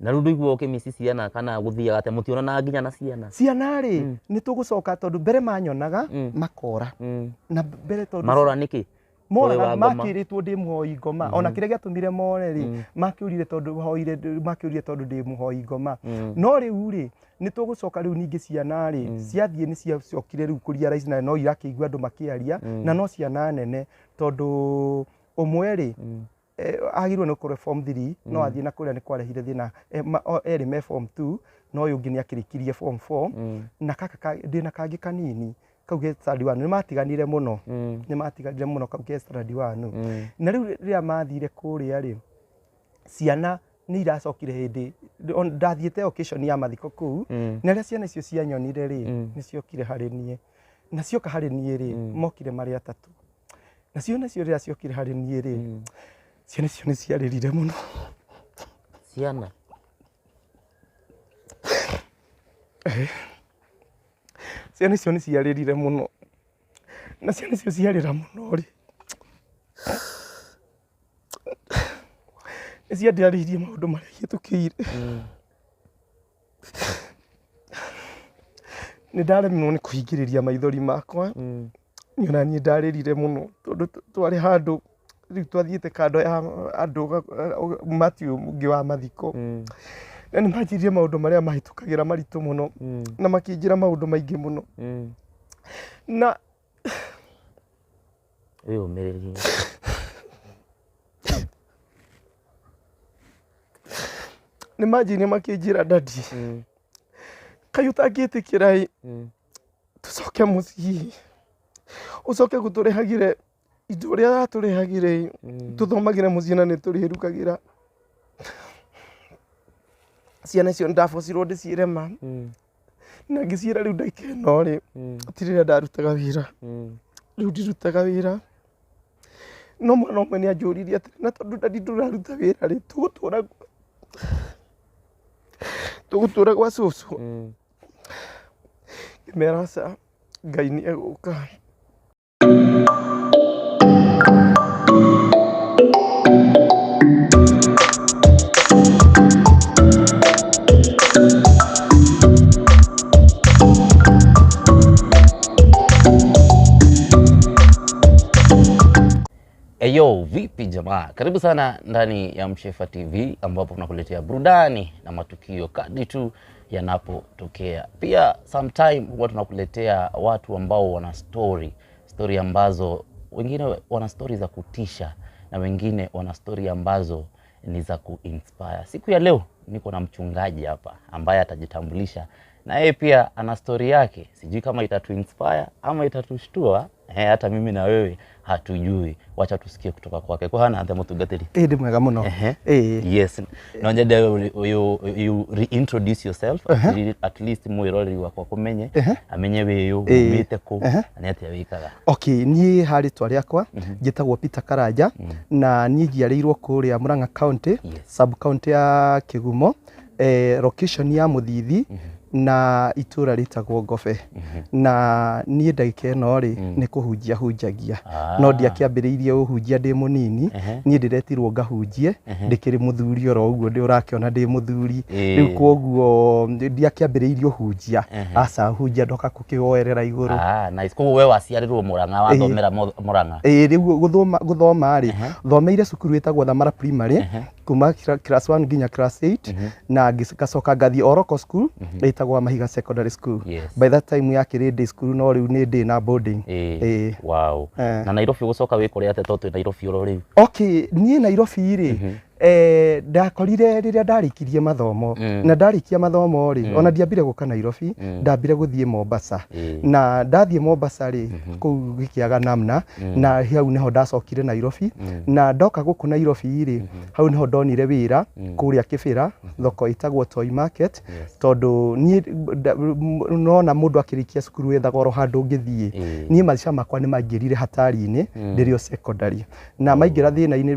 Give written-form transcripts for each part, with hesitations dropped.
Na rĩu ndũiguaga ũkĩmici ciana kana gũthiaga atĩa mũtionanaga nginya na ciana? Ciana rĩ, nĩ tũgũcoka tondũ mbere manyonaga makora. Na mbere tondũ Marora nĩkĩ? Moraga Ũĩ wa ngoma. Makĩrĩtwo ndĩ mũhoi ngoma. Ona kĩrĩa gĩatũmire more rĩ, makĩũrire tondũ hoire, makĩũrire tondũ ndĩ mũhoi ngoma. No rĩu rĩ, nĩ tũgũcoka rĩu ningĩ ciana rĩ, ciathiĩ nĩ ciacokire rĩu kũ realize na no irakĩigua andũ makĩaria na no ciana nene tondũ ũmwe rĩ, agĩrĩirwo nĩ gũkorwo form 3 no athiĩ na kũrĩa nĩ kwarehire thĩna, erĩ me form 2 na ũyũ ũngĩ nĩ akĩrĩkirie form 4 na gaka ndĩna kangĩ kanini kau ke standard 1. Nĩ matiganire mũno, nĩ matiganire mũno kau ke standard 1. Na rĩu rĩrĩa mathire kũrĩa rĩ, ciana nĩ iracokire hĩndĩ ndathiĩte occasion ya mathiko kũu, na rĩrĩa ciana icio cianyonire rĩ, nĩ ciokire harĩ niĩ, na cioka harĩ niĩ rĩ, mokire marĩ atatũ, na ciana icio rĩrĩa ciokire harĩ niĩ rĩ, ciana icio nĩ ciarĩrire mũno. Ciana. Ciana icio nĩ ciarĩrire mũno, na ciana icio ciarĩra mũno rĩ, nĩ ciandarĩirie maũndũ marĩa ihĩtũkĩire. Nĩ ndaremirwo nĩ kũhingĩrĩria maithori makwa. Niĩ ona niĩ ndarĩrire mũno tondũ twarĩ handũ rĩu twathiĩte kando ya andũ, ũmati ũngĩ wa mathiko, na nĩ manjĩrire maũndũ marĩa mahĩtũkagĩra maritũ mũno, na makĩnjĩra maũndũ maingĩ mũno na Wĩyũmĩrĩrie. Nĩ manjĩrire makĩnjĩra, "Daddy, kaĩ ũtangĩtĩkĩra ĩ tũcoke mũciĩ, ũcoke gũtũrehagĩre indo ũrĩa aratũrehagĩre ĩ, tũthomagĩre mũciĩ na nĩ tũrĩrugagĩra." Ciana icio nĩndabocirwo ndĩciĩre ma, na ngĩciĩra rĩu ndagĩka ĩno rĩ, ti rĩrĩa ndarutaga wĩra, rĩu ndirutaga wĩra. No mwana ũmwe nĩ anjũririe atĩrĩ, "Na tondũ daddy ndũraruta wĩra rĩ, tũgũtũra gwa cũcũ?" Ngĩmera aca, Ngai nĩ egũka. Eyo, vipi jamaa? Karibu sana ndani ya Mshefa TV ambapo tunakuletea burudani na matukio kadri tu yanapotokea. Pia sometime huwa tunakuletea watu ambao wana story, story ambazo wengine wana story za kutisha na wengine wana story ambazo ni za kuinspire. Siku ya leo niko na mchungaji hapa ambaye atajitambulisha na yeye pia ana story yake. Sijui kama itatu inspire ama itatushtua. Hata mimi na wewe hatujui. Wacha tusikie kutoka kwake. Kwa hana atĩa mũtungatĩri? Ĩ, ndĩ mwega mũno. Ĩĩ. Yes. No nyende you reintroduce yourself at least mwĩroreri wakwa kũmenye, amenye wĩyũ, umĩte kũ na nĩ atĩa wĩkaga. Okay, niĩ ha rĩtwa rĩakwa njĩtagwo Peter Karanja, na niĩ njiarĩirwo kũrĩa Murang'a County, sub county ya Kĩgumo, location ya Mũthithi na itũra rĩtagwo Ngobe. Na niĩ ndagĩka ĩno rĩ, nĩ kũhunjia hunjagia, no ndiakĩambĩrĩirie ũhunjia ndĩ mũnini. Niĩ ndĩretirwo ngahunjie ndĩkĩrĩ mũthuri oro ũguo ndĩ ũrakĩona ndĩ mũthuri rĩu, kwoguo ndiakĩambĩrĩirie ũhunjia, aca, ũhunjia ndoka gũkĩwoerera igũrũ. Ah, nice. Koguo we waciarĩrwo Murang'a, wathomera Murang'a? Ĩĩ, rĩu gũthoma rĩ, thomeire cukuru ĩtagwo Thamara Primary kuma class 1 nginya class 8, na ngacoka ngathiĩ o local school ĩtagwo Mahiga Secondary School. By that time yakĩrĩ day school, no rĩu nĩ day na boarding. Ĩĩ. Na Nairobi ũgũcoka wĩkore atĩa tondũ twĩ Nairobi oro rĩu? Okay, niĩ Nairobi rĩ, ndakorire rĩrĩa ndarĩkirie mathomo, na ndarĩkia mathomo rĩ, ona ndiambire gũka Nairobi, ndambire gũthiĩ Mombasa. Na ndathiĩ Mombasa rĩ, kũu gĩkĩaga namna, na hau nĩho ndacokire Nairobi. Na ndoka gũkũ Nairobi rĩ, hau nĩho ndonire wĩra kũrĩa Kĩbĩra, thoko ĩtagwo Toy Market, tondũ niĩ nona mũndũ akĩrĩkia cukuru ethaga oro handũ ũngĩthiĩ. Niĩ maica makwa nĩ maingĩrire hatari-inĩ ndĩrĩ o secondary, na maingĩra thĩna-inĩ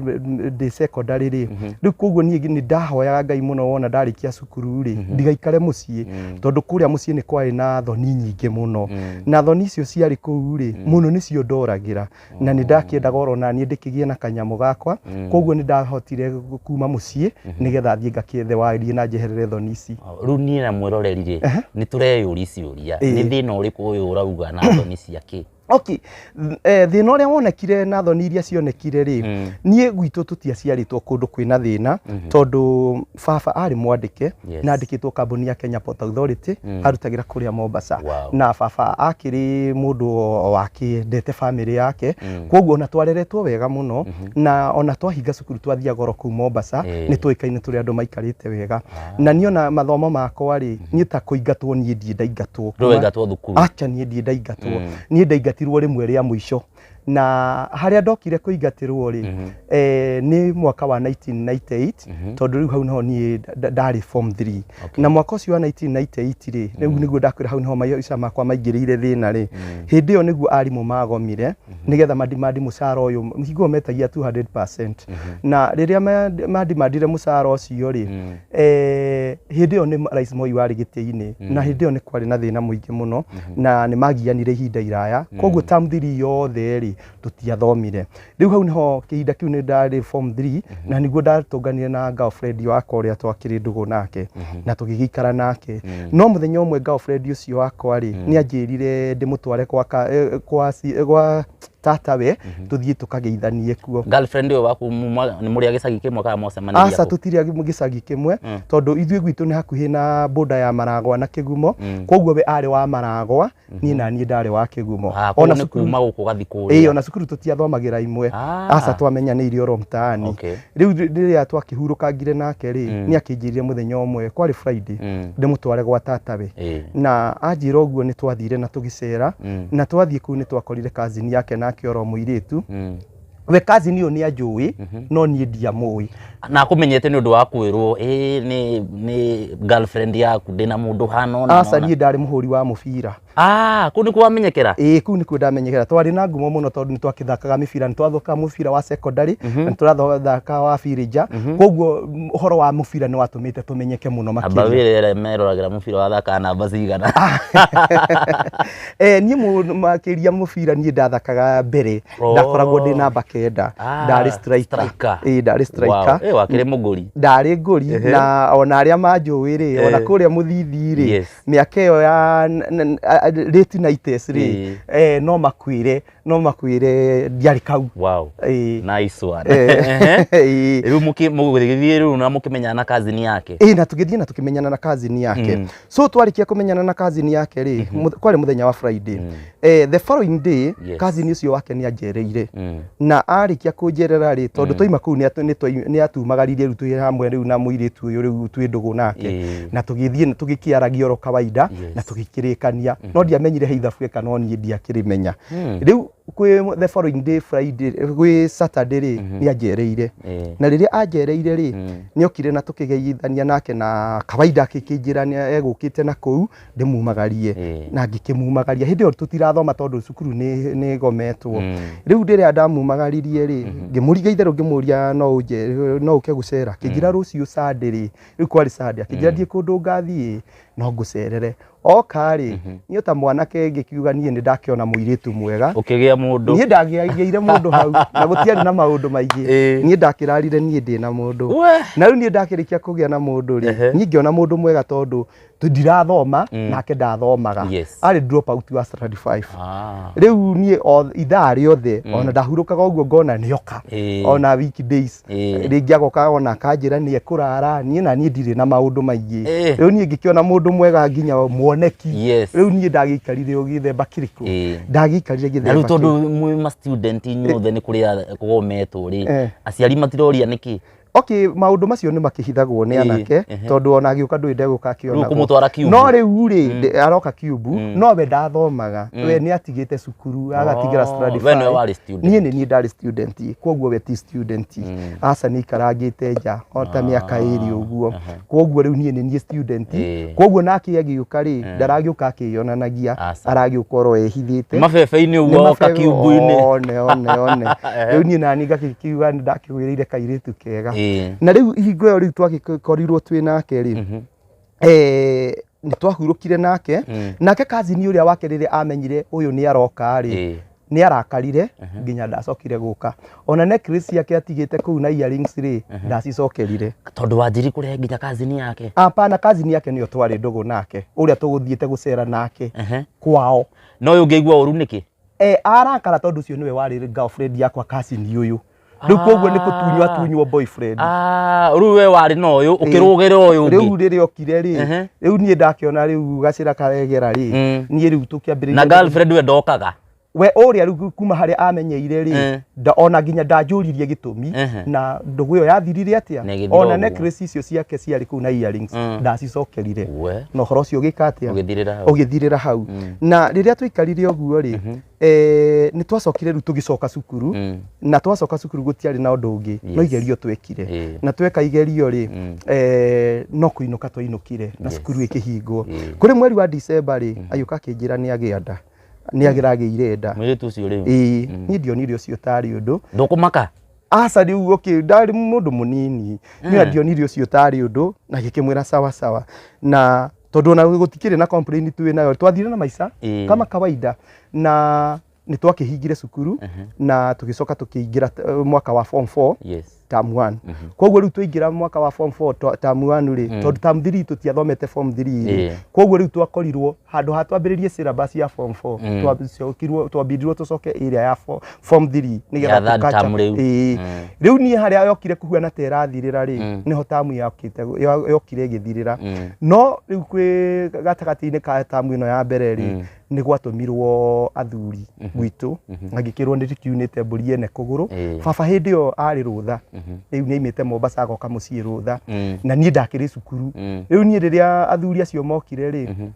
ndĩ secondary rĩ. Rĩu koguo niĩ nĩ ndahoyaga Ngai mũno wona ndarĩkia cukuru rĩ, ndigaikare mũciĩ, tondũ kũrĩa mũciĩ nĩ kwarĩ na thoni nyingĩ mũno, na thoni icio ciarĩ kũu rĩ mũno nĩcio ndoragĩra, na nĩ ndakĩendaga oro na niĩ ndĩkĩgĩe na kanyamũ gakwa. Koguo nĩ ndahotire kuma mũciĩ nĩgetha thiĩ ngakĩethe warie na njeherere thoni ici. Rĩu niĩ na mwĩroreri rĩ, nĩ tũreyũria ciũria, nĩ thĩna ũrĩkũ ũyũ ũrauga na thoni ciake? Okay, thĩna ũrĩa wonekire na thoni iria cionekire rĩ, niĩ gwitũ tũtiaciarĩtwo kũndũ kwĩna thĩna, tondũ baba arĩ mwandĩke na andĩkĩtwo kambuni ya Kenya Port Authority, arutagĩra kũrĩa Mombasa. Na baba akĩrĩ mũndũ wakĩendete bamĩrĩ yake, koguo ona twareretwo wega mũno, na ona twahinga cukuru twathiaga oro kũu Mombasa, nĩ tũĩkaine tũrĩ andũ maikarĩte wega. Na niĩ ona mathomo makwa rĩ, niĩ ta kũingatwo niĩ ndirĩ ndaingatwo. Ndũrĩ waingatwo thukuru? Acha, niĩ ndirĩ ndaingatwo. Niĩ ndaingatirwo rĩmwe rĩa mũico, na harĩa ndokire kũingatĩrwo rĩ, nĩ mwaka wa 1998, tondũ rĩu hau niho niĩ ndarĩ form 3. Na mwaka ũcio wa 1998 rĩ, rĩu nĩguo ndakwĩra hau niho maica makwa maingĩrĩire thĩna rĩ. Hĩndĩ ĩyo nĩguo arimũ magomire nĩgetha madimandi mũcara ũyũ hingo metagia 200%, na rĩrĩa madimandire mũcara ũcio rĩ, hĩndĩ ĩyo nĩ Rais Moi warĩ gĩtĩ-inĩ, na hĩndĩ ĩyo nĩ kwarĩ na thĩna mũingĩ mũno, na nĩ magianire ihinda iraya. Koguo term 3 yothe rĩ, tũtiathomire. Rĩu hau niho kĩhinda kĩu nĩ ndarĩ form 3, na nĩguo ndatũnganire na girlfriend wakwa ũrĩa twakĩrĩ ndũgũ nake, na tũgĩgĩikara nake. No mũthenya ũmwe girlfriend ũcio wakwa rĩ, nĩ anjĩrire ndĩmũtware kwa tatawe, tũthiĩ tũkageithanie kuo. Girlfriend ũyũ waku nĩ mũrĩ a gĩcagi kĩmwe kana mwacemanirie Aca, tũtirĩ a gĩcagi kĩmwe, tondũ ithuĩ gwitũ nĩ hakuhĩ na boda ya Maragwa na Kĩgumo. Koguo we arĩ wa Maragwa, niĩ na niĩ ndarĩ wa Kĩgumo. Ah, koguo nĩ kuma gũkũ gathi kũrĩa. Ĩĩ, ona cukuru tũtiathomagĩra imwe. Aca, twamenyanĩire oro mtaani. Rĩu rĩrĩa twakĩhurũkangire nake rĩ, nĩ akĩnjĩrire mũthenya ũmwe, kwarĩ Friday, ndĩmũtware gwa tatawe. Na anjĩra ũguo, nĩ twathire na tũgĩcera, na twathiĩ kũu nĩ twakorire cousin yake nake oro mũirĩtu. We cousin ũyũ nĩ anjũĩ, no niĩ ndiamũĩ. Na akũmenyete nĩ ũndũ wa kwĩrwo ĩ nĩ girlfriend yaku ndĩna mũndũ hana ũna? Aca, niĩ ndarĩ mũhũri wa mũbira. Ah, kũu nĩkuo wamenyekera? Ĩĩ, kũu nĩkuo ndamenyekera. Twarĩ na ngumo mũno tondũ nĩ twakĩthakaga mĩbira, nĩ twathakaga mũbira wa secondary, na nĩ tũrathaka wa villager. Koguo ũhoro wa mũbira nĩ watũmĩte tũmenyeke mũno Amba makĩria. Wĩre arĩa meroragĩra mũbira wathakaga namba cigana? Niĩ makĩria mũbira niĩ ndathakaga mbere. Ndakoragwo ndĩ namba 9. Ndarĩ striker. Striker. Ĩĩ, ndarĩ striker. Wow. Wakĩrĩ mũgũri. Ndarĩ ngũri, na ona arĩa manjũĩ rĩ, ona kũrĩa mũthithi rĩ, mĩaka ĩyo ya late 90s rĩ, no makwĩre ndiarĩ kau. Ĩĩ. Nice one. Ĩĩ. Rĩu mũgĩthiĩ rĩu na mũkĩmenyana na cousin yake? Ĩĩ, na tũgĩthiĩ na tũkĩmenyana na cousin yake. So twarĩkia kũmenyana na cousin yake rĩ, kwarĩ mũthenya wa Friday, the following day, cousin ũcio wake nĩ anjereire, na arĩkia kũnjerera rĩ, tondũ twaima kũu nĩ atumagaririe rĩu twĩ hamwe rĩu na mũirĩtu ũyũ rĩu twĩ ndũgũ nake, na tũgĩthiĩ na tũgĩkĩaragia oro kawaida, na tũgĩkĩrĩkania, no ndiamenyire he ithabu eka, no niĩ ndiakĩrĩmenya. Rĩu kwĩ the following day Friday, gwĩ Saturday rĩ, nĩ anjereire, na rĩrĩa anjereire rĩ, nĩ okire na tũkĩgeithania nake na kawaida, akĩnjĩra nĩ egũkĩte na kũu ndĩmumagarie, na ngĩkĩmumagaria. Hĩndĩ ĩyo tũtirathoma tondũ cukuru nĩ ĩgometwo. Rĩu rĩrĩa ndamumagaririe rĩ, ngĩmũriga itherũ, ngĩmũria no ũnje no ũke gũcera, akĩnjĩra rũciũ Sunday rĩ, rĩu kwarĩ Sunday, akĩnjĩra ndiĩ kũndũ ngathiĩ, no ngũcerere. Oka rĩ, niĩ ta mwanake ngĩkiuga niĩ nĩ ndakĩona mũirĩtu mwega. Ũkĩgĩa mũndũ. Niĩ ndagĩire mũndũ hau na gũtiarĩ na maũndũ maingĩ. Niĩ ndakĩrarire niĩ ndĩ na mũndũ. Na rĩu niĩ ndakĩrĩkia kũgĩa na mũndũ rĩ, niĩ ngĩona mũndũ mwega tondũ ndirathoma nake ndathomaga. Arĩ drop out wa standard 5. Rĩu niĩ o ithaa rĩothe ona ndahurũkaga ũguo ngona nĩoka, ona weekdays rĩngĩ agoka ona akanjĩra nĩ ekũrara, niĩ na niĩ ndirĩ na maũndũ maingĩ. Rĩu niĩ ngĩkĩona mũndũ mwega nginya mwoneki. Rĩu niĩ ndagĩikarire o gĩthemba kĩrĩkũ, ndagĩikarire Na gĩthemba rĩu kĩu. Tondũ mwĩ ma student inyuothe nĩ kũrĩa kũgometwo rĩ, aciari matiroria nĩkĩ? Okay, maũndũ macio nĩ makĩhithagwo nĩ anake, tondũ ona agĩũka ndũĩ ndegũka Rĩu akĩonagwo. kũmũtwara Kiumbu. No rĩu rĩ, aroka Kiumbu, no we ndathomaga, we nĩ atigĩte cukuru agatigĩra standard We nĩwe five. warĩ student. Niĩ nĩ niĩ ndarĩ student, koguo we ti student. Aca, nĩ aikarangĩte nja o ta mĩaka 2 ũguo. Koguo rĩu niĩ nĩ niĩ student. Koguo nake agĩũka rĩ, ndaragĩũka akĩyonanagia, Aca. aragĩũka oro ehithĩte. Mabebe-inĩ Nĩ ũguo oka mabebe, Kiumbu-inĩ. One one one, rĩu niĩ nani ngakĩkiuga nĩ ndakĩgwĩrĩire kairĩtu kega. Na rĩu hingo ĩyo rĩu twagĩkorirwo twĩ nake rĩ, nĩ twahurũkire nake. Nake kazini ũrĩa wake rĩrĩa amenyire ũyũ nĩ aroka rĩ, nĩ arakarire nginya ndacokire gũka. Ona necklace ciake atigĩte kũu na earrings rĩ, ndacicokerire. Tondũ wanjiri kũrehe nginya kazini yake? Hapana, kazini yake nĩyo twarĩ ndũgũ nake, ũrĩa tũgũthiĩte gũcera nake kwao. No ũyũ ũngĩigua ũru nĩkĩ? Arakara tondũ ũcio nĩwe warĩ girlfriend yakwa, kazini ũyũ rĩu, koguo nĩ kũtunywo atunywo boyfriend. Ah, rĩu we warĩ na ũyũ, ũkĩrũgĩra ũyũ Rĩu ũngĩ. Rĩrĩa okire rĩ, rĩu niĩ ndakĩona rĩu gacĩra karegera rĩ, niĩ rĩu tũkĩambĩrĩria. Na girlfriend we ndokaga? We ũrĩa rĩu kuma harĩa amenyeire rĩ, ona nginya ndanjũririe gĩtũmi. Na ndũgũ ĩyo yathirire atĩa. Na ĩgĩthira Ona ũguo. necklace icio ciake ciarĩ kũu na earrings, ndacicokerire. We. Na ũhoro ũcio ũgĩka atĩa? Ũgĩthirĩra hau. Ũgĩthirĩra hau. Na rĩrĩa twaikarire ũguo rĩ, nĩ twacokire rĩu tũgĩcoka cukuru. Na twacoka cukuru gũtiarĩ na ũndũ ũngĩ no igerio twekire. Na tweka igerio rĩ, no kũinũka twainũkire na cukuru ĩkĩhingwo. Kũrĩ mweri wa December rĩ, agĩũka akĩnjĩra nĩ agĩa nda, nĩ agĩragĩire nda. Mũirĩtu ũcio rĩu? Ĩĩ, niĩ ndionire ũcio tarĩ ũndũ. Ndũkũmaka? Aca, rĩu okay, ndarĩ mũndũ mũnini niĩ, ndionire ũcio tarĩ ũndũ na gĩkĩmwĩra sawa sawa, na tondũ ona gũtikĩrĩ na complain twĩ nayo, twathire na maica kama kawaida. Na nĩ twakĩhingire cukuru na tũgĩcoka tũkĩingĩra mwaka wa form 4, term 1. Koguo rĩu twaingĩra mwaka wa form 4 term 1 rĩ, tondũ term 3 tũtiathomete form 3 rĩ, koguo rĩu twakorirwo handũ ha twambĩrĩrie syllabus ya form 4, twacokirwo twambĩrĩirwo tũcoke ĩrĩa ya form 3 Ya nĩgetha third tũkacha- term rĩu. Ĩĩ. Rĩu niĩ harĩa yokire kũhuana ta ĩrathirĩra rĩ, nĩho tamu yokĩte yokire ĩgĩthirĩra. No rĩu kwĩ gatagatĩ-inĩ ka tamu ĩno ya mbere rĩ, nĩ gwatũmirwo athuri gwitũ na ngĩkĩrwo nĩ tũkiunĩte mbũri ene kũgũrũ. Baba hĩndĩ ĩyo arĩ rũtha, rĩu nĩ aimĩte Mombasa agoka mũciĩ rũtha, na niĩ ndakĩrĩ cukuru. Rĩu niĩ rĩrĩa athuri acio mokire rĩ,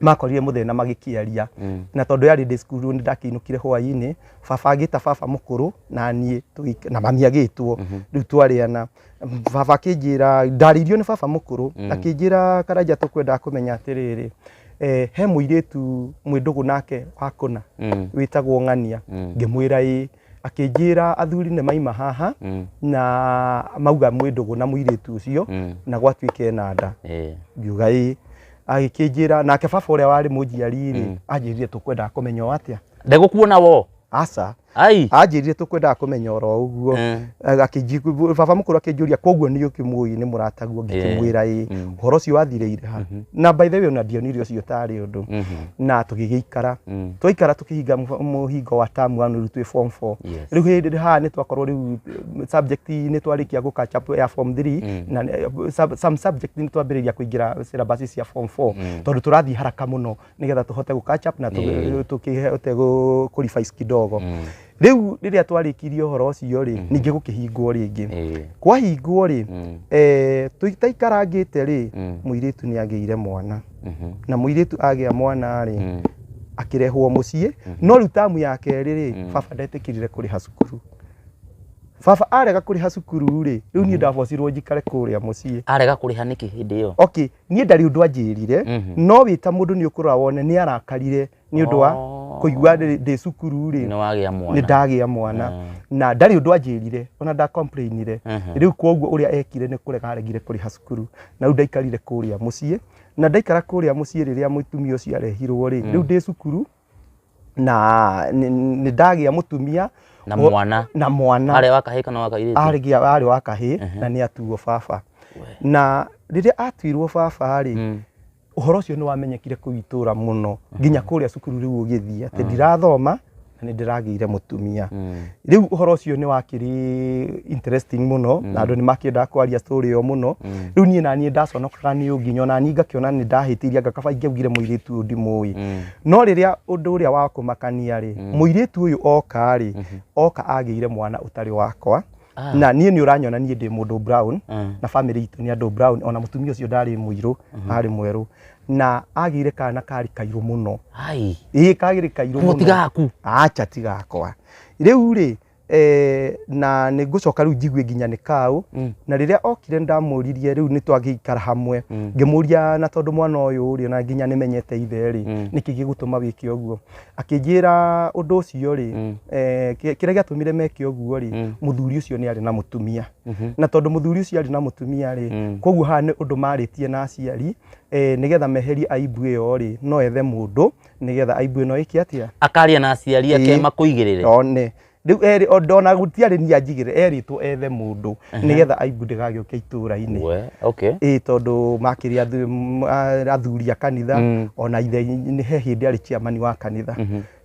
makorire mũthenya magĩkĩaria, na tondũ yarĩ ndĩ cukuru nĩ ndakĩinũkire hwaĩ-inĩ. Baba agĩta baba mũkũrũ na niĩ na mami agĩtwo. Rĩu twarĩana, baba akĩnjĩra, ndarĩirio nĩ baba mũkũrũ, akĩnjĩra, "Karanja, tũkwendaga kũmenya atĩrĩrĩ, he mũirĩtu mwĩ ndũgũ nake wa kũna wĩtagwo Ng'ania?" Ngĩmwĩra ĩĩ. Akĩnjĩra athuri nĩ maima haha na mauga mwĩ ndũgũ na mũirĩtu ũcio na gwatuĩka ena nda. Ngiuga ĩĩ. Agĩkĩnjĩra nake baba ũrĩa warĩ mũnjiari rĩ, anjĩrire tũkwendaga kũmenya o atĩa. Ndegũkuona wo? Aca. Ai. Anjĩrire tũkwendaga kũmenya oro ũguo. Baba mũkũrũ akĩnjũria, koguo nĩ ũkĩmũĩ, nĩ mũrataguo? Ngĩkĩmwĩra ĩĩ. Ũhoro ũcio wathirĩire ha. Na by the way, ona ndionire ũcio tarĩ ũndũ. Na tũgĩgĩikara, twaikara tũkĩhinga mũhingo wa term one, rĩu twĩ form 4. Rĩu hĩndĩ haha nĩ twakorwo rĩu subject nĩ twarĩkia gũ catch up ya form 3, na some subject nĩ twambĩrĩria kũingĩra syllabus cia form 4, tondũ tũrathiĩ haraka mũno nĩgetha tũhote gũ catch up na tũkĩhote kũ revise kidogo. Rĩu rĩrĩa twarĩkirie ũhoro ũcio rĩ, ningĩ gũkĩhingwo rĩngĩ. Kwahingwo rĩ, tũtaikarangĩte rĩ, mũirĩtu nĩ agĩire mwana. Na mũirĩtu agĩa mwana rĩ, akĩrehwo mũciĩ. No rĩu tamu ya kerĩ rĩ, baba ndetĩkĩrire kũrĩha cukuru. Baba arega kũrĩha cukuru rĩ, rĩu niĩ ndabocirwo njikare kũrĩa mũciĩ. Arega kũrĩha nĩkĩ hĩndĩ ĩyo? Okay, niĩ ndarĩ ũndũ anjĩrire, no wĩ ta mũndũ nĩ ũkũrora wone nĩ arakarire nĩ ũndũ wa kũigua ndĩ cukuru rĩ, Nĩ wagĩa mwana. Nĩ ndagĩa mwana. Na ndarĩ ũndũ anjĩrire, ona nda-complainire. Rĩu koguo ũrĩa ekire nĩ kũrega aregire kũrĩha cukuru, na rĩu ndaikarire kũrĩa mũciĩ. Na ndaikara kũrĩa mũciĩ, rĩrĩa mũtumia ũcio arehirwo rĩ, rĩu ndĩ cukuru na nĩ ndagĩa mũtumia. Na mwana. Na mwana. Arĩ wa kahĩĩ kana wa kairĩtu? Arĩ arĩ wa kahĩĩ, na nĩ atuo baba. Na rĩrĩa atuirwo baba rĩ, ũhoro ũcio nĩ wamenyekire kũu itũra mũno, nginya kũrĩa cukuru. Rĩu ũgĩthiĩ atĩ ndirathoma na nĩ ndĩragĩire mũtumia. Rĩu ũhoro ũcio nĩ wakĩrĩ interesting mũno, na andũ nĩ makĩendaga kwaria story ĩyo mũno. Rĩu niĩ na niĩ ndaconokaga nĩ nginya ona niĩ ngakĩona nĩ ndahĩtĩirie, anga kaba ingĩaugire mũirĩtu ũyũ ndimũĩ. No rĩrĩa ũndũ ũrĩa wa kũmakania rĩ, mũirĩtu ũyũ oka rĩ, oka agĩire mwana ũtarĩ wakwa. Na niĩ nĩ ũranyona niĩ ndĩ mũndũ brown, na family itũ nĩ andũ brown. Ona mũtumia ũcio ndarĩ mũirũ, arĩ mwerũ, na agĩire kana karĩ kairũ mũno. Ai. Ĩĩ, kagĩrĩ kairũ Koguo mũno. ti gaku? Acha, ti gakwa. Rĩu rĩ, Na nĩ ngũcoka rĩu njigue nginya nĩ kaũ. Na rĩrĩa okire ndamũririe, rĩu nĩ twagĩikara hamwe, ngĩmũria, na tondũ mwana ũyũ rĩ, ona nginya nĩ menyete ithe rĩ, nĩkĩ gĩgũtũma wĩke ũguo? Akĩnjĩra ũndũ ũcio rĩ, kĩrĩa gĩatũmire meke ũguo rĩ, mũthuri ũcio nĩ arĩ na mũtumia, na tondũ mũthuri ũcio arĩ na mũtumia rĩ, koguo haha nĩ ũndũ marĩtie na aciari, nĩgetha meherie aibu ĩyo rĩ, no ethe mũndũ nĩgetha aibu ĩno ĩke atĩa? Akaria na aciari ake. Ĩĩ. Makũigĩrĩre. One rĩu erĩ ona gũtiarĩ niĩ anjigĩre, erĩtwo ethe mũndũ nĩgetha aibu ndĩgagĩũke itũũra-inĩ. We, okay. Ĩ tondũ makĩrĩ athuri a kanitha, ona ithe nĩ he hĩndĩ arĩ chairman wa kanitha.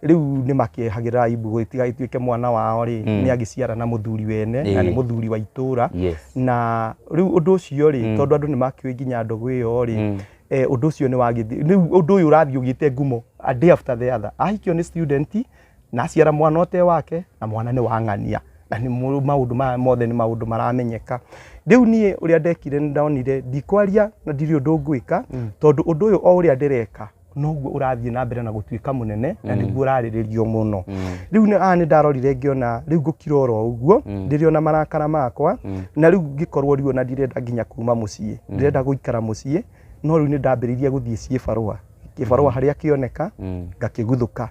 Rĩu nĩ makĩehagĩra aibu gũtigagĩtuĩke mwana wao rĩ, nĩ agĩciara na mũthuri wene na nĩ mũthuri wa itũũra. Na rĩu ũndũ ũcio rĩ, tondũ andũ nĩ makĩũĩ nginya ndũgũ ĩyo rĩ, ũndũ ũcio nĩ wagĩthiĩ. Rĩu ũndũ ũyũ ũrathiĩ ũgĩte ngumo a day after the other. Ahikio nĩ student na aciara mwana ũte wake, na mwana nĩ wang'ania, na nĩ maũndũ maya mothe nĩ maũndũ maramenyeka. Rĩu niĩ ũrĩa ndekire, nĩ ndonire ndikwaria na ndirĩ ũndũ ngwĩka, tondũ ũndũ ũyũ o ũrĩa ndĩreka noguo ũrathiĩ na mbere na gũtuĩka mũnene na nĩguo ũrarĩrĩrio mũno. Rĩu nĩ haha nĩ ndarorire ngĩona rĩu ngũkira oro ũguo ndĩrĩ ona marakara makwa, na rĩu ngĩkorwo rĩu ona ndirenda nginya kuma mũciĩ, ndĩrenda gũikara mũciĩ. No rĩu nĩ ndambĩrĩirie gũthiĩ ciĩbarũa kĩbarũa harĩa kĩoneka, ngakĩguthũka,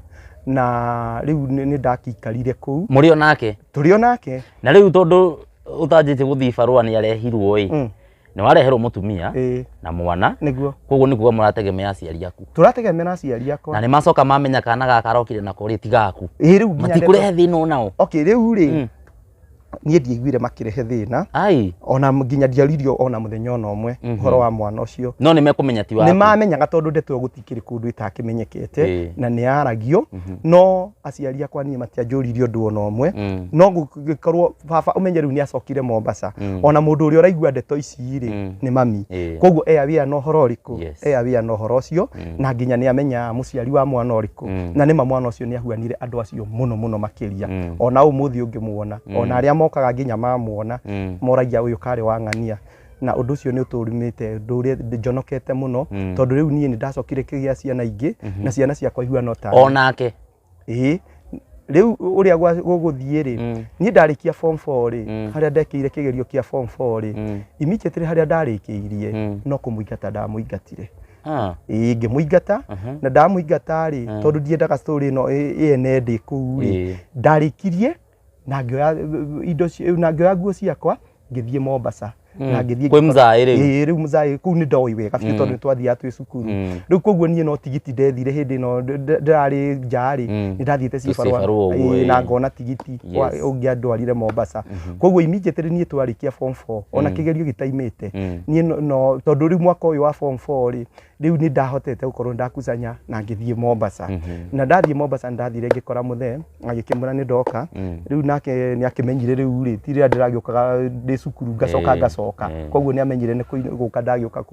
na rĩu nĩ ndakĩikarire kũu. Mũrĩ o nake? Tũrĩ o nake. Na rĩu tondũ ũtanjĩtie gũthiĩ barũa nĩ arehirwo ĩ, nĩ wareherwo mũtumia na mwana. Nĩguo. Koguo nĩ kuga mũrategemea aciari aku? Tũrategemera aciari akwa. Na nĩ macoka mamenya kana gaka arokire nako rĩ ti gaku? Ĩ, rĩu nginya Matikũrehe thĩna onao? Okay, rĩu rĩ, niĩ ndiaiguire makĩrehe thĩna. Ai. Ona nginya ndiaririo ona mũthenya ona ũmwe ũhoro wa mwana ũcio. No nĩ mekũmenya ti Nĩ waku? mamenyaga, tondũ ndeto ĩyo gũtikĩrĩ kũndũ ĩtakĩmenyekete na nĩ yaragio, no aciari akwa niĩ matianjũririe ũndũ ona ũmwe. No gũgĩkorwo baba, ũmenye rĩu nĩ acokire Mombasa, ona mũndũ ũrĩa ũraigua ndeto ici rĩ, nĩ mami. Koguo e aware na ũhoro ũrĩkũ? E aware na ũhoro ũcio, na nginya nĩ amenya mũciari wa mwana ũrĩkũ. Na nĩma mwana ũcio nĩ ahuanire andũ acio mũno mũno makĩria. Ona ũmũthĩ ũngĩmuona, ona arĩa mokaga nginya mamuona, moragia ũyũ karĩ wa ng'ania. Na ũndũ ũcio nĩ ũtũrumĩte ndũrĩ njonokete mũno, tondũ rĩu niĩ nĩ ndacokire kĩgĩa ciana ingĩ, na ciana ciakwa ihuana ta Onake? Ĩĩ, rĩu ũrĩa gũgũthiĩ rĩ, niĩ ndarĩkia form 4 rĩ, harĩa ndekĩire kĩgerio kĩa form 4 rĩ, immediately harĩa ndarĩkĩirie no kũmũingata ndamũingatire. Ĩĩ, ngĩmũingata, na ndamũingata rĩ, tondũ ndiendaga story ĩno ĩene ndĩ kũu rĩ, ndarĩkirie na ngĩoya indo na ngĩoya nguo ciakwa, ngĩthiĩ Mombasa na ngĩthiĩ Kwĩ mzaĩ rĩu? Ĩĩ, rĩu mzaĩ kũu nĩ ndoĩ wega biũ, tondũ nĩ twathiaga twĩ cukuru. Rĩu koguo niĩ no tigiti ndethire hĩndĩ ĩno ndĩrarĩ nja rĩ, nĩ ndathiĩte cibarũa cibarũa ũguo, na ngona tigiti ũngĩandwarire Mombasa. Koguo immediately niĩ twarĩkia form 4, ona kĩgerio gĩtaimĩte, niĩ no tondũ rĩu mwaka ũyũ wa form 4 rĩ, rĩu nĩ ndahotete gũkorwo ndakusanya na ngĩthiĩ Mombasa. Na ndathiĩ Mombasa, nĩ ndathire ngĩkora mũthee, agĩkĩmwĩra nĩ ndoka. Rĩu nake nĩ akĩmenyire rĩu rĩ, ti rĩrĩa ndĩragĩũkaga ndĩ cukuru ngacoka ngacoka. Koguo nĩ amenyire nĩ gũka ndagĩũka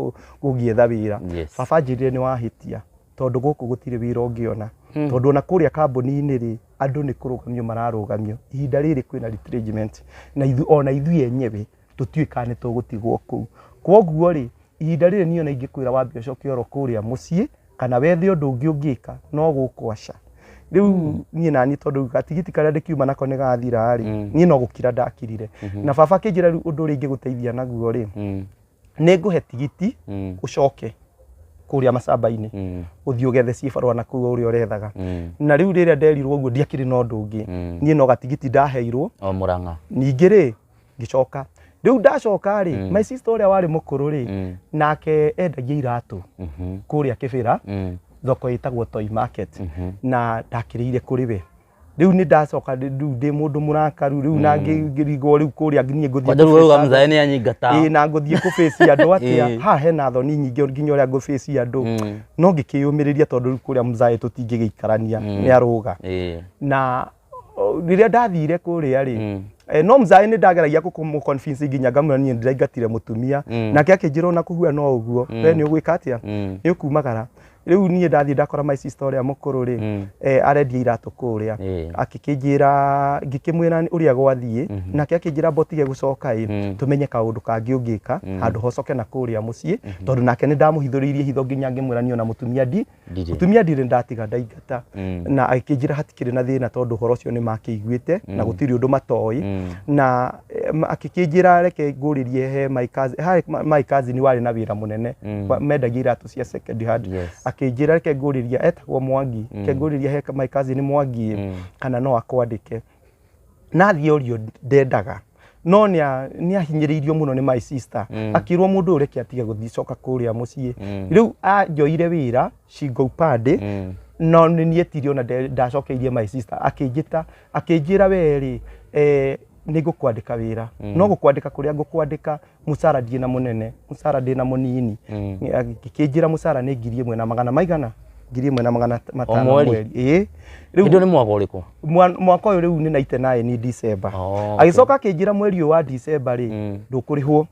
gũgĩetha wĩra. Baba anjĩrire nĩ wahĩtia, tondũ gũkũ gũtirĩ wĩra ũngĩona, tondũ ona kũrĩa kambuni-inĩ rĩ, andũ nĩ kũrũgamio mararũgamio ihinda rĩrĩ kwĩna retrenchment, na ona ithuĩ enyewe tũtiũĩ kana nĩ tũgũtigwo kũu. Koguo rĩ, ihinda rĩrĩ niĩ ona ingĩkwĩra wambe ũcoke oro kũrĩa mũciĩ kana wethe ũndũ ũngĩ ũngĩka, no gũkũ aca. Rĩu niĩ naniĩ, tondũ gatigiti karĩa ndĩkiuma nako nĩ gathira rĩ, niĩ no gũkira ndakirire. Na baba akĩnjĩra rĩu ũndũ ũrĩa ingĩgũteithia naguo rĩ, nĩ ngũhe tigiti ũcoke kũrĩa macamba-inĩ, ũthiĩ ũgethe cibarũa na kũu ũrĩa ũrethaga. Na rĩu rĩrĩa nderirwo ũguo, ndiakĩrĩ na ũndũ ũngĩ, niĩ no gatigiti ndaheirwo. O Mũrang'a. Ningĩ rĩ, ngĩcoka. Rĩu ndacoka rĩ, my sister ũrĩa warĩ mũkũrũ rĩ, nake endagia iratũ kũrĩa Kĩbĩra, thoko ĩtagwo Toy Market, na ndakĩrĩire kũrĩ we. Rĩu nĩ ndacoka rĩu ndĩ mũndũ mũrakaru rĩu, na ngĩrigwo rĩu kũrĩa niĩ ngũthiĩ Kwanja rĩu kũface ũrauga andũ. mzae nĩ anyingata. Ĩĩ, na ngũthiĩ kũbĩci andũ atĩa? Haha hena thoni nyingĩ nginya ũrĩa ngũbĩci andũ. No ngĩkĩyũmĩrĩria, tondũ rĩu kũrĩa mzae tũtingĩgĩikarania, nĩ arũga. Na rĩrĩa ndathire kũrĩa rĩ, no mzae nĩ ndageragia kũmũ nginya ngamwĩra niĩ ndĩraingatire mũtumia. Nake akĩnjĩra ona kũhuana o ũguo, we nĩ ũgwĩka atĩa? Nĩ ũkumagara. Rĩu niĩ ndathiĩ ndakora my sister ũrĩa mũkũrũ rĩ, arendia iratũ kũrĩa. Akĩkĩnjĩra, ngĩkĩmwĩra ũrĩa gwathiĩ, nake akĩnjĩra mbotige gũcoka ĩ, tũmenye kaũndũ kangĩ ũngĩka handũ hocoke na kũrĩa mũciĩ, tondũ nake nĩ ndamũhithũrĩirie hitho nginya ngĩmwĩra niĩ ona mũtumia ndi Ndirĩ. Mũtumia ndirĩ ndatiga ndaingata. Na akĩnjĩra hatikĩrĩ na thĩna, tondũ ũhoro ũcio nĩ makĩiguĩte na gũtirĩ ũndũ matoĩ. Na akĩkĩnjĩra reke ngũrĩrie he my cousin, harĩ my cousin warĩ na wĩra mũnene, mendagia iratũ cia second hand. Akĩnjĩra reke ngũrĩrie, etagwo Mwangi, reke ngũrĩrie he my cousin Mwangi kana no akwandĩke. Nathiĩ orio ndendaga, no nĩ ahinyĩrĩirio mũno nĩ my sister, akĩrwo mũndũ ũyũ reke atige gũthiĩ coka kũrĩa mũciĩ. Rĩu anjoire wĩra shingo upande, no nĩ niĩ ona ndacokeirie my sister. Akĩnjĩta akĩnjĩra, we rĩ, nĩ ngũkwandĩka wĩra, no gũkwandĩka kũrĩa ngũkwandĩka mũcara ndirĩ na mũnene, mũcara ndĩ na mũnini. Akĩnjĩra mũcara nĩ 1,000 na magana maigana, 1,500 mweri? Mweri, ĩĩ. Rĩu Hĩndĩ ĩyo nĩ mwaka ũrĩkũ? Mwaka ũyũ rĩu nĩ 99 December. Oh, okay. Agĩcoka akĩnjĩra mweri ũyũ wa December rĩ, ndũkũrĩhwo,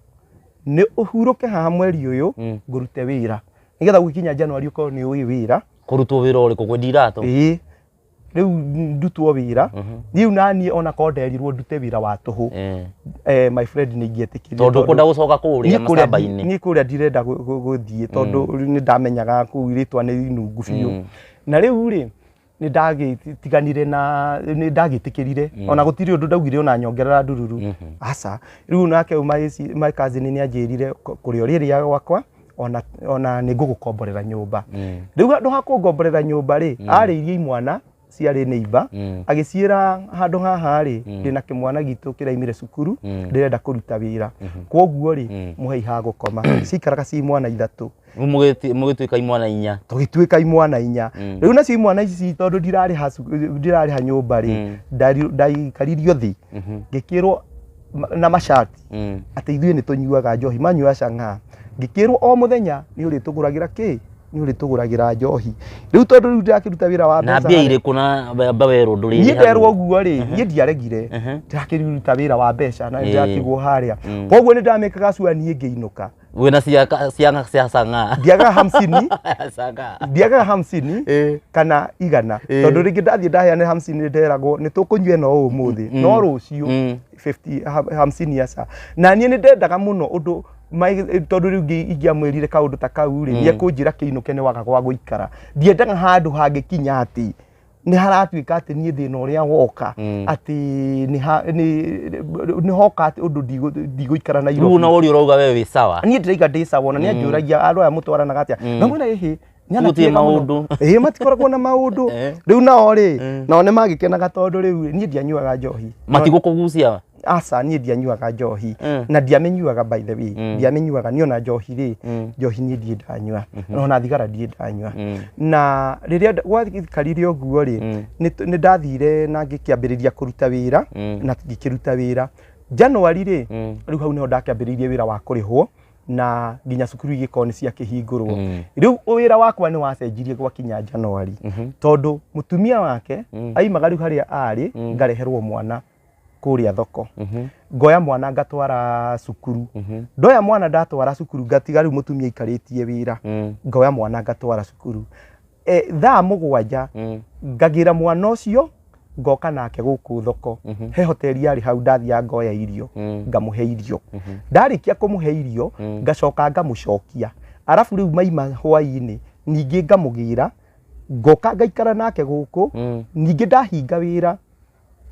nĩ ũhurũke haha mweri ũyũ, ngũrute wĩra nĩgetha gũgĩkinya January ũkorwo nĩ ũĩ wĩra. Kũrutwo wĩra ũrĩkũ? Kwendia iratũ? Ĩĩ, rĩu ndutwo wĩra rĩu naniĩ ona korwo nderirwo ndute wĩra wa tũhũ, my friend, nĩ ingĩetĩkĩrire. Tondũ ũkwenda gũcoka kũrĩa Niĩ kũrĩa macamba-inĩ. Niĩ kũrĩa ndirenda gũthiĩ, tondũ nĩ ndamenyaga kũu rĩtwa nĩ inungu biũ. Na rĩu rĩ, nĩ ndagĩtiganire na nĩ ndagĩtĩkĩrire, ona gũtirĩ ũndũ ndaugire ona nyongerera ndururu, aca. Rĩu nake my cousin nĩ anjĩrire kũrĩa ũrĩrĩa gwakwa, ona nĩ ngũgũkomborera nyũmba. Rĩu handũ ha kũngomborera nyũmba rĩ, arĩirie imwana ciarĩ neighbor, agĩciĩra handũ haha rĩ, ndĩna kĩmwana gitũ kĩraimire cukuru, ndĩrenda kũruta wĩra, kwoguo rĩ, mũhei ha gũkoma. Cikaraga ci imwana ithatũ. Rĩu mũgĩtuĩka imwana inya. Tũgĩtuĩka imwana inya. Rĩu nacio imwana ici, tondũ ndirarĩha nyũmba rĩ, ndaikaririo thĩ ngĩkĩrwo na macati atĩ ithuĩ nĩ tũnyuaga njohi, manyuaga chang'aa. Ngĩkĩrwo o mũthenya nĩ ũrĩtũgũragĩra kĩ, nĩ ũrĩtũgũragĩra njohi. Rĩu tondũ rĩu ndĩrakĩruta wĩra wa Na mbeca mbia irĩkũ na amba werwo ndũrĩ? Niĩ nderwo ũguo rĩ, niĩ ndiaregire. Ndĩrakĩruta wĩra wa mbeca na ndĩratigwo harĩa, koguo nĩ ndamĩkaga cua niĩ ngĩinũka Wĩna cia cang'aa. Ndiagaga hamsini. Cang'aa. Ndiagaga hamsini kana 100, tondũ rĩngĩ ndathiĩ ndaheane hamsini nderagwo nĩ tũkũnyua ĩno ũmũthĩ, no rũciũ 50 hamsini aca. Na niĩ nĩ ndendaga mũno ũndũ tondũ rĩu ingĩamwĩrire kaũndũ ta kau rĩ, nĩ ekũnjĩra kĩinũke nĩ waga gwa gũikara. Ndiendaga handũ hangĩkinya atĩ nĩ haratuĩka atĩ niĩ thĩna ũrĩa woka atĩ nĩ hoka atĩ ũndũ ndigũikara Rĩu Nairobi. na ũrĩa ũrauga we wĩ sawa. Niĩ ndĩraiga ndĩ sawa, ona nĩ anjũragia andũ aya mũtwaranaga atĩa, ngamwĩra ĩhĩ nĩ Gũtirĩ anake ega mũno. maũndũ. Ĩĩ, matikoragwo na maũndũ. Rĩu nao rĩ, nao nĩ magĩkenaga tondũ rĩu niĩ ndianyuaga njohi. Matigũkũgucia. Aca, niĩ ndianyuaga njohi na ndiamĩnyuaga, by the way, ndiamĩnyuaga niĩ. Ona njohi rĩ, njohi niĩ ndirĩ ndanyua, ona thigara ndirĩ ndanyua. Na rĩrĩa gwaikarire ũguo rĩ, nĩ ndathire na ngĩkĩambĩrĩria kũruta wĩra, na ngĩkĩruta wĩra January rĩ. Rĩu hau nĩho ndakĩambĩrĩirie wĩra wa kũrĩhwo, na nginya cukuru igĩkorwo nĩ ciakĩhingũrwo. Rĩu wĩra wakwa nĩ wacenjirie gwakinya January, tondũ mũtumia wake aimaga rĩu harĩa arĩ, ngareherwo mwana kũrĩa thoko, ngoya mwana ngatwara cukuru. Ndoya mwana ndatwara cukuru, ngatiga rĩu mũtumia aikarĩtie wĩra, ngoya mwana ngatwara cukuru thaa 7, ngagĩra mwana ũcio, ngoka nake gũkũ thoko. He hoteli yarĩ hau, ndathiaga ngoya irio, ngamũhe irio. Ndarĩkia kũmũhe irio, ngacoka ngamũcokia. Arabu rĩu maima hwaĩ-inĩ, ningĩ ngamũgĩra, ngoka ngaikara nake gũkũ. Ningĩ ndahinga wĩra,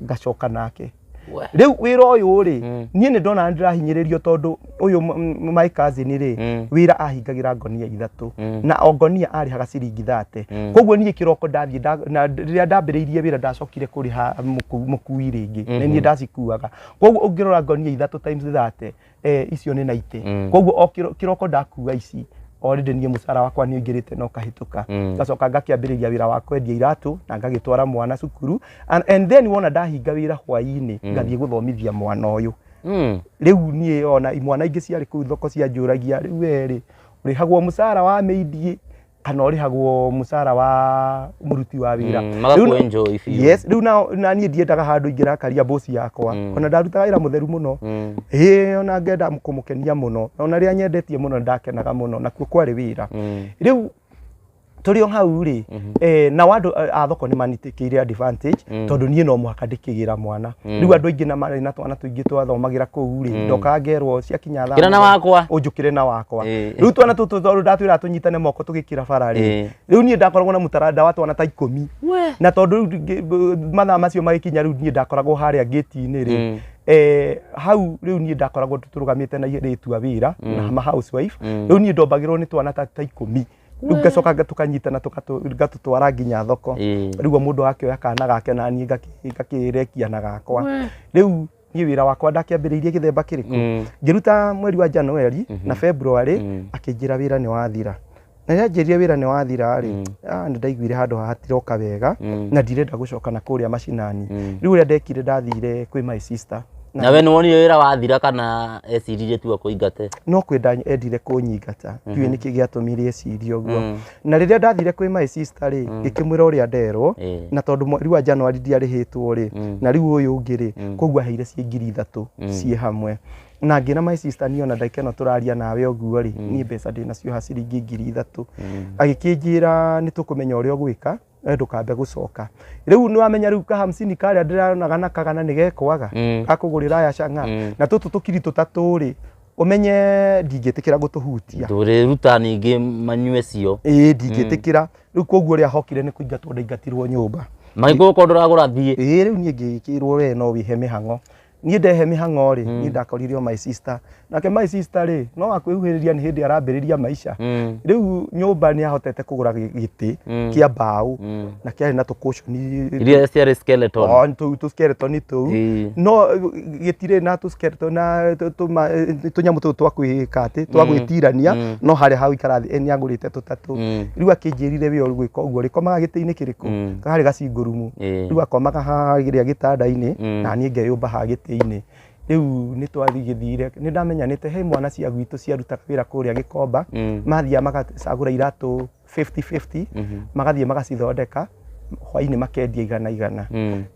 ngacoka nake. We. Rĩu wĩra ũyũ rĩ, niĩ nĩ ndona ndĩrahinyĩrĩrio, tondũ ũyũ my cousin rĩ, wĩra ahingagĩra ngonia ithatũ, na o ngonia arĩhaga ciringi 30. Koguo niĩ kĩroko ndathiĩ na rĩrĩa ndambĩrĩirie wĩra, ndacokire kũrĩha mũkui rĩngĩ, nĩ niĩ ndacikuaga. Koguo ũngĩrora ngonia ithatũ times 30, icio nĩ 90. Koguo o kĩroko ndakua ici, already niĩ mũcara wakwa nĩ ũingĩrĩte na ũkahĩtũka. Ngacoka ngakĩambĩrĩria wĩra wa kwendia iratũ na ngagĩtwara mwana cukuru, and then wona ndahinga wĩra hwaĩ-inĩ, ngathiĩ gũthomithia mwana ũyũ. Rĩu niĩ ona imwana ingĩ ciarĩ kũu thoko cianjũragia, rĩu we rĩ, ũrĩhagwo mũcara wa mĩindiĩ kana ũrĩhagwo mũcara wa mũruti wa wĩra? Magaku enjoy biũ. Yes, rĩu na niĩ ndiendaga handũ ingĩrakaria bosi yakwa. Ona ndarutaga wĩra mũtheru mũno. Ĩĩ, ona ngenda kũmũkenia mũno, ona rĩrĩa nyendetie mũno, ndakenaga mũno, nakuo kwarĩ wĩra. Rĩu Tũrĩ o hau rĩ, nao andũ a thoko nĩ manitĩkĩire advantage, tondũ niĩ no mũhaka ndĩkĩgĩra mwana. Rĩu andũ aingĩ na marĩ na twana tũingĩ twathomagĩra kũu rĩ, ndokaga ngerwo ciakinya thaa Kĩra na mũgwanja, wakwa. Ũnjũkĩre na wakwa. Rĩu twana tũtũ tondũ ndatwĩra tũnyitane moko tũgĩkĩra bara rĩ, rĩu niĩ ndakoragwo na mũtaranda wa twana ta 10. We. Na tondũ rĩu mathaa macio magĩkinya rĩu niĩ ndakoragwo harĩa gate-inĩ rĩ, hau rĩu niĩ ndakoragwo tũrũgamĩte na airĩtu a wĩra na ma housewife. Rĩu niĩ ndombagĩrwo nĩ twana ta 10, rĩu ngacoka tũkanyitana ngatũtwara nginya thoko. Rĩu o mũndũ akĩoya kana gake na niĩ ngakĩrekia na gakwa. Rĩu niĩ wĩra wakwa ndakĩambĩrĩirie gĩthemba kĩrĩkũ, ngĩruta mweri wa January na February, akĩnjĩra wĩra nĩ wathira. Na rĩrĩa anjĩrire wĩra nĩ wathira rĩ, nĩ ndaiguire handũ haha hatiroka wega, na ndirenda gũcoka na kũrĩa macinani. Rĩu ũrĩa ndekire, ndathire kwĩ my sister. Na we nĩ wonire wĩra wathira kana eciririe tu akũingate? No kwenda endire kũnyingata, ndiũĩ nĩkĩ gĩatũmire ecirie ũguo. Na rĩrĩa ndathire kwĩ my sister rĩ, ngĩkĩmwĩra ũrĩa nderwo, na tondũ mweri wa January ndiarĩhĩtwo rĩ, na rĩu ũyũ ũngĩ rĩ, koguo aheire ciĩ 3000 ciĩ hamwe. Na ngĩra my sister, niĩ ona ndagĩka ĩno tũraria nawe ũguo rĩ, niĩ mbeca ndĩnacio ha ciringi 3000. Agĩkĩnjĩra nĩ tũkũmenya ũrĩa ũgwĩka, we ndũkambe gũcoka. Rĩu nĩ wamenya rĩu ka hamsini karĩa ndĩronaga na kagana nĩ gekwaga gakũgũrĩra aya cang'a, na tũtũ tũkiri tũtatũ rĩ, ũmenye ndingĩtĩkĩra gũtũhutia. Ndũrĩruta ningĩ manyue cio. Ĩĩ, ndingĩtĩkĩra. Rĩu koguo ũrĩa hokire nĩ kũingatwo ndaingatirwo nyũmba. Magĩkũyũ korwo ndũragũra thiĩ. Ĩĩ, rĩu niĩ ngĩkĩrwo we no wĩhe mĩhang'o. Niĩ ndehe mĩhang'o rĩ, niĩ ndakorire o my sister. Nake my sister rĩ, no akwĩhuhĩrĩria nĩ hĩndĩ arambĩrĩria maica. Rĩu nyũmba nĩ ahotete kũgũra gĩtĩ kĩa mbaũ, na kĩarĩ na tũkũconi Iria ciarĩ skeleton. O, tũu tũ skeleton tũu. No gĩtirĩ na tũ skeleton na tũnyamũ tũu twa kwĩka atĩ twa gwĩtirania, no harĩa ha gũikara thĩ nĩ agũrĩte tũtatũ. Rĩu akĩnjĩrire we ũgwĩka ũguo rĩkomaga gĩtĩ-inĩ kĩrĩkũ? Karĩ gacingũrumu. Rĩu akomaga harĩa gĩtanda-inĩ, na niĩ ngeyũmba haha gĩtĩ-inĩ. Rĩu nĩ twagĩthire, nĩ ndamenyanĩte he mwana cia gwitũ ciarutaga wĩra kũrĩa Gĩkomba. Mathiaga magacagũra iratũ 50-50, magathiĩ magacithondeka, hwainĩ makendia igana igana.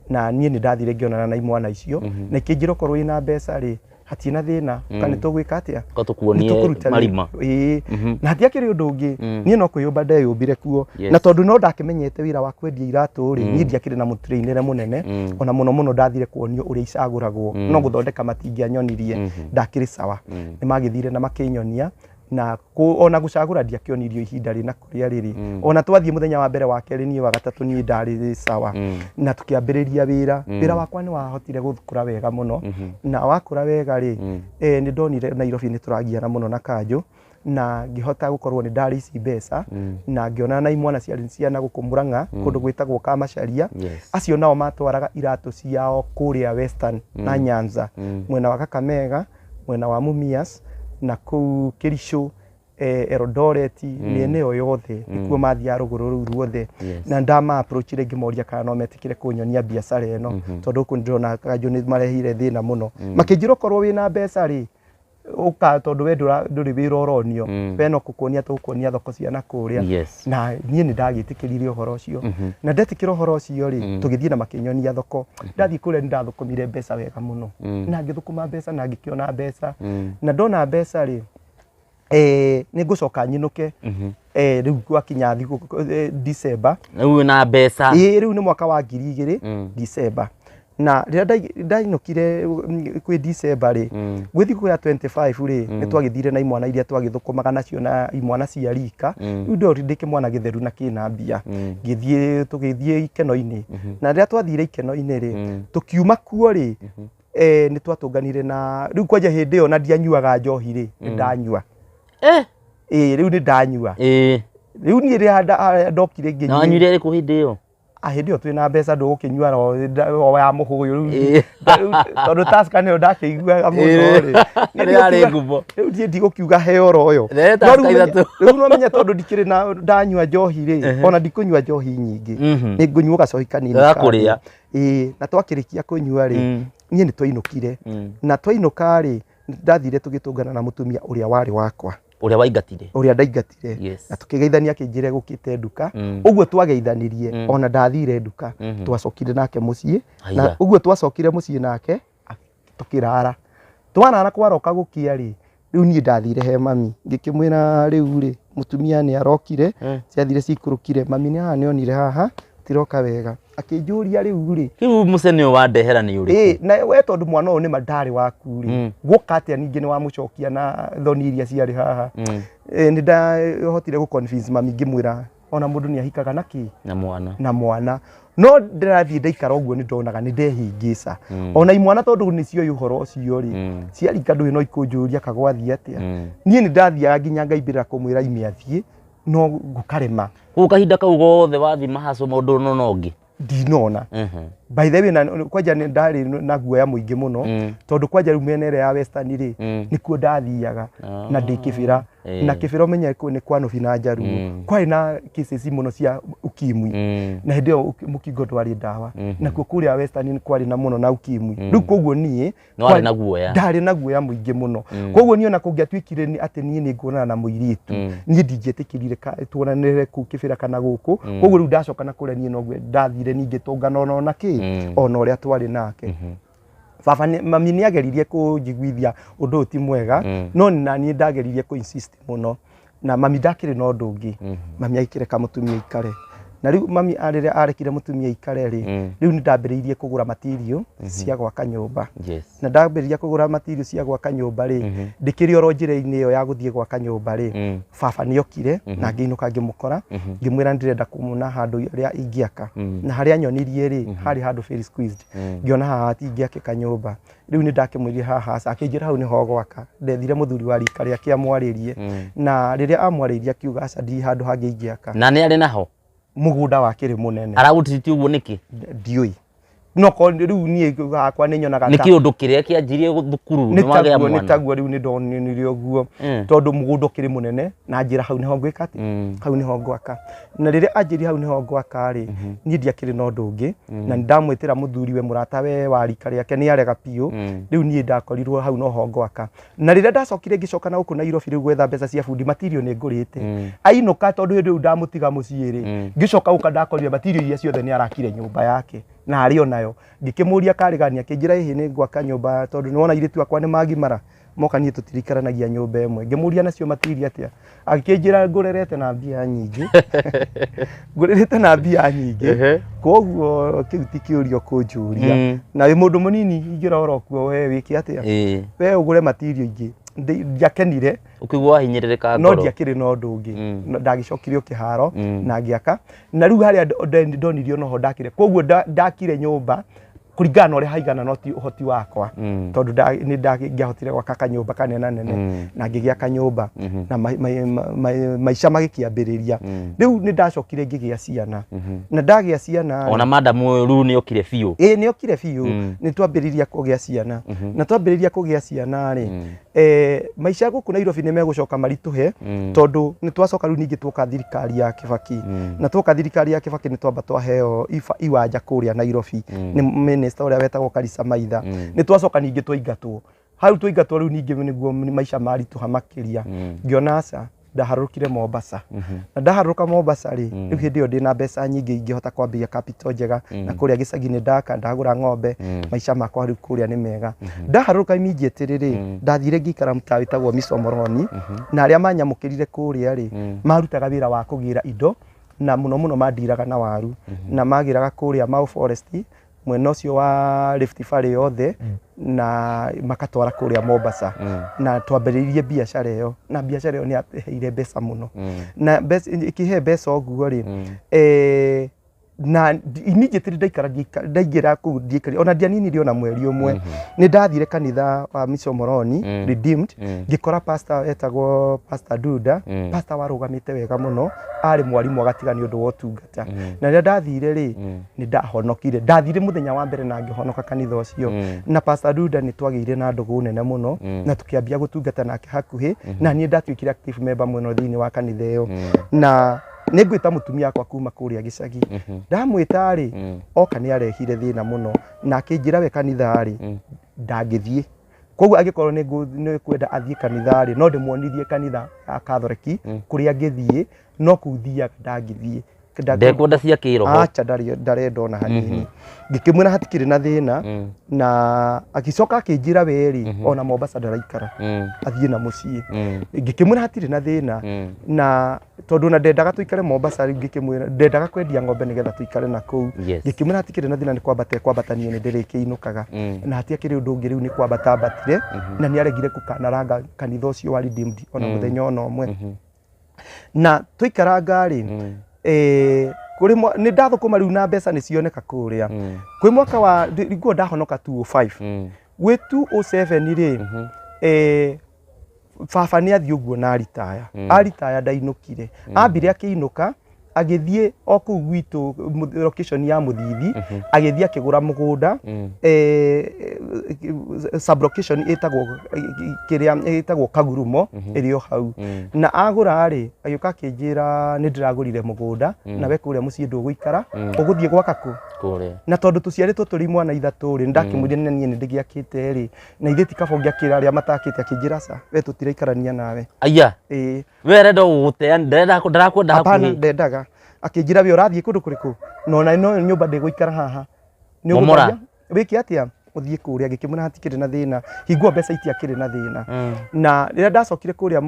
Na niĩ nĩ ndathire ngĩonana na imwana icio, na ikĩnjĩra okorwo wĩna mbeca rĩ, hatirĩ na thĩna, kana nĩ tũgwĩka atĩa? Ko tũkuonie. Nĩ tũkũruta wĩra. Marima. Ĩĩ. Na hatiakĩrĩ ũndũ ũngĩ, niĩ no kwĩyũmba ndeyũmbire kuo. Na tondũ no ndakĩmenyete wĩra wa kwendia iratũ rĩ, niĩ ndiakĩrĩ na mũtrainĩre mũnene, ona mũno mũno ndathire kuonio ũrĩa icagũragwo, no gũthondeka matingĩanyonirie, ndakĩrĩ sawa. Nĩ magĩthire na makĩnyonia, na ona gũcagũra ndiakĩonirio ihinda rĩna kũrĩa rĩrĩ. Ona twathiĩ mũthenya wa mbere, wa kerĩ, niĩ wa gatatũ, niĩ ndarĩ sawa. Na tũkĩambĩrĩria wĩra. Wĩra wakwa nĩ wahotire gũkũra wega mũno, na wakũra wega rĩ, nĩ ndonire Nairobi nĩ tũragiana mũno na kanjũ, na ngĩhota gũkorwo nĩ ndarĩ ici mbeca, na ngĩonana na imwana ciarĩ ciana gũkũ Murang'a, kũndũ gwĩtagwo Kamacharia. Acio nao matwaraga iratũ ciao kũrĩa Western na Nyanza, mwena wa Kakamega, mwena wa Mumias, na kũu Kericho, Eldoret, mĩena ĩyo yothe nĩkuo mathiaga, rũgũrũ rũu ruothe. Na ndama approachire ngĩmoria kana no metĩkĩre kũnyonia biacara ĩno, tondũ gũkũ nĩndĩrona kanjũ nĩ marehire thĩna mũno. Makĩnjĩra okorwo wĩna mbeca rĩ, ũka, tondũ we ndũrĩ wĩra ũronio, we no gũkuonia tũgũkuonia thoko cia na kũrĩa. Na niĩ nĩ ndagĩtĩkĩrire ũhoro ũcio, na ndetĩkĩra ũhoro ũcio rĩ, tũgĩthiĩ na makĩnyonia thoko. Ndathiĩ kũrĩa nĩ ndathũkũmire mbeca wega mũno, na ngĩthũkũma mbeca na ngĩkĩona mbeca. Na ndona mbeca rĩ, nĩ ngũcoka nyinũke. Rĩu gwakinya thigũkũ, December. Rĩu wĩna mbeca. Ĩĩ, rĩu nĩ mwaka wa 2000 December. Na rĩrĩa ndainũkire, kwĩ December rĩ, gwĩ thikũ ya 25 rĩ, nĩ twagĩthire na imwana iria twagĩthũkũmaga nacio, na imwana cia rika. Rĩu ndori ndĩ kĩmwana gĩtheru na kĩna mbia, ngĩthiĩ, tũgĩthiĩ ikeno-inĩ. Na rĩrĩa twathire ikeno-inĩ rĩ, tũkiuma kuo rĩ, nĩ twatũnganire na rĩu kwanja hĩndĩ ĩyo na ndianyuaga njohi rĩ, nĩ ndanyua. Ĩĩ, rĩu nĩ ndanyua. Rĩu niĩ rĩrĩa ndokire Na ngĩnyua. Wanyuire ĩrĩkũ hĩndĩ ĩyo? Ah, hĩndĩ ĩyo twĩna mbeca ndũgũkĩnyua o ya mũhũyũ rĩu. Rĩu tondũ Tusker nĩyo ndakĩiguaga mũno rĩ. Niĩ Nĩ yarĩ ndigũkiuga- ngumo. Rĩu niĩ ndigũkiuga he oro ũyũ. Nĩ No Tusker rĩu menye- ithatũ. Rĩu no menye tondũ ndikĩrĩ na ndanyua njohi rĩ, ona ndikũnyua njohi nyingĩ, nĩ ngũnyua gacohi kanini Ga kũrĩa. kando. Ĩĩ, na twakĩrĩkia kũnyua rĩ, niĩ nĩ twainũkire. Na twainũka rĩ, ndathire tũgĩtũngana na mũtumia ũrĩa warĩ wakwa. Ũrĩa waingatire. Ũrĩa ndaingatire. Na tũkĩgeithania, akĩnjĩra gũkĩte nduka. Ũguo twageithanirie, ona ndathire nduka, twacokire nake mũciĩ. Na Haiya. ũguo twacokire mũciĩ nake, tũkĩrara. Twarara, kwaroka gũkĩa rĩ, rĩu niĩ ndathire he mami ngĩkĩmwĩra rĩu rĩ Mũtumia nĩ arokire, ciathire cikũrũkire, mami nĩ haha nĩonire haha tiroka wega, akĩnjũria rĩu rĩ, Rĩu mũcene ũyũ wandehera nĩ ũrĩkũ? Ĩ, na we tondũ mwana ũyũ nĩma ndarĩ waku rĩ, guoka atĩa ningĩ nĩ wamũcokia na thoni iria ciarĩ haha? Nĩ ndahotire gũ convince mami, ngĩmwĩra ona mũndũ nĩ ahikaga na kĩ? Na mwana. Na mwana. No ndĩrathiĩ ndaikara ũguo, nĩ ndonaga nĩ ndehĩngĩca ona imwana, tondũ nĩ cioĩ ũhoro ũcio rĩ, ciarika ndũĩ no ikũnjũria kagwathiĩ atĩa. Niĩ nĩ ndathiaga nginya ngaimbĩrĩra kũmwĩra ime athiĩ, no gũkarema. Koguo kahinda kau gothe wathiĩ mahaco maũndũ no na ũngĩ? Ndinona. By the way, na kwanja nĩ ndarĩ na guoya mũingĩ mũno, tondũ kwanja rĩu mĩena ĩrĩa ya Western rĩ, nĩkuo ndathiaga na ndĩ Kĩbĩra. Na Kĩbĩra ũmenye nĩ kwa Nũbi na Njaruo, kwarĩ na cases mũno cia ukimwi, na hĩndĩ ĩyo mũkingo ndwarĩ ndawa. Nakuo kũrĩa Western nĩ kwarĩ na mũno na ukimwi. Rĩu koguo niĩ Nĩ warĩ na guoya. Ndarĩ na guoya mũingĩ mũno. Koguo niĩ ona kũngĩatuĩkire nĩ atĩ niĩ nĩ nguonana na mũirĩtu, niĩ ndingĩetĩkĩrire tuonanĩre kũu Kĩbĩra kana gũkũ. Koguo rĩu ndacoka na kũrĩa niĩ noguo ndathire ningĩ tũngana ona kĩ ona ũrĩa twarĩ nake. Baba mami nĩ ageririe kũnjiguithia ũndũ ũyũ ti mwega, no na niĩ ndageririe kũ insist mũno, na mami ndakĩrĩ na ũndũ ũngĩ. Mami agĩkĩreka mũtumia aikare. Na rĩu mami rĩrĩa arekire mũtumia aikare rĩ, rĩu nĩ ndambĩrĩirie kũgũra material cia gwaka nyũmba. Na ndambĩrĩria kũgũra material cia gwaka nyũmba rĩ, ndĩkĩrĩ oro njĩra-inĩ ĩyo ya gũthiĩ gwaka nyũmba rĩ, baba nĩ okire na ngĩinũka ngĩmũkora, ngĩmwĩra ndĩrenda kũmũna handũ harĩa ingĩaka. Na harĩa nyonirie rĩ, harĩ handũ very squeezed. Ngĩona haha hatingĩakĩka nyũmba. Rĩu nĩ ndakĩmwĩrire haha aca, akĩnjĩra hau nĩho gwaka. Ndethire mũthuri wa rika rĩake amwarĩrie, na rĩrĩa amwarĩirie akiuga aca, ndirĩ handũ hangĩ ingĩaka. Na nĩ arĩ naho? Mũgũnda wakĩrĩ mũnene. Aragũtiritie ũguo nĩkĩ? Ndiũĩ, no korwo rĩu niĩ hakwa nĩ nyonaga Nĩ kĩũndũ kĩrĩa kĩanjirie thukuru nĩ nĩ wagĩa taguo nĩ mwana. Taguo rĩu nĩ ndonire ũguo, tondũ mũgũnda ũkĩrĩ mũnene, na njĩra hau nĩho ngwĩka atĩ, hau nĩho ngwaka. Na rĩrĩa anjĩrire hau nĩho ngwaka rĩ, niĩ ndiakĩrĩ na ũndũ ũngĩ, na nĩ ndamwĩtĩra mũthuri we mũrata we wa rika rĩake, nĩ arega biũ. Rĩu niĩ ndakorirwo hau noho ngwaka. Na rĩrĩa ndacokire ngĩcoka na gũkũ Nairobi rĩu gwetha mbeca cia bundi, material nĩ ngũrĩte ainũka, tondũ hĩndĩ ĩyo ndamũtiga mũciĩ rĩ, ngĩcoka gũka ndakorire material iria ciothe nĩ arakire nyũmba yake na arĩ onayo. Ngĩkĩmũria karĩ gani, akĩnjĩra ĩhĩ nĩ ngwaka nyũmba, tondũ nĩwona airĩtu akwa nĩ magimara moka, niĩ tũtirikaranagia nyũmba ĩmwe. Ngĩmũria nacio material atĩa, akĩnjĩra ngũrerete na mbia nyingĩ, ngũrĩrĩte na mbia nyingĩ. Koguo kĩu ti kĩũria kũnjũria. Na wĩ mũndũ mũnini ingĩrora kuo we wĩke atĩa? We ũgũre material ingĩ. Ndiakenire. Ũkĩigua wahinyĩrĩrĩka No ngoro. ndiakĩrĩ na ũndũ ũngĩ. No ndagĩcokire o kĩharo na ngĩaka. Na rĩu harĩa ndonirio noho ndakire. Koguo ndakire nyũmba kũringana na ũrĩa haigana, no ti ũhoti wakwa, tondũ nĩ ndangĩahotire gwaka kanyũmba kanena nene. Na ngĩgĩaka nyũmba na maica magĩkĩambĩrĩria. Rĩu nĩ ndacokire ngĩgĩa ciana, na ndagĩa ciana rĩ, Ona madamu ũyũ rĩu nĩ okire biũ. Ĩĩ, nĩ okire biũ. Nĩ twambĩrĩria kũgĩa ciana, na twambĩrĩria kũgĩa ciana rĩ, maica gũkũ Nairobi nĩ megũcoka maritũhe, tondũ nĩ twacoka rĩu ningĩ twoka thirikari ya Kibaki. Na twoka thirikari ya Kibaki nĩ twamba twaheo iwanja kũrĩa Nairobi nĩ minister ũrĩa wetagwo Karisa Maitha. Nĩ twacoka ningĩ twaingatwo hau. Twaingatwo rĩu ningĩ nĩguo maica maritũha makĩria. Ngĩona aca, ndaharũrũkire Mombasa. Na ndaharũrũka Mombasa rĩ, rĩu hĩndĩ ĩyo ndĩna mbeca nyingĩ ingĩhota kwambĩrĩria capital njega, na kũrĩa gĩcagi-inĩ ndaka, ndagũra ng'ombe, maica makwa rĩu kũrĩa nĩ mega. Ndaharũrũka immediately rĩ, ndathire ngĩikara mtaa wĩtagwo Misomoroni, na arĩa manyamũkĩrire kũrĩa rĩ, marutaga wĩra wa kũgĩra indo, na mũno mũno mandiraga na waru, na magĩraga kũrĩa Mau Forest, mwena ũcio wa Rift Valley yothe, na makatwara kũrĩa Mombasa. Na twambĩrĩirie biacara ĩyo, na biacara ĩyo nĩ yaheire mbeca mũno. Na mbeca ĩkĩhe mbeca ũguo rĩ, na immediately ndaikara ndaingĩra kũu ndiaikarire ona ndianinire ona mweri ũmwe, nĩ ndathire kanitha wa Misomoroni Redeemed, ngĩkora pastor etagwo Pastor Duda, pastor warũgamĩte wega mũno, arĩ mwarimũ agatiga nĩ ũndũ wa ũtungata. Na rĩrĩa ndathire rĩ, nĩ ndahonokire. Ndathire mũthenya wa mbere na ngĩhonoka kanitha ũcio. Na Pastor Duda nĩ twagĩire na ndũgũ nene mũno, na tũkĩambia gũtungata nake hakuhĩ, na niĩ ndatuĩkire active member mũno thĩinĩ wa kanitha ĩyo. Na nĩ ngwĩta mũtumia wakwa kuma kũrĩa gĩcagi. Ndamwĩta rĩ, oka nĩ arehire thĩna mũno, na akĩnjĩra we kanitha rĩ ndangĩthiĩ. Koguo angĩkorwo nĩ kwenda athiĩ kanitha rĩ, no ndĩmuonithie kanitha ya Katholiki kũrĩa angĩthiĩ, no kũu thiaga ndangĩthiĩ. Ndekwenda cia kĩroho. Acha, ndarenda ona hanini. Ngĩkĩmwĩra hatikĩrĩ na thĩna. Na agĩcoka akĩnjĩra we rĩ, ona Mombasa ndaraikara, athiĩ na mũciĩ. Ngĩkĩmwĩra hatirĩ na thĩna. Na tondũ ona ndendaga tũikare Mombasa rĩu, ngĩkĩmwĩra ndendaga kwendia ng'ombe nĩgetha tũikare na kũu. Ngĩkĩmwĩra hatikĩrĩ na thĩna, nĩ kwambata kwambata, niĩ nĩ ndĩrĩkĩinũkaga. Na hatiakĩrĩ ũndũ ũngĩ, rĩu nĩ kwambata ambatire, na nĩ aregire gũkanaranga kanitha ũcio wa Redeemed ona mũthenya ona ũmwe. Na tũikaranga rĩ, kũrĩ nĩ ndathũkũma rĩu na mbeca nĩ cioneka kũrĩa. Kwĩ mwaka wa nguo ndahonoka 205, gwĩ 207 rĩ, baba nĩ athiĩ ũguo na aritaya. Aritaya ndainũkire, ambire akĩinũka, agĩthiĩ o kũu gwitũ location ya Mũthithi, agĩthiĩ akĩgũra mũgũnda, sub-location ĩtagwo kĩrĩa ĩtagwo Kagurumo, ĩrĩ o hau. Na agũra rĩ, agĩũka akĩnjĩra nĩ ndĩragũrire mũgũnda, na we kũrĩa mũciĩ ndũgũikara, ũgũthiĩ gwaka kũ? Kũrĩa. Na tondũ tũciarĩtwo tũrĩ mwana ithatũ rĩ, ndakĩmwĩrire na niĩ nĩ ndĩgĩakĩte rĩ, na ithuĩ ti kaba ũngĩakĩra arĩa matakĩte. Akĩnjĩra ca, we tũtiraikarania nawe. Aya. Ĩĩ. We arenda gũgũtea, ndarenda, ndarakwenda Hapana. hakuhĩ. Ndendaga. Akĩnjĩra we ũrathiĩ kũndũ kũrĩkũ, na ona no nyũmba ndĩgũikara haha nĩ Momora. ũgũtharia wĩke atĩa, ũthiĩ kũrĩa. Ngĩkĩmwĩra hatikĩrĩ na thĩna, hinguo mbeca itiakĩrĩ na thĩna. Na rĩrĩa ndacokire kũrĩa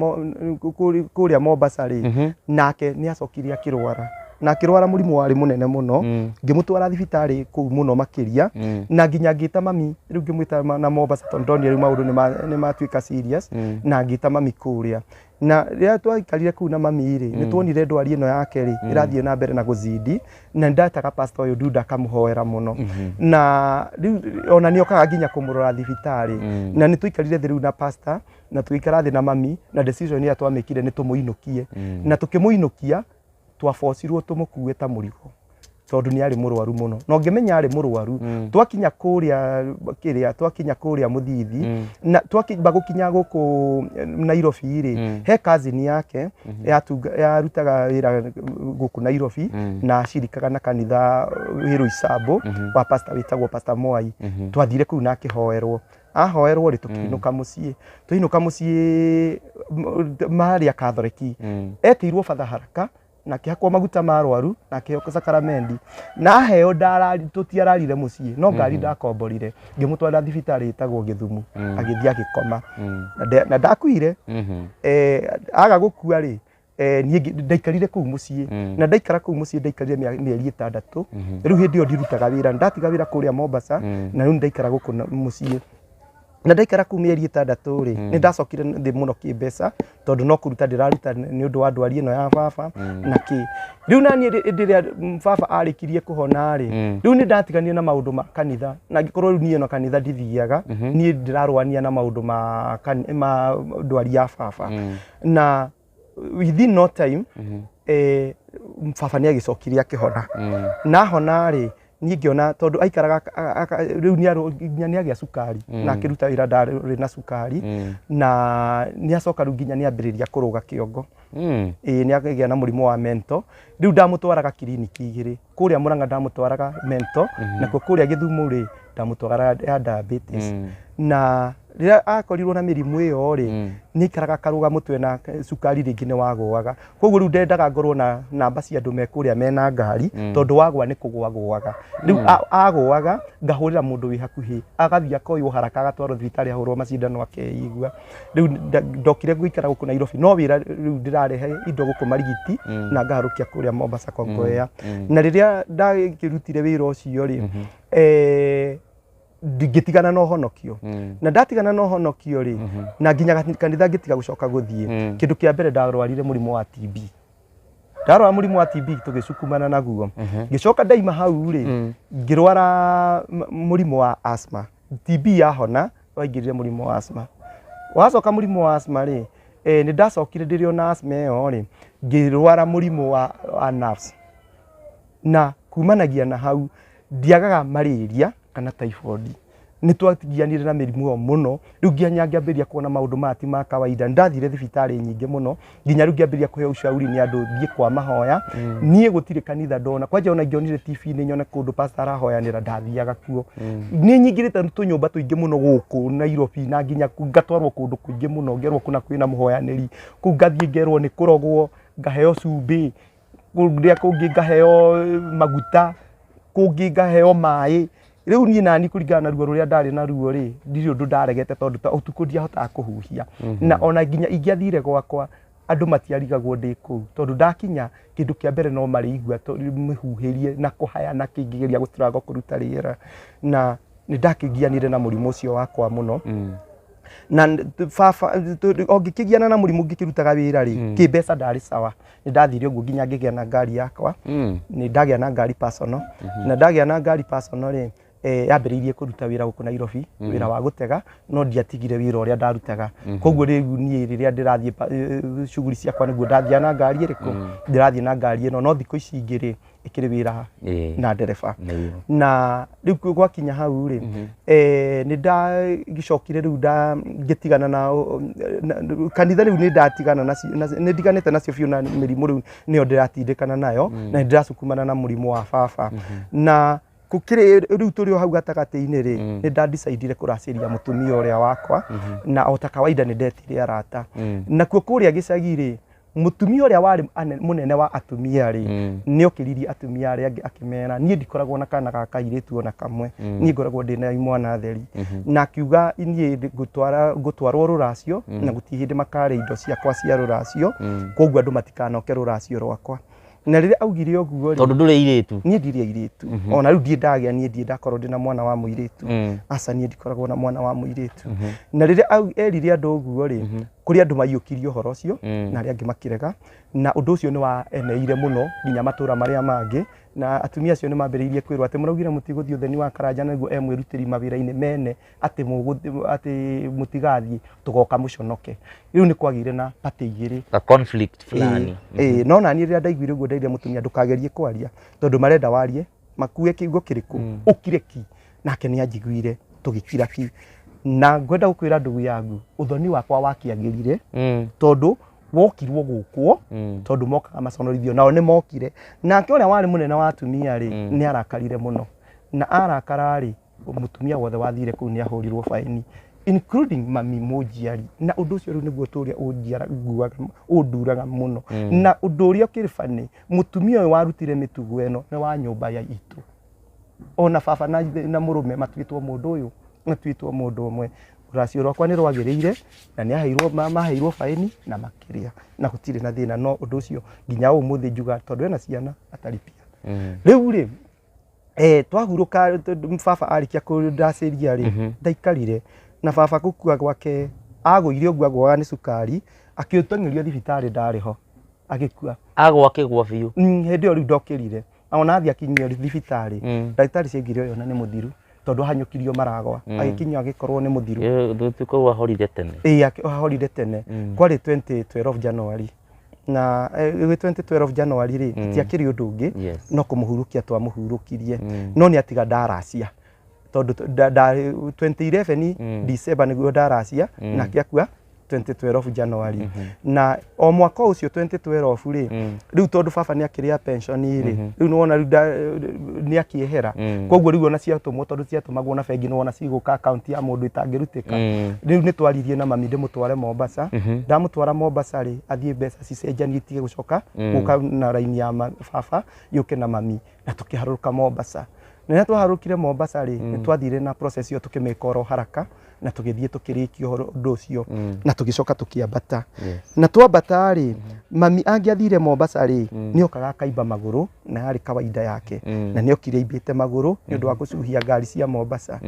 kũrĩa Mombasa rĩ, nake nĩ acokire akĩrwara, na akĩrwara mũrimũ warĩ mũnene mũno. Ngĩmũtwara thibitarĩ kũu mũno makĩria, na nginya ngĩta mami rĩu, ngĩmwĩta na Mombasa tondũ ndonire rĩu maũndũ nĩ matuĩka serious. Na ngĩta mami kũrĩa, na rĩrĩa twaikarire kũu na mami rĩ, nĩ tuonire ndwari ĩno yake rĩ ĩrathiĩ na mbere na gũzidi. Na nĩ ndetaga pastor ũyũ Duda akamũhoera mũno, na rĩu ona nĩ okaga nginya kũmũrora thibitarĩ. Na nĩ twaikarire thĩ rĩu na pastor, na tũgĩikara thĩ na mami, na decision ĩrĩa twamĩkire nĩ tũmũinũkie. Na tũkĩmũinũkia, twabocirwo tũmũkue ta mũrigo tondũ nĩ arĩ mũrwaru mũno. Na ũngĩmenya arĩ mũrwaru, twakinya kũrĩa kĩrĩa, twakinya kũrĩa Mũthithi, na twakimba gũkinya gũkũ Nairobi rĩ, he cousin yake yarutaga wĩra gũkũ Nairobi na acirikaga na kanitha wĩ Roysambu wa pastor wĩtagwo Pastor Mwai. Twathire kũu na akĩhoerwo. Ahoerwo rĩ, tũkĩinũka mũciĩ. Twainũka mũciĩ, marĩa Katholeki etĩirwo batha haraka, na akĩhakwo maguta ma rwaru, na akĩheo sakaramendi, na aheo ndarari. Tũtiararire mũciĩ, no ngari ndakomborire, ngĩmũtwara thibitarĩ ĩtagwo Gĩthumu, agĩthiĩ agĩkoma. Na ndakuire. Aga gũkua rĩ, niĩ ndaikarire kũu mũciĩ. Na ndaikara kũu mũciĩ, ndaikarire mĩeri 6. Rĩu hĩndĩ ĩyo ndirutaga wĩra, ndatiga wĩra kũrĩa Mombasa. Na rĩu ndaikara gũkũ mũciĩ, na ndaikara kũu mĩeri 6 rĩ, nĩ ndacokire thĩ mũno kĩmbeca, tondũ no kũruta ndĩraruta nĩ ũndũ wa ndwari ĩno ya baba. Na kĩ rĩu na niĩ hĩndĩ ĩrĩa baba arĩkirie kũhona rĩ, rĩu nĩ ndatiganire na maũndũ ma kanitha, na angĩkorwo rĩu niĩ ona kanitha ndithiaga, niĩ ndĩrarũania na maũndũ ma ndwari ya baba. Na within no time, baba nĩ agĩcokire akĩhona. Na ahona rĩ, niĩ ngĩona tondũ aikaraga rĩu nginya nĩ agĩa cukari, na akĩruta wĩra ndarĩ na cukari, na nĩ acoka rĩu nginya nĩ ambĩrĩria kũrũga kĩongo. Ĩĩ, nĩ agĩa na mũrimũ wa mental. Rĩu ndamũtwaraga kiriniki igĩrĩ kũrĩa Mũrang'a, ndamũtwaraga mental, nakuo kũrĩa Gĩthumo rĩ, ndamũtwaraga ya diabetes. Na rĩrĩa akorirwo na mĩrimũ ĩyo rĩ, nĩ aikaraga akarũga mũtwe, na cukari rĩngĩ nĩ wagũaga. Koguo rĩu ndendaga ngorwo na namba cia andũ me kũrĩa mena ngari, tondũ wagwa nĩ kũgwa gũaga. Rĩu agũaga, ngahũrĩra mũndũ wĩ hakuhĩ, agathiĩ akoywo haraka, agatwarwo thibitarĩ, ahũrwo macindano, akeigua. Rĩu ndokire gũikara gũkũ Nairobi, no wĩra rĩu ndĩrarehe indo gũkũ Marigiti na ngaharũkia kũrĩa Mombasa Kongowea. Na rĩrĩa ndakĩrutire wĩra ũcio rĩ, ngĩtigana na ũhonokio. Na ndatigana na ũhonokio rĩ, na nginya kanitha ngĩtiga gũcoka gũthiĩ. Kĩndũ kĩa mbere, ndarwarire mũrimũ wa TB. Ndarwara mũrimũ wa TB, tũgĩcukumana naguo. Ngĩcoka ndaima hau rĩ, ngĩrwara mũrimũ wa asthma. TB yahona, waingĩrire mũrimũ wa asthma. Wacoka mũrimũ wa asthma rĩ, nĩ ndacokire ndĩrĩ ona asthma ĩyo rĩ, ngĩrwara mũrimũ wa nerves. Na kumanagia na hau ndiagaga malaria kana typhoid. Nĩ twatigianire na mĩrimũ ĩyo mũno. Rĩu nginya ngĩambĩrĩria kuona maũndũ maya ti ma kawaida. Nĩ ndathire thibitarĩ nyingĩ mũno, nginya rĩu ngĩambĩrĩria kũheo ushauri nĩ andũ thiĩ kwa mahoya. Niĩ gũtirĩ kanitha ndona kwanja, ona ingĩonire TV-inĩ nyone kũndũ pastor arahoyanĩra, ndathiaga kuo. Nĩ nyingĩrĩte tũnyũmba tũingĩ mũno gũkũ Nairobi, na nginya ngatwarwo kũndũ kũingĩ mũno, ngerwo kũna kwĩna mũhoyanĩri kũu, ngathiĩ ngerwo nĩ kũrogwo, ngaheo cumbĩ. Kũrĩa kũngĩ ngaheo maguta, kũngĩ ngaheo maĩ. Rĩu niĩ nani kũringana na ruo rũrĩa ndarĩ naruo rĩ, ndirĩ ũndũ ndaregete tondũ ta ũtukũ ndiahotaga kũhuhia. Na ona nginya ingĩathire gwakwa andũ matiarigagwo ndĩ kũu tondũ ndakinya kĩndũ kĩa mbere no marĩigua mĩhuhĩrie na kũhaya na kĩngĩgeria gũtũrago kũruta rĩera. Na nĩ ndakĩgianire na mũrimũ ũcio wakwa mũno. Na baba o ngĩkĩgiana na mũrimũ ngĩkĩrutaga wĩra rĩ, kĩmbeca ndarĩ sawa. Nĩ ndathire ũguo nginya ngĩgĩa na ngari yakwa. Nĩ ndagĩa na ngari personal. Na ndagĩa na ngari personal rĩ, yambĩrĩirie kũruta wĩra gũkũ Nairobi, wĩra wa gũtega, no ndiatigire wĩra ũrĩa ndarutaga. Koguo rĩu niĩ rĩrĩa ndĩrathiĩ shughuli ciakwa nĩguo ndathiaga na ngari ĩrĩkũ, ndĩrathiĩ na ngari ĩno, no thikũ ici ingĩ rĩ, ĩkĩrĩ wĩra na ndereba. Na rĩu gwakinya hau rĩ, nĩ ndagĩcokire rĩu ngĩtigana na kanitha rĩu nĩ ndatigana nacio, nĩ ndiganĩte nacio biũ na mĩrimũ rĩu nĩyo ndĩratindĩkana nayo, na nĩ ndĩracukumana na mũrimũ wa baba. Na gũkĩrĩ rĩu tũrĩ o hau gatagatĩ-inĩ rĩ, nĩ ndandicaidire kũracĩria mũtumia ũrĩa wakwa, na o ta kawaida nĩ ndetire arata. Nakuo kũrĩa gĩcagi rĩ, mũtumia ũrĩa warĩ mũnene wa atumia rĩ, nĩ okĩririe atumia arĩa angĩ akĩmera niĩ ndikoragwo na kana ga kairĩtu ona kamwe, niĩ ngoragwo ndĩ na imwana theri. Na akiuga niĩ ngũtwarwo rũracio na gũtirĩ hĩndĩ makarĩa indo ciakwa cia rũracio, koguo andũ matikanoke rũracio rwakwa. Na rĩrĩa augire ũguo rĩ, tondũ ndũrĩ irĩtu, niĩ ndirĩ airĩtu, ona rĩu ndirĩ ndagĩa, niĩ ndirĩ ndakorwo ndĩ na mwana wa mũirĩtu. Aca, niĩ ndikoragwo na mwana wa mũirĩtu. Na rĩrĩa erire andũ ũguo rĩ, kũrĩ andũ maiyũkirie ũhoro ũcio na arĩa angĩ makĩrega, na ũndũ ũcio nĩ waeneire mũno nginya matũra marĩa mangĩ. Na atumia acio nĩ mambĩrĩirie kwĩrwo atĩ mũraugire mũtigũthiĩ ũtheni wa Karanja nĩguo emwĩrutĩri mawĩra-inĩ mene, atĩ mũtigathiĩ tũgoka mũconoke. Rĩu nĩ kwagĩire na party igĩrĩ, a conflict fulani. No nani rĩrĩa ndaiguire ũguo ndaire mũtumia ndũkagerie kwaria tondũ marenda warie makue kiugo kĩrĩkũ, ũkire ki. Nake nĩ anjiguire tũgĩkira ki. Na ngwenda gũkwĩra ndugu yangu, ũthoni wakwa wakĩagĩrire tondũ wokirwo gũkwo, tondũ mokaga maconorithio nao nĩ mokire. Nake ũrĩa warĩ mũnene wa atumia rĩ, nĩ arakarire mũno, na arakara rĩ, mũtumia wothe wathire kũu nĩ ahũrirwo baini, including mami mũnjiari. Na ũndũ ũcio rĩu nĩguo tũrĩa ũnduraga mũno. Na ũndũ ũrĩa ũkĩrĩ bani, mũtumia ũyũ warutire mĩtugo ĩno nĩ wa nyũmba ya itũ. Ona baba na mũrũme matuĩtwo mũndũ ũyũ, matuĩtwo mũndũ ũmwe. Rũracio rwakwa nĩ rwagĩrĩire na nĩ aheirwo, maheirwo baini na makĩrĩa na gũtirĩ na thĩna. No ũndũ ũcio nginya ũmũthĩ njuga tondũ ena ciana ataripia. Rĩu rĩ, twahurũka baba arĩkia kũndacĩria rĩ, ndaikarire na baba gũkua gwake, agũire ũguo agũaga nĩ cukari, akĩteng'erio thibitarĩ, ndarĩ ho, agĩkua. Agwa akĩgwa biũ. Hĩndĩ ĩyo rĩu ndokĩrire, ona athiĩ akinyio thibitarĩ, ndagĩtarĩ ciaugire ũyũ ona nĩ mũthiru tondũ ahanyũkirio maragwa, agĩkinyio agĩkorwo nĩ mũthiru. Koguo ahorire tene. Ĩĩ, ahorire tene. Kwarĩ 2012 January. Na 2012 January rĩ, gũtiakĩrĩ ũndũ ũngĩ no kũmũhurũkia twamũhurũkirie. No nĩ atiga ndaracia tondũ 2011 December nĩguo ndaracia, nake akua 2012 January. Na o mwaka ũcio 2012 rĩ, rĩu tondũ baba nĩ akĩrĩa pension rĩ, rĩu nĩwona rĩu nĩ akĩehera. Koguo rĩu ona ciatũmwo, tondũ ciatũmagwo na bengi, nĩwona cigũka akaunti ya mũndũ ĩtangĩrutĩka. Rĩu nĩ twaririe na mami ndĩmũtware Mombasa. Ndamũtwara Mombasa rĩ, athiĩ mbeca cicenjanie itige gũcoka gũka na raini ya baba yũke na mami, na tũkĩharũrũka Mombasa. Na rĩrĩa twaharũrũkire Mombasa rĩ, nĩ twathire na process ĩyo tũkĩmĩka oro haraka, na tũgĩthiĩ tũkĩrĩkia ũndũ ũcio, na tũgĩcoka tũkĩambata. Na twambata rĩ, mami angĩathire Mombasa rĩ, nĩ okaga akaimba magũrũ, na yarĩ kawaida yake. Na nĩ okire aimbĩte magũrũ nĩ ũndũ wa gũcuhia ngari cia Mombasa.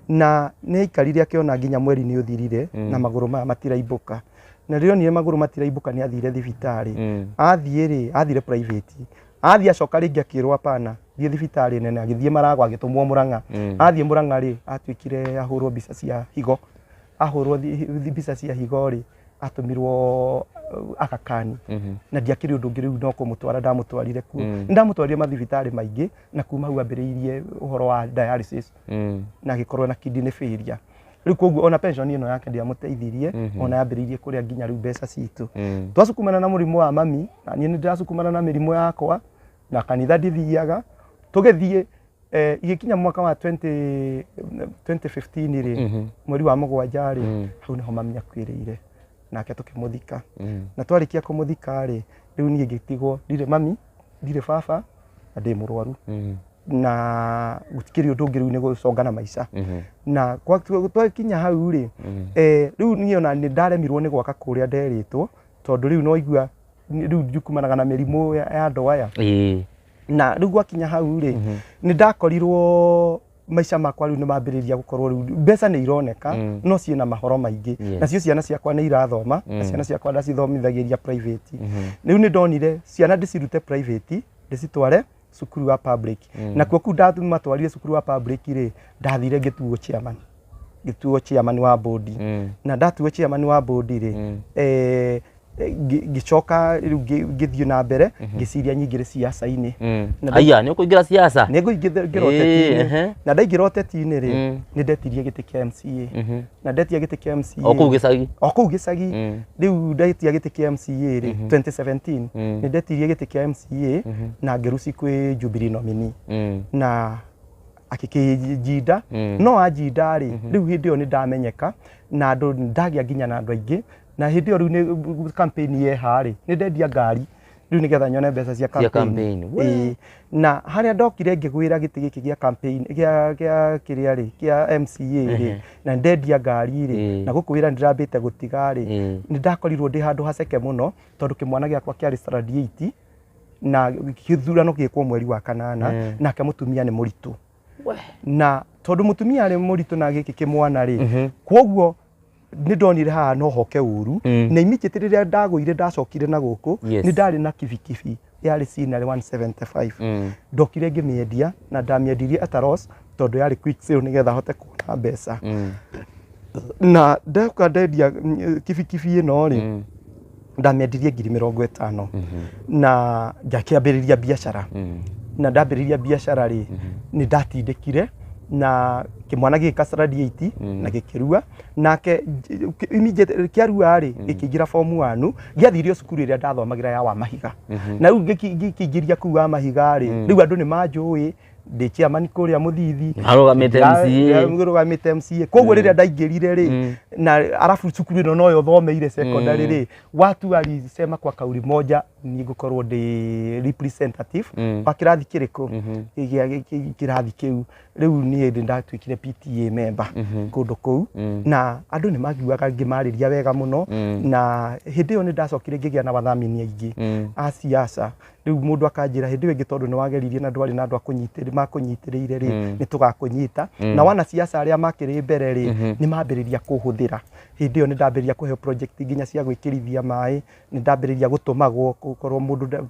Na nĩ aikarire akĩona nginya mweri nĩ ũthirire, na magũrũ maya matiraimbũka. Na rĩrĩa onire magũrũ matiraimbũka nĩ athire thibitarĩ. Athiĩ rĩ, athire private. Athiĩ acoka rĩngĩ akĩrwo hapana, thiĩ thibitarĩ nene, agĩthiĩ Maragwa agĩtũmwo Murang'a. Athiĩ Murang'a rĩ, atuĩkire ahũrwo mbica cia higo. Ahũrwo mbica cia higo rĩ, atũmirwo Aga Khan. Na ndiakĩrĩ ũndũ ũngĩ rĩu no kũmũtwara ndamũtwarire kuo. Nĩ ndamũtwarire mathibitarĩ maingĩ, na kuma hau ambĩrĩirie ũhoro wa dialysis. Na agĩkorwo na kidney failure. Rĩu koguo ona pension ĩno yake ndiamũteithirie, ona yambĩrĩirie kũrĩa nginya rĩu mbeca citũ. Twacukumana na mũrimũ wa mami, na niĩ nĩ ndĩracukumana na mĩrimũ yakwa, na kanitha ndithiaga. Tũgĩthiĩ igĩkinya mwaka wa 2015 rĩ, mweri wa mũgwanja rĩ, hau nĩho mami akuĩrĩire, nake tũkĩmũthika. Na twarĩkia kũmũthika rĩ, rĩu niĩ ngĩtigwo ndirĩ mami Ndirĩ baba na ndĩ mũrwaru na gũtikĩrĩ ũndũ ũngĩ, rĩu nĩ gũconga na maica. Na twakinya hau rĩ, rĩu niĩ ona nĩ ndaremirwo nĩ gwaka kũrĩa nderĩtwo, tondũ rĩu no igua rĩu njukumanaga na mĩrimũ ya andũ aya. Na rĩu gwakinya hau rĩ, nĩ ndakorirwo maica makwa rĩu nĩ mambĩrĩria gũkorwo rĩu mbeca nĩ ironeka, no ciĩna mahoro maingĩ. Nacio ciana ciakwa nĩ irathoma, na ciana ciakwa ndacithomithagĩria private. Rĩu nĩ ndonire ciana ndĩcirute private, ndĩcitware cukuru wa public. Nakuo kũu ndamatwarire cukuru wa public rĩ, ndathire ngĩtuo chairman wa board. Na ndatuo chairman wa board rĩ, ngĩcoka rĩu ngĩthiĩ na mbere ngĩciria nyingĩre ciaca-inĩ. Aya, nĩ ũkũingĩra siasa? Nĩ ngũingĩra ũteti-inĩ. Na ndaingĩra ũteti-inĩ rĩ, nĩ ndetirie gĩtĩ kĩa MCA. Na ndetia gĩtĩ kĩa MCA O kũu gĩcagi? O kũu gĩcagi. Rĩu ndetia gĩtĩ kĩa MCA rĩ, 2017 nĩ ndetirie gĩtĩ kĩa MCA na ngĩruci kwĩ Jubilee nominee na akĩkĩnjinda. No anjinda rĩ, rĩu hĩndĩ ĩyo nĩ ndamenyeka na andũ, ndagĩa nginya na andũ aingĩ. Na hĩndĩ ĩyo rĩu nĩ campaign yeha rĩ, nĩ ndendia ngari rĩu nĩgetha nyone mbeca cia cia campaign. Campaign. Ĩĩ. Na harĩa ndokire ngĩgwĩra gĩtĩ gĩkĩ gĩa campaign gĩa kĩrĩa rĩ, kĩa MCA rĩ, na ndendia ngari rĩ, na gũkũ wĩra ndĩrambĩte gũtiga rĩ, nĩ ndakorirwo ndĩ handũ haceke mũno, tondũ kĩmwana gĩakwa kĩarĩ standard 8 na gĩthurano gĩkwo mweri wa kanana. Nake mũtumia nĩ mũritũ, na tondũ mũtumia arĩ mũritũ na gĩkĩ kĩmwana rĩ, kwoguo nĩ ndonire haha no hoke ũru. Na immediately rĩrĩa ndagũire, ndacokire na gũkũ, nĩ ndarĩ na kibikibi yarĩ Scenery 175. Ndokire ngĩmĩendia, na ndamĩendirie at a loss tondũ yarĩ quick sale nĩgetha hote kuona mbeca. Na ndoka ndendia kibikibi ĩno rĩ, ndamĩendirie 50,000 na ngakĩambĩrĩria biacara. Na ndambĩrĩria biacara rĩ, nĩ ndatindĩkire na kĩmwana gĩgĩka standard 8 na gĩkĩrua nake immediately kĩarua rĩ, gĩkĩingĩra form 1. Gĩathiire o cukuru ĩrĩa ndathomagĩra ya Wamahiga. Na rĩu gĩkĩingĩria kũu Wamahiga rĩ, rĩu andũ nĩ manjũĩ ndĩ chairman kũrĩa Mũthithi. Arũgamĩte MCA. Rũgamĩte MCA. Koguo rĩrĩa ndaingĩrire rĩ, na arabu cukuru ĩno noyo thomeire secondary rĩ, watu walisema kwa kauli moja niĩ ngũkorwo ndĩ representative wa kĩrathi kĩrĩkũ gĩa kĩrathi kĩu. Rĩu niĩ nĩ ndatuĩkire PTA member kũndũ kũu, na andũ nĩ maiguaga ngĩmarĩria wega mũno. Na hĩndĩ ĩyo nĩ ndacokire ngĩgĩa na wathamini aingĩ a siasa. Rĩu mũndũ akanjĩra hĩndĩ ĩyo ĩngĩ, tondũ nĩ wageririe na ndwarĩ na andũ makũnyitĩrĩire rĩ, nĩ tũgakũnyita. Na wana siasa arĩa makĩrĩ mbere rĩ, nĩ mambĩrĩria kũhũthĩra. Hĩndĩ ĩyo nĩ ndambĩrĩria kũheo project nginya cia gwĩkĩrithia maĩ, nĩ ndambĩrĩria gũtũmagwo gũkorwo mũndũ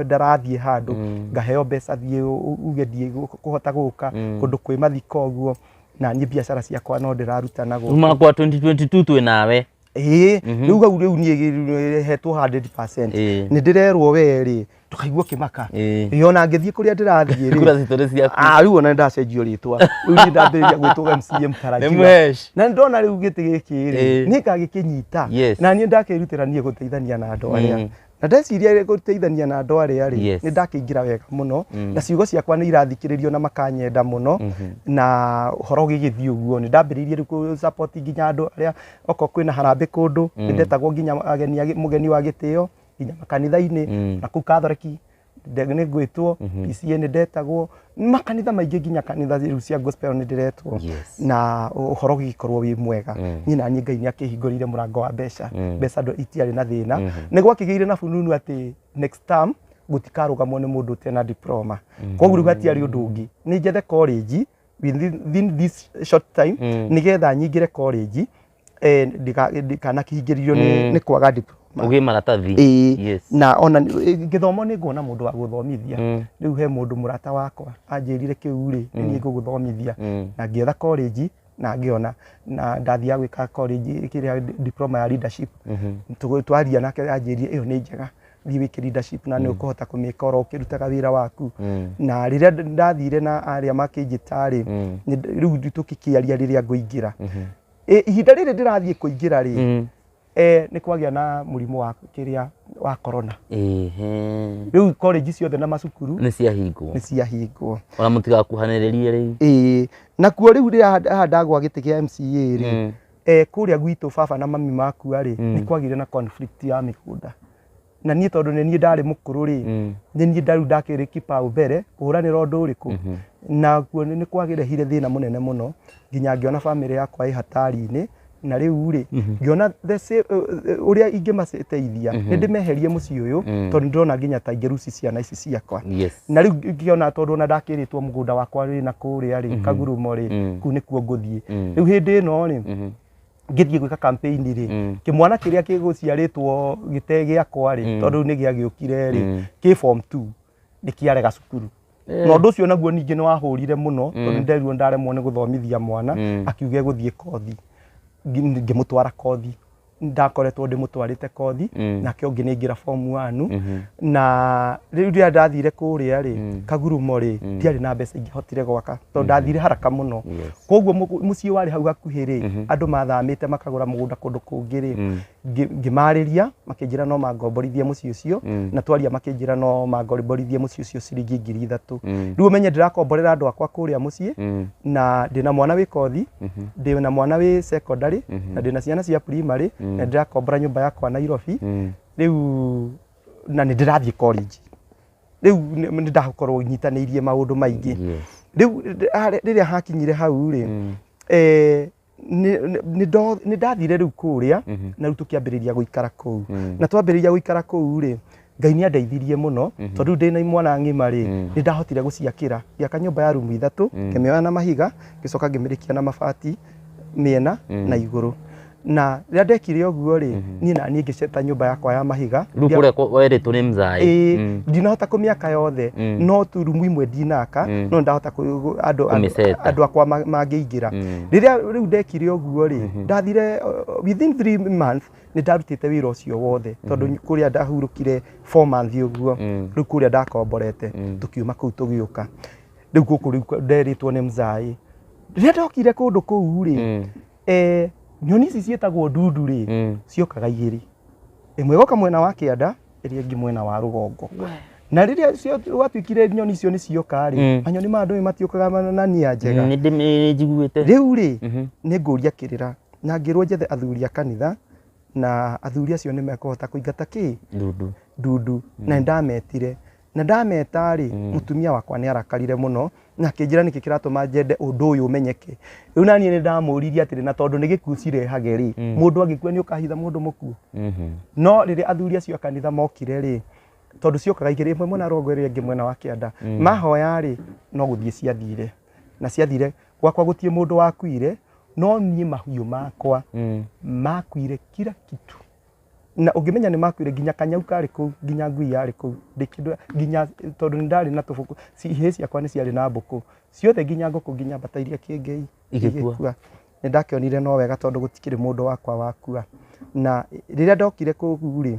ndarathiĩ handũ, ngaheo mbeca thiĩ uge ndiĩ kũhota gũka kũndũ kwĩ mathiko ũguo. Na niĩ biacara ciakwa no ndĩraruta na gũkũ. Kuma kwa 2022 twĩ nawe. Ĩĩ, rĩu hau rĩu niĩ hetwo 100%. Nĩ ndĩrerwo we rĩ, ndũkaigua ũkĩmaka. Ĩĩ, ona ngĩthiĩ kũrĩa ndĩrathiĩ rĩ, Kura citũ nĩ ciaku. Ah, rĩu ona nĩndacenjio rĩtwa, rĩu niĩ ndambĩrĩria gwĩtwo MCA Nĩ mũtarajiwa. mwesh. Na nĩndona rĩu gĩtĩ gĩkĩ rĩ, nĩ ngagĩkĩnyita. Na niĩ ndakĩrutĩra niĩ gũteithania na andũ arĩa, na ndeciria gũteithania na andũ arĩa rĩ, nĩ ndakĩingĩra wega mũno, na ciugo ciakwa nĩ irathikĩrĩrio na makanyenda mũno. Na ũhoro ũgĩgĩthiĩ ũguo, nĩ ndambĩrĩirie rĩu kũ support nginya andũ arĩa okorwo kwĩna harambĩ kũndũ, nĩ ndetagwo nginya ageni mũgeni wa gĩtĩo nginya makanitha-inĩ. Na kũu Catholic nĩ ngwĩtwo, PCA nĩ ndetagwo, makanitha maingĩ, nginya kanitha rĩu cia gospel nĩ ndĩretwo. Na ũhoro ũgĩkorwo wĩ mwega. Niĩ na niĩ Ngai nĩ akĩhingũrĩire mũrango wa mbeca. Mbeca andũ itiarĩ na thĩna. Nĩ gwakĩgĩire na fununu atĩ next term gũtikarũgamwo nĩ mũndũ ũtena diploma. Koguo rĩu hatiarĩ ũndũ ũngĩ, nĩ njethe college within this short time, nĩgetha nyingĩre college, ndikanakĩhingĩrĩrio nĩ kwaga diploma. Ũgĩe maratathi. Ĩĩ. Na ona gĩthomo nĩ nguona mũndũ wa gũthomithia. Rĩu he mũndũ mũrata wakwa anjĩrire kĩu rĩ, nĩ niĩ ngũgũthomithia. Na ngĩetha college na ngĩona, na ndathiaga gwĩka college kĩrĩa diploma ya leadership. Twaria nake anjĩrire ĩyo nĩ njega, thiĩ wĩke leadership na nĩ ũkũhota kũmĩka oro ũkĩrutaga wĩra waku. Na rĩrĩa ndathire na arĩa makĩnjĩta rĩ, rĩu tũkĩkĩaria rĩrĩa ngũingĩra, ihinda rĩrĩ ndĩrathiĩ kũingĩra rĩ, nĩ kwagĩa na mũrimũ wa kĩrĩa wa corona. Rĩu college ciothe na macukuru Nĩ ciahingwo. Nĩ ciahingwo. Ona mũtigakuhanĩrĩrie rĩu. Ĩĩ, nakuo rĩu rĩrĩa haha ndagwa gĩtĩ kĩa MCA rĩ, kũrĩa gwitũ baba na mami makua rĩ, nĩ kwagĩire na conflict ya mĩgũnda. Na niĩ tondũ nĩ niĩ ndarĩ mũkũrũ rĩ, nĩ niĩ ndarĩu ndakĩrĩ kipaumbele kũhũranĩra ũndũ ũrĩkũ. Nakuo nĩ kwagĩrehire thĩna mũnene mũno nginya ngĩona bamĩrĩ yakwa ĩ hatari-inĩ. Na rĩu rĩ, ngĩona ũrĩa ingĩmateithia nĩ ndĩmeherie mũciĩ ũyũ, tondũ ndĩrona nginya ta ingĩruci ciana ici ciakwa. Na rĩu ngĩona tondũ ona ndakĩrĩtwo mũgũnda wakwa wĩ na kũrĩa rĩ, Kagurumo rĩ, kũu nĩkuo ngũthiĩ. Rĩu hĩndĩ ĩno rĩ, ngĩthiĩ gwĩka campaign rĩ, kĩmwana kĩrĩa kĩgũciarĩtwo gĩte gĩakwa rĩ, tondũ rĩu nĩ gĩagĩũkire rĩ, kĩ form 2 nĩ kĩarega cukuru. Na ũndũ ũcio naguo ningĩ nĩ wahũrire mũno, tondũ nĩ nderirwo ndaremwo nĩ gũthomithia mwana, akiuga egũthiĩ kothi. Ngĩmũtwara kothi, ndakoretwo ndĩmũtwarĩte kothi, nake ũngĩ nĩ aingĩra form 1. Na rĩu rĩrĩa ndathire kũrĩa rĩ, Kagurumo rĩ, ndiarĩ na mbeca ingĩhotire gwaka, tondũ ndathire haraka mũno. Koguo mũciĩ warĩ hau hakuhĩ rĩ, andũ mathamĩte makagũra mũgũnda kũndũ kũngĩ rĩ, ngĩmarĩria makĩnjĩra no mangomborithie mũciĩ ũcio, na twaria makĩnjĩra no mangomborithie mũciĩ ũcio ciringi 3,000. Rĩu ũmenye ndĩrakomborera andũ akwa kũrĩa mũciĩ, na ndĩna mwana wĩ kothi, ndĩna mwana wĩ secondary, na ndĩna ciana cia primary, na ndĩrakombora nyũmba yakwa Nairobi. Rĩu na nĩ ndĩrathiĩ college. Rĩu nĩ ndakorwo nyitanĩirie maũndũ maingĩ. Rĩu rĩrĩa hakinyire hau rĩ, nĩ ndathire rĩu kũrĩa, na rĩu tũkĩambĩrĩria gũikara kũu. Na twambĩrĩria gũikara kũu rĩ, Ngai nĩ andeithirie mũno, tondũ rĩu ndĩna imwana ng'ima rĩ, nĩ ndahotire gũciakĩra. Ngĩaka nyũmba ya rumu 3, ngĩmĩoya na mahiga, ngĩcoka ngĩmĩrĩkia na mabati mĩena na igũrũ. Na rĩrĩa ndekire ũguo rĩ, niĩ na niĩ ngĩceta nyũmba yakwa ya mahiga. Rĩu kũrĩa werĩtwo nĩ mzaĩ. Ĩĩ, ndinahota kũmĩaka yothe, no tu rumu imwe ndinaka, no ndahota andũ akwa mangĩingĩra. Rĩrĩa rĩu ndekire ũguo rĩ, ndathire within 3 months nĩ ndarutĩte wĩra ũcio wothe, tondũ kũrĩa ndahurũkire 4 months ũguo, rĩu kũrĩa ndakomborete, tũkiuma kũu tũgĩũka. Rĩu gũkũ rĩu nderĩtwo nĩ mzaĩ. Rĩrĩa ndokire kũndũ kũu rĩ, nyoni ici ciĩtagwo ndundu rĩ, ciokaga igĩrĩ. Ĩmwe ĩgoka mwena wa kĩanda, ĩrĩa ĩngĩ mwena wa rũgongo. Na rĩrĩa gwatuĩkire nyoni icio nĩ cioka rĩ, manyoni ma andũ matiũkaga na nia njega. Nĩ njiguĩte. Rĩu rĩ, nĩ ngũria kĩrĩra, na ngĩrwo njethe athuri a kanitha, na athuri acio nĩ mekũhota kũingata kĩ? Ndundu. Ndundu. Na nĩ ndametire. Na ndameta rĩ, mũtumia wakwa nĩ arakarire mũno, na akĩnjĩra nĩkĩ kĩratũma njende ũndũ ũyũ ũmenyeke. Rĩu na niĩ nĩ ndamũririe atĩrĩ, na tondũ nĩ gĩkuũ cirehage rĩ, mũndũ angĩkua nĩ ũkahitha mũndũ mũkuũ. No rĩrĩa athuri acio a kanitha mokire rĩ, tondũ ciokaga igĩrĩ, ĩmwe mwena wa rũgongo ĩrĩa ĩngĩ mwena wa kĩanda, mahoya rĩ, no gũthiĩ ciathire. Na ciathire gwakwa gũtirĩ mũndũ wakuire, no niĩ mahiũ makwa makuire kila kitu. Na ũngĩmenya nĩ makuire nginya kanyau karĩ kũu, nginya ngui yarĩ kũu, ndĩkĩndũ nginya tondũ nĩ ndarĩ na tũbũkũ, ihĩĩ ciakwa nĩ ciarĩ na mbũkũ ciothe, nginya ngũkũ, nginya mbata iria kĩngei igĩkua. Nĩ ndakĩonire no wega tondũ gũtikĩrĩ mũndũ wakwa wakua. Na rĩrĩa ndokire kũu rĩ,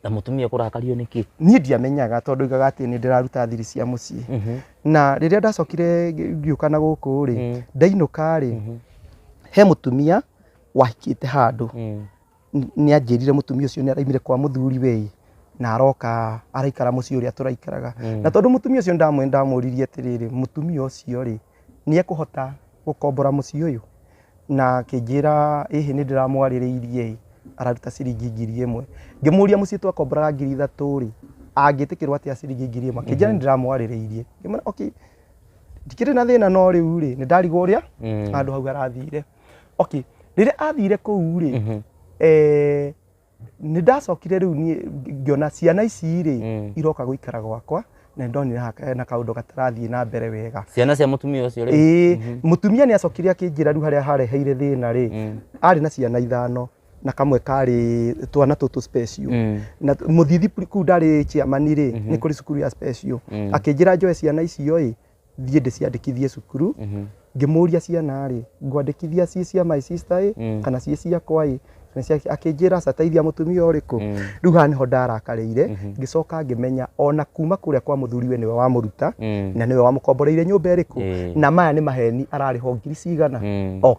na mũtumia kũrakario nĩkĩ? Niĩ ndiamenyaga tondũ oigaga atĩ nĩ ndĩraruta thiri cia mũciĩ. Na rĩrĩa ndacokire ngĩũka na gũkũ rĩ, ndainũka rĩ, he mũtumia wahikĩte handũ. Nĩ anjĩrire mũtumia ũcio nĩ araimire kwa mũthuri we, na aroka araikara mũciĩ ũrĩa tũraikaraga. Na tondũ mũtumia ũcio ndamũririe atĩrĩrĩ, mũtumia ũcio rĩ, nĩ ekũhota gũkombora mũciĩ ũyũ? Na akĩnjĩra ĩhĩ nĩ ndĩramwarĩrĩirie, araruta ciringi 1,000. Ngĩmũria mũciĩ twakomboraga 3,000 rĩ, angĩtĩkĩrwo atĩa ciringi 1,000? Akĩnjĩra nĩ ndĩramwarĩrĩirie. Ngĩmwĩra okay, ndikĩrĩ na thĩna, no rĩu rĩ, nĩ ndarigwo ũrĩa handũ hau arathire. Okay, rĩrĩa athire kũu rĩ, nĩ ndacokire rĩu niĩ ngĩona ciana ici rĩ, iroka gũikara gwakwa, na ndonire hena kaũndũ gatarathiĩ na mbere wega. Ciana cia mũtumia ũcio rĩ? Ĩĩ, mũtumia nĩ acokire akĩnjĩra rĩu harĩa hareheire thĩna rĩ, arĩ na ciana 5 na kamwe karĩ twana tũtũ special. Na mũthithi kũu ndarĩ chairman rĩ, nĩ kũrĩ cukuru ya special. Akĩnjĩra njoe ciana icio ĩ, thiĩ ndĩciandĩkithie cukuru. Ngĩmũria ciana rĩ, ngwandĩkithia ciĩ cia my sister ĩ, kana ciĩ ciakwa ĩ, akĩnjĩra aca teithia mũtumia ũrĩkũ. Rĩu haha nĩho ndarakarĩire, ngĩcoka ngĩmenya ona kuma kũrĩa kwa mũthuriwe nĩwe wamũruta, na nĩwe wamũkomboreire nyũmba ĩrĩkũ, na maya nĩ maheni ararĩhwo ngiri cigana, o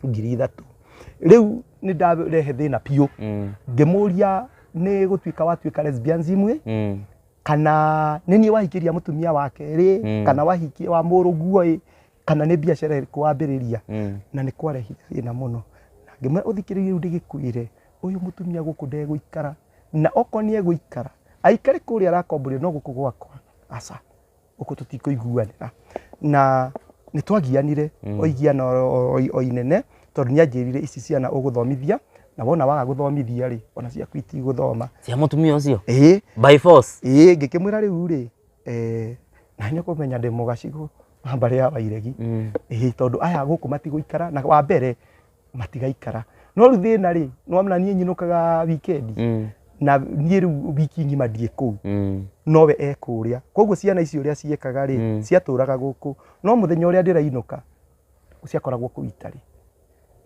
3,000. Rĩu nĩ ndarehe thĩna biũ. Ngĩmũria nĩ gũtuĩka watuĩka lesbianism ĩ, kana nĩ niĩ wahikĩria mũtumia wake rĩ, kana wahikia wa mũrũguo ĩ, kana nĩ biacara ĩrĩkũ wambĩrĩria. Na nĩ kwarehire thĩna mũno. Na ngĩmwĩra ũthikĩrĩrie rĩu ndĩgĩkwĩre, ũyũ mũtumia gũkũ ndegũikara, Na okorwo nĩ egũikara aikare kũrĩa arakomborire no gũkũ gwakwa aca gũkũ tũtikũiguanĩra. Na nĩ twagianire oigiana o inene tondũ nĩ anjĩrire ici ciana ũgũthomithia na wona waga gũthomithia rĩ ona ciaku itigũthoma. Cia mũtumia ũcio? Ĩĩ. By force? Ĩĩ, ngĩkĩmwĩra rĩu rĩ na nĩ ũkũmenya ndĩ mũgacigũ wa mbarĩ ya Wairegi. Ĩĩ, tondũ aya gũkũ matigũikara na wa mbere matigaikara. No rĩu thĩna rĩ nĩwamenya niĩ nyinũkaga weekend na niĩ rĩu wiki ng'ima ndiĩ kũu nowe ekũrĩa. Koguo ciana icio ũrĩa ciĩkaga rĩ ciatũraga gũkũ no mũthenya ũrĩa ndĩrainũka ciakoragwo kũu itarĩ.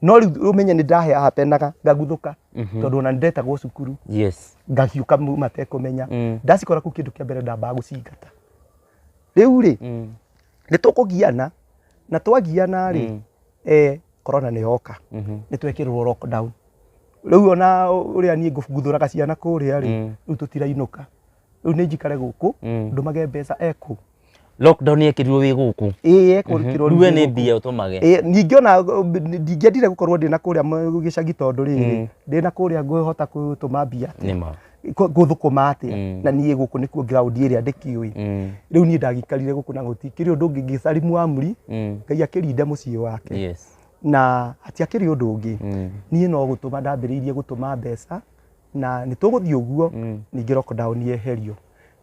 No rĩu ũmenye nĩ ndaheapenaga ngaguthũka tondũ ona nĩndetagwo cukuru. Yes. Ngagiũka matekũmenya. Ndacikora kũu kĩndũ kĩa mbere ndambaga gũcingata. Rĩu rĩ nĩ tũkũgiana na twagiana rĩ corona nĩ yoka. Nĩ twekĩrwo lockdown. Rĩu ona ũrĩa niĩ nguthũraga ciana kũrĩa rĩ rĩu tũtirainũka. Rĩu nĩ njikare gũkũ ndũmage mbeca ekũ. Lockdown yekĩrirwo wĩ gũkũ. Ĩĩ, ekũrikĩrwo rĩu we nĩ mbia ũtũmage. Ĩĩ, ningĩ ona ndingĩendire gũkorwo ndĩna kũrĩa gĩcagi tondũ rĩrĩ ndĩna kũrĩa ngũhota gũtũma mbia Nĩma. Gũthũkũma atĩa na niĩ gũkũ nĩkuo ground ĩrĩa ndĩkĩũĩ. Rĩu niĩ ndagikarire gũkũ na gũtikĩrĩ ũndũ ũngĩ ngĩcarimu amri Ngai akĩrinda mũciĩ wake. Yes. Na hatiakĩrĩ ũndũ ũngĩ. Niĩ no gũtũma ndambĩrĩirie gũtũma mbeca na nĩ tũgũthiĩ ũguo ningĩ lockdown yeherio.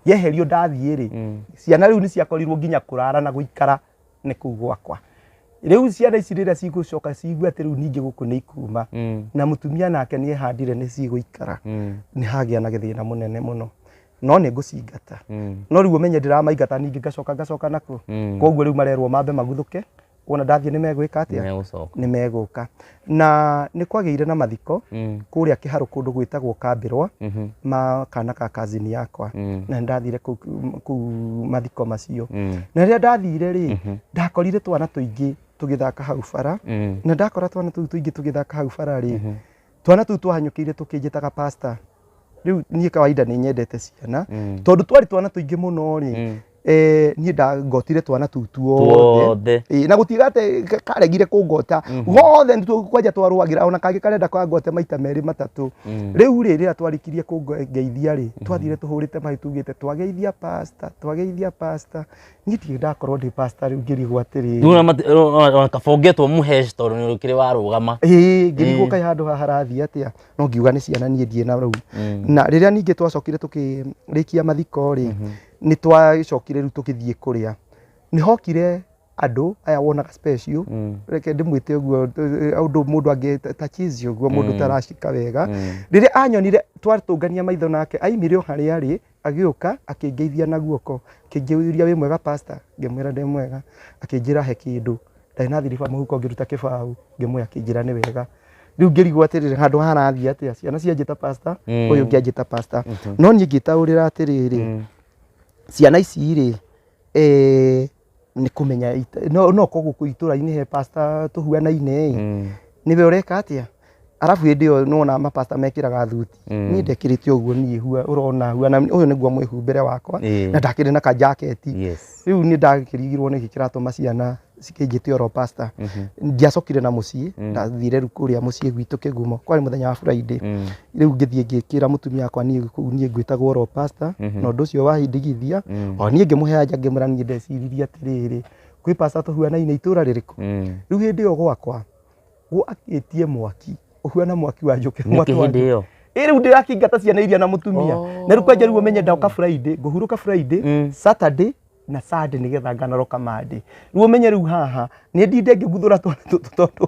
Yeherio ndathiĩ rĩ ciana rĩu nĩ ciakorirwo nginya kũrara na gũikara nĩ kũu gwakwa. Rĩu ciana ici rĩrĩa cigũcoka ciigue atĩ rĩu ningĩ gũkũ nĩ ikuma na mũtumia nake nĩ ehandire nĩ cigũikara nĩ hagĩa na gĩthĩna mũnene mũno. No nĩ ngũcingata. No rĩu ũmenye ndĩramaingata ningĩ ngacoka ngacoka nakuo. Koguo rĩu marerwo mambe maguthũke wona ndathiĩ nĩ megwĩka atĩa? Nĩ Nĩ megũka. Na nĩ kwagĩire na mathiko kũrĩa Kĩharũ kũndũ gwĩtagwo Kambĩrwa ma kana ka cousin yakwa. Na nĩ ndathire kũu mathiko macio. Na rĩrĩa ndathire rĩ ndakorire twana tũingĩ tũgĩthaka hau bara. Na ndakora twana tũu tũingĩ tũgĩthaka hau bara rĩ twana tũu twahanyũkĩire tũkĩnjĩtaga pastor. Rĩu niĩ kawaida nĩ nyendete ciana tondũ twarĩ twana tũingĩ mũno rĩ niĩ ndangotire twana tũu tuothe. Na gũtiga atĩ karegire kũngota gothe nĩ kwanja twarũagĩra ona kangĩ karenda kangote maita merĩ matatũ. Rĩu rĩ rĩrĩa twarĩkirie kũngeithia rĩ twathire tũhũrĩte maĩ tugĩte twageithia pastor twageithia pastor. Niĩ ndirĩ ndakorwo ndĩ pastor rĩu ngĩrigwo atĩrĩrĩ. Rĩu kabongetwo mũhesh tondũ nĩ ũkĩrĩ warũgama. Ĩĩ, ngĩrigwo kaĩ handũ haha harathiĩ atĩa no ngiuga nĩ ciana niĩ ndiĩ na rũu. Na rĩrĩa ningĩ twacokire tũkĩrĩkia mathiko rĩ nĩ twacokire rĩu tũkĩthiĩ kũrĩa. Nĩ hokire andũ aya wonaga special reke ndĩmwĩte ũguo ũndũ mũndũ angĩ ta cheese ũguo mũndũ taracika wega. Rĩrĩa anyonire twatũngania maitho nake aimire o harĩa arĩ agĩũka akĩngeithia na guoko akĩnjĩria wĩ mwega pastor ngĩmwĩra ndĩ mwega akĩnjĩra he kĩndũ ndarĩ na thiriba mũhuko ngĩruta kĩbaũ ngĩmwĩra akĩnjĩra nĩ wega. Rĩu ngĩrigwo atĩrĩrĩ handũ harathiĩ atĩa ciana cianjĩta pastor ũyũ ũngĩ anjĩta pastor. No niĩ ngĩtaũrĩra atĩrĩrĩ ciana ici rĩ nĩ kũmenya no koguo kũu itũra-inĩ he pastor tũhuanaine ĩ nĩwe ũreka atĩa. Arabu hĩndĩ ĩyo nĩwona mapasta mekĩraga thuti. Niĩ ndekĩrĩte ũguo niĩ ũrona huana ũyũ nĩguo mwĩhumbĩre wakwa na ndakĩrĩ na kajaketi. Yes. Rĩu nĩ ndakĩrigirwo nĩkĩ kĩratũma ciana cikĩnjĩte oro pastor. Ndiacokire na mũciĩ ndathire rĩu kũrĩa mũciĩ gwitũ Kĩgumo kwarĩ mũthenya wa Friday. Rĩu ngĩthiĩ ngĩkĩra mũtumia wakwa niĩ kũu niĩ ngwĩtagwo oro pastor na ũndũ ũcio wahindigithia o niĩ ngĩmũhe anja ngĩmwĩra niĩ ndeciririe atĩrĩrĩ kwĩ pastor tũhuanaine itũra rĩrĩkũ. Rĩu hĩndĩ ĩyo gwakwa gwakĩtie mwaki ũhuana mwaki wa njũkĩ. Nĩkĩ hĩndĩ ĩyo? Ĩ rĩu ndĩrakĩingata ciana iria na mũtumia. Na rĩu kwanja rĩu ũmenye ndoka Friday ngũhurũka Friday Saturday na Sunday nĩgetha nganaroka Monday. Rĩu ũmenye rĩu haha nĩ ndinde ngĩguthũra twana tũtũ tondũ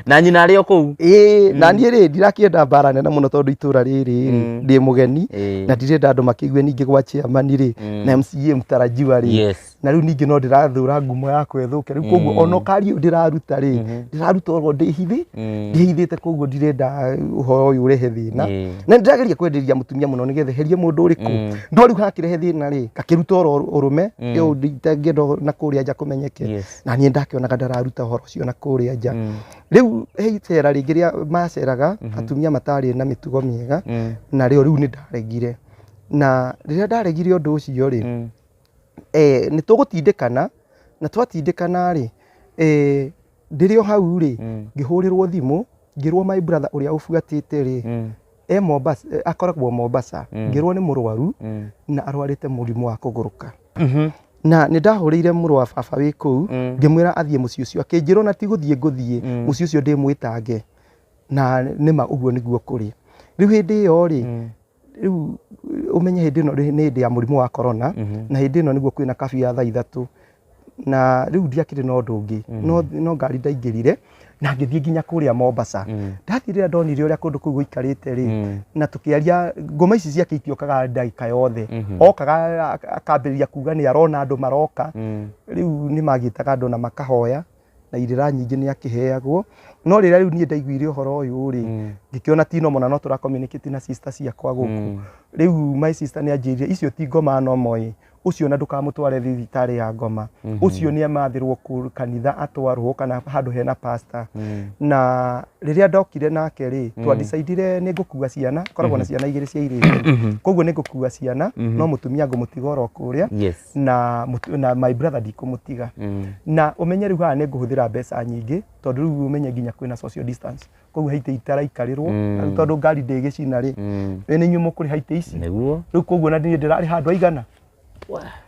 na nyina arĩ o kũu. Ĩĩ, na niĩ rĩ ndirakĩenda mbara nene mũno tondũ itũra rĩrĩ rĩ ndĩ mũgeni na ndirenda andũ makĩigue ningĩ gwa chairman rĩ na MCA mtarajiwa rĩ. Yes. Na rĩu ningĩ no ndĩrathũra ngumo yakwa ĩthũke rĩu koguo ona ũkaria ũyũ ndĩraruta rĩ ndĩraruta oro ndĩhithĩte koguo ndirenda ũhoro ũyũ ũrehe thĩna. Na ndĩrageria kwenderia mũtumia mũno nĩgetha eherie mũndũ ũrĩkũ no rĩu hakĩrehe thĩna rĩ ngakĩruta oro ũrũme ĩyo ndingĩenda na kũrĩa nja kũmenyeke. Na niĩ ndakĩonaga ndararuta ũhoro ũcio na kũrĩa nja. Rĩu he icera rĩngĩ rĩa maceraga atumia matarĩ na mĩtugo mĩega na rĩo rĩu nĩ ndaregire. Na rĩrĩa ndaregire ũndũ ũcio rĩ nĩ tũgũtindĩkana na twatindĩkana rĩ ndĩrĩ o hau rĩ ngĩhũrĩrwo thimũ ngĩrwo my brother ũrĩa ũbuatĩte rĩ E Mombasa, akoragwo Mombasa. Ngĩrwo nĩ mũrwaru na arwarĩte mũrimũ wa kũgũrũka. Na nĩ ndahũrĩire mũrũ wa baba wĩ kũu, ngĩmwĩra athiĩ mũciĩ ũcio, akĩnjĩra ona ti gũthiĩ ngũthiĩ mũciĩ ũcio ndĩmwĩtange, na nĩma ũguo nĩguo kũrĩ. Rĩu hĩndĩ ĩyo rĩ, rĩu ũmenye hĩndĩ ĩno nĩ hĩndĩ ya mũrimũ wa corona, na hĩndĩ ĩno nĩguo kwĩna curfew ya thaa 3, na rĩu ndiakĩrĩ na ũndũ ũngĩ, no ngari ndaingĩrire na ngĩthiĩ nginya kũrĩa Mombasa. Ndathiĩ, rĩrĩa ndonire ũrĩa kũndũ kũu gũikarĩte rĩ, na tũkĩaria, ngoma ici ciake itiokaga ndagĩka yothe, okaga akambĩrĩria kuga nĩ arona andũ maroka. Rĩu nĩ magĩtaga andũ na makahoya na irĩra nyingĩ nĩ akĩheagwo. No rĩrĩa rĩu niĩ ndaiguire ũhoro ũyũ rĩ, ngĩkĩona ti normal, na no tũra communicate na sister ciakwa gũkũ. Rĩu my sister nĩ anjĩrire icio ti ngoma nomo ĩ ũcio, na ndũkamũtware thibitarĩ ya ngoma, ũcio nĩ amathĩrwo kũ kanitha atwarwo kana handũ hena pastor. Na rĩrĩa ndokire nake rĩ, twandicaidire nĩ ngũkua ciana, koragwo na ciana igĩrĩ cia irĩtu, koguo nĩ ngũkua ciana, no mũtumia ngũmũtiga oro kũrĩa. Na my brother ndikũmũtiga. Na ũmenye rĩu haha nĩ ngũhũthĩra mbeca nyingĩ, tondũ rĩu ũmenye nginya kwĩna social distance, koguo he itĩ itaraikarĩrwo. Na rĩu tondũ ngari ndĩgĩcina rĩ, nĩ inyuĩ mũkũrĩha itĩ ici. Rĩu koguo na niĩ ndĩrarĩha andũ aigana?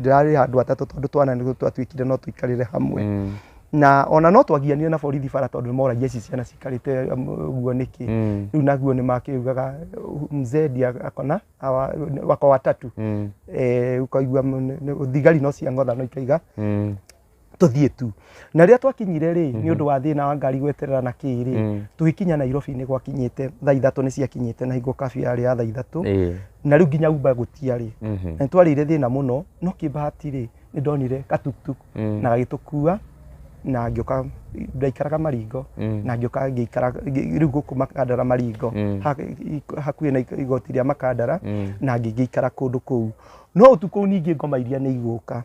Ndĩrarĩha andũ atatũ, tondũ twana nĩ twatuĩkire no tũikarĩre hamwe. Na ona no twagianire na borithi bara, tondũ nĩ moragia ici ciana cikarĩte ũguo nĩkĩ. Rĩu naguo nĩ makiugaga mzee ndiye akona wako watatu. Ũkaigua thigari no ciang'otha no ikaiga tũthiĩ tu. Na rĩrĩa twakinyire rĩ, nĩ ũndũ wa thĩna wa ngari gweterera na kĩ rĩ, tũgĩkinya Nairobi nĩ gwakinyĩte thaa 3 nĩ ciakinyĩte, na hingo curfew yarĩ ya thaa 3. Na rĩu nginya Uber gũtiarĩ. Na nĩ twarĩire thĩna mũno, no kĩbahati rĩ, nĩ ndonire gatuktuk na gagĩtũkua na ngĩũka. Ndaikaraga Maringo na ngĩũka ngĩikara rĩu gũkũ Makandara Maringo, hakuhĩ na igoti rĩa Makandara, na ngĩgĩikara kũndũ kũu. No ũtukũ ningĩ ngoma iria nĩ igũka.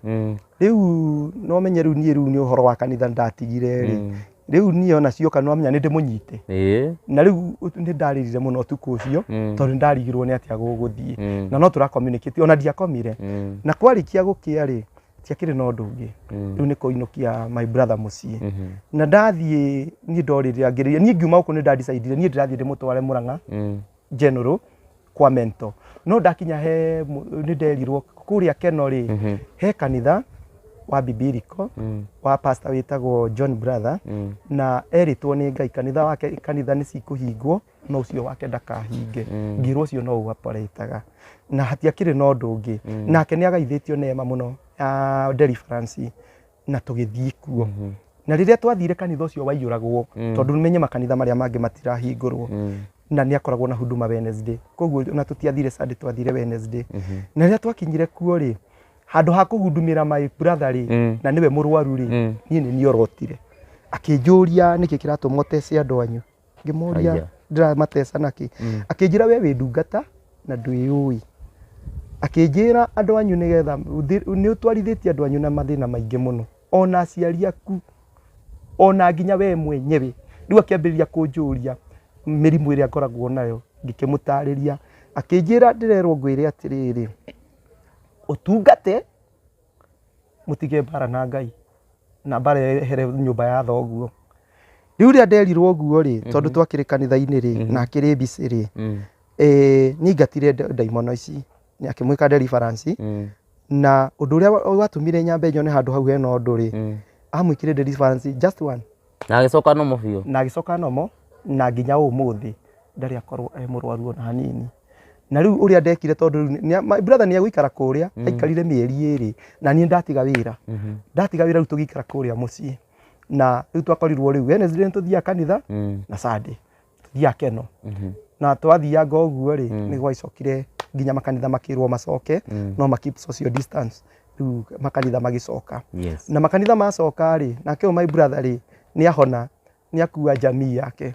Rĩu no menye rĩu niĩ rĩu nĩ ũhoro wa kanitha ndatigire rĩ, rĩu niĩ ona cioka no menya nĩ ndĩmũnyite. Na rĩu nĩ ndarĩrire mũno ũtukũ ũcio, tondũ nĩ ndarigirwo nĩ atĩa gũgũthiĩ, na no tũra communicate, ona ndiakomire. Na kwarĩkia gũkĩa rĩ, tiakĩrĩ na ũndũ ũngĩ, rĩu nĩ kũinũkia my brother mũciĩ. Na ndathiĩ niĩ ndorĩrĩra ngĩrĩria, niĩ ngiuma gũkũ nĩ ndadecidire niĩ ndĩrathiĩ ndĩmũtware Mũrang'a General kwa mentor. No ndakinya he nĩ nderirwo kũrĩa Keno rĩ, he kanitha wa Bibiliko wa pastor wĩtagwo John Brother, na erĩtwo nĩ Ngai kanitha wake, kanitha nĩ cikũhingwo no ũcio wake ndakahinge. Ngĩrwo ũcio no ũaparĩtaga na hatiakĩrĩ na ũndũ ũngĩ. Nake nĩ agaithĩtio neema mũno ya deliverance, na tũgĩthiĩ kuo. Na rĩrĩa twathire, kanitha ũcio waiyũragwo, tondũ menye makanitha marĩa mangĩ matirahingũrwo, na nĩ akoragwo na huduma Wednesday, koguo ona tũtiathire Sunday, twathire Wednesday. Na rĩrĩa twakinyire kuo rĩ, handũ ha kũhudumĩra my brother rĩ, na nĩwe mũrwaru rĩ, niĩ nĩ niorotire. Akĩnjũria nĩkĩ kĩratũma ũtece andũ anyu. Ngĩmũria Aya. ndĩramateca nakĩ. Akĩnjĩra we wĩ ndungata na ndwĩyũĩ. Akĩnjĩra andũ anyu nĩgetha nĩ ũtwarithĩtie andũ anyu na mathĩna maingĩ mũno, ona aciari aku, ona nginya we mwenyewe. Rĩu akĩambĩrĩria kũnjũria mĩrimũ ĩrĩa ngoragwo nayo, ngĩkĩmũtarĩria. Akĩnjĩra ndĩrerwo ngwĩre atĩrĩrĩ, ũtungate mũtige mbara na Ngai na mbara yehere nyũmba ya thoguo. Rĩu rĩrĩa nderirwo ũguo rĩ, tondũ twakĩrĩ kanitha-inĩ rĩ na akĩrĩ busy rĩ, nĩ aingatire ndaimono ici, nĩ akĩmwĩka deliverance. Na ũndũ ũrĩa watũmire nyambe nyone handũ hau hena ũndũ rĩ, amwĩkire deliverance just one. Na agĩcoka nomo biũ. Na agĩcoka nomo, na nginya ũmũthĩ ndarĩ akorwo e mũrwaru ona hanini. Na rĩu ũrĩa ndekire, tondũ rĩu my brother nĩ egũikara kũrĩa, aikarire mĩeri 2 na niĩ ndatiga wĩra. Ndatiga wĩra, rĩu tũgĩikara kũrĩa mũciĩ, na rĩu twakorirwo rĩu Wednesday nĩ tũthiaga kanitha na Sunday tũthiaga keno. Na twathianga ũguo rĩ, nĩ gwacokire nginya makanitha makĩrwo macoke, no ma keep social distance. Rĩu makanitha magĩcoka. Na makanitha macoka rĩ, nake ũyũ my brother rĩ, nĩ ahona, nĩ akua jamii yake,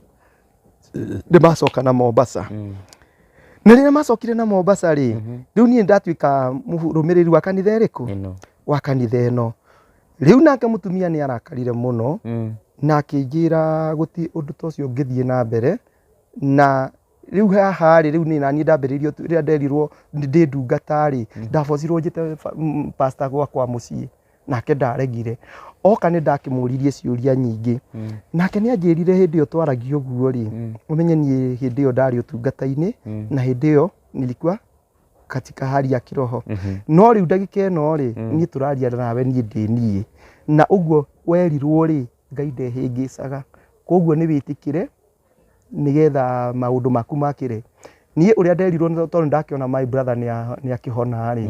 nĩ macoka na Mombasa. Na rĩrĩa macokire na Mombasa rĩ, rĩu niĩ ndatuĩka mũrũmĩrĩri wa kanitha ĩrĩkũ? Ĩno. Wa kanitha ĩno. Rĩu nake mũtumia nĩ arakarire mũno na akĩnjĩra gũtirĩ ũndũ ta ũcio ũngĩthiĩ na mbere. Na rĩu haha rĩ, rĩu niĩ naniĩ ndambĩrĩirie rĩrĩa nderirwo ndĩ ndungata rĩ, ndabocirwo njĩte pastor gwakwa mũciĩ. Na Nake ndaregire. Oka nĩ ndakĩmũririe ciũria nyingĩ. Nake nĩ anjĩrire hĩndĩ ĩyo twaragia ũguo rĩ, ũmenye niĩ hĩndĩ ĩyo ndarĩ ũtungata-inĩ, na hĩndĩ ĩyo nilikuwa katika hali ya kiroho. No rĩu ndagĩka ĩno rĩ, niĩ tũraria nawe niĩ ndĩ niĩ. Na ũguo werirwo rĩ, Ngai ndehĩngĩcaga. Koguo nĩ wĩtĩkĩre nĩgetha maũndũ maku makĩre. Niĩ ũrĩa nderirwo nĩ tondũ ndakĩona my brother nĩ akĩhona rĩ,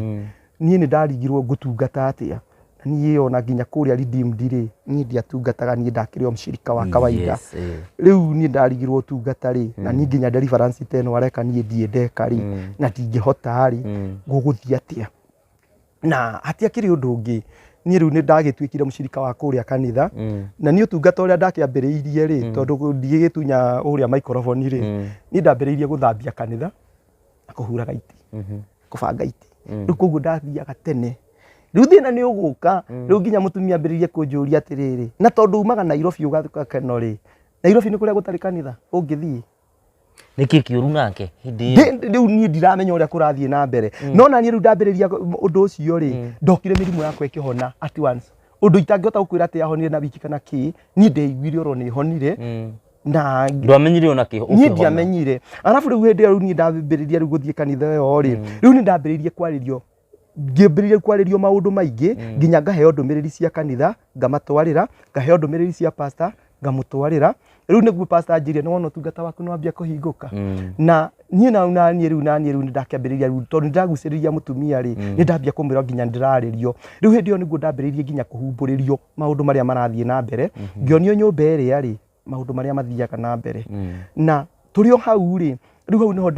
niĩ nĩ ndarigirwo ngũtungata atĩa. Niĩ ona nginya kũrĩa Redeemed rĩ, niĩ ndiatungataga, niĩ ndakĩrĩ o mshirika wa kawaida. Yes, eh. Rĩu niĩ ndarigirwo ũtungata rĩ, na niĩ nginya deliverance ta ĩno areka niĩ ndirĩ ndeka rĩ, na ndingĩhota rĩ, gũgũthiĩ atĩa? Na hatiakĩrĩ ũndũ ũngĩ, niĩ rĩu nĩ ndagĩtuĩkire mũcirika wa kũrĩa kanitha, na niĩ ũtungata ũrĩa ndakĩambĩrĩirie rĩ, tondũ ndigĩgĩtunya ũrĩa microphone rĩ, niĩ ndambĩrĩirie gũthambia kanitha na kũhuraga itĩ, kũbanga itĩ. Rĩu koguo ndathiaga tene. Rĩu thĩna nĩ ũgũka, rĩu nginya mũtumia ambĩrĩirie kũnjũria atĩrĩrĩ, na tondũ umaga Nairobi ũgatuĩka Keno rĩ, Nairobi nĩ kũrĩa gũtarĩ kanitha ũngĩthiĩ? Nĩkĩ kĩũru nake hĩndĩ ĩyo? Rĩu niĩ ndiramenya ũrĩa kũrathiĩ na mbere. No na niĩ rĩu ndambĩrĩria ũndũ ũcio rĩ, ndokire mĩrimũ yakwa ĩkĩhona at once. Ũndũ itangĩhota gũkwĩra atĩ yahonire na wiki kana kĩ, niĩ ndeiguire oro nĩ honire. Na ndwamenyire ona kĩ? Niĩ ndiamenyire. Arabu rĩu hĩndĩ ĩyo rĩu niĩ ndambĩrĩria rĩu gũthiĩ kanitha ĩyo rĩ, rĩu nĩ ndambĩrĩirie kwarĩrio, ngĩambĩrĩria kwarĩrio maũndũ maingĩ, nginya ngaheo ndũmĩrĩri cia kanitha ngamatwarĩra, ngaheo ndũmĩrĩri cia pastor ngamũtwarĩra. Rĩu nĩguo pastor anjĩrire, nĩ wona ũtungata waku nĩ wambia kũhingũka. Na niĩ na na niĩ rĩu na niĩ rĩu nĩ ndakĩambĩrĩria rĩu, tondũ nĩ ndagucĩrĩria mũtumia rĩ, nĩ ndambia kũmwĩra nginya ndĩrarĩrio. Rĩu hĩndĩ ĩyo nĩguo ndambĩrĩirie nginya kũhumbũrĩrio maũndũ marĩa marathiĩ na mbere, ngĩonio nyũmba ĩrĩa rĩ, maũndũ marĩa mathiaga na mbere. Na tũrĩ o hau rĩ, rĩu hau nĩho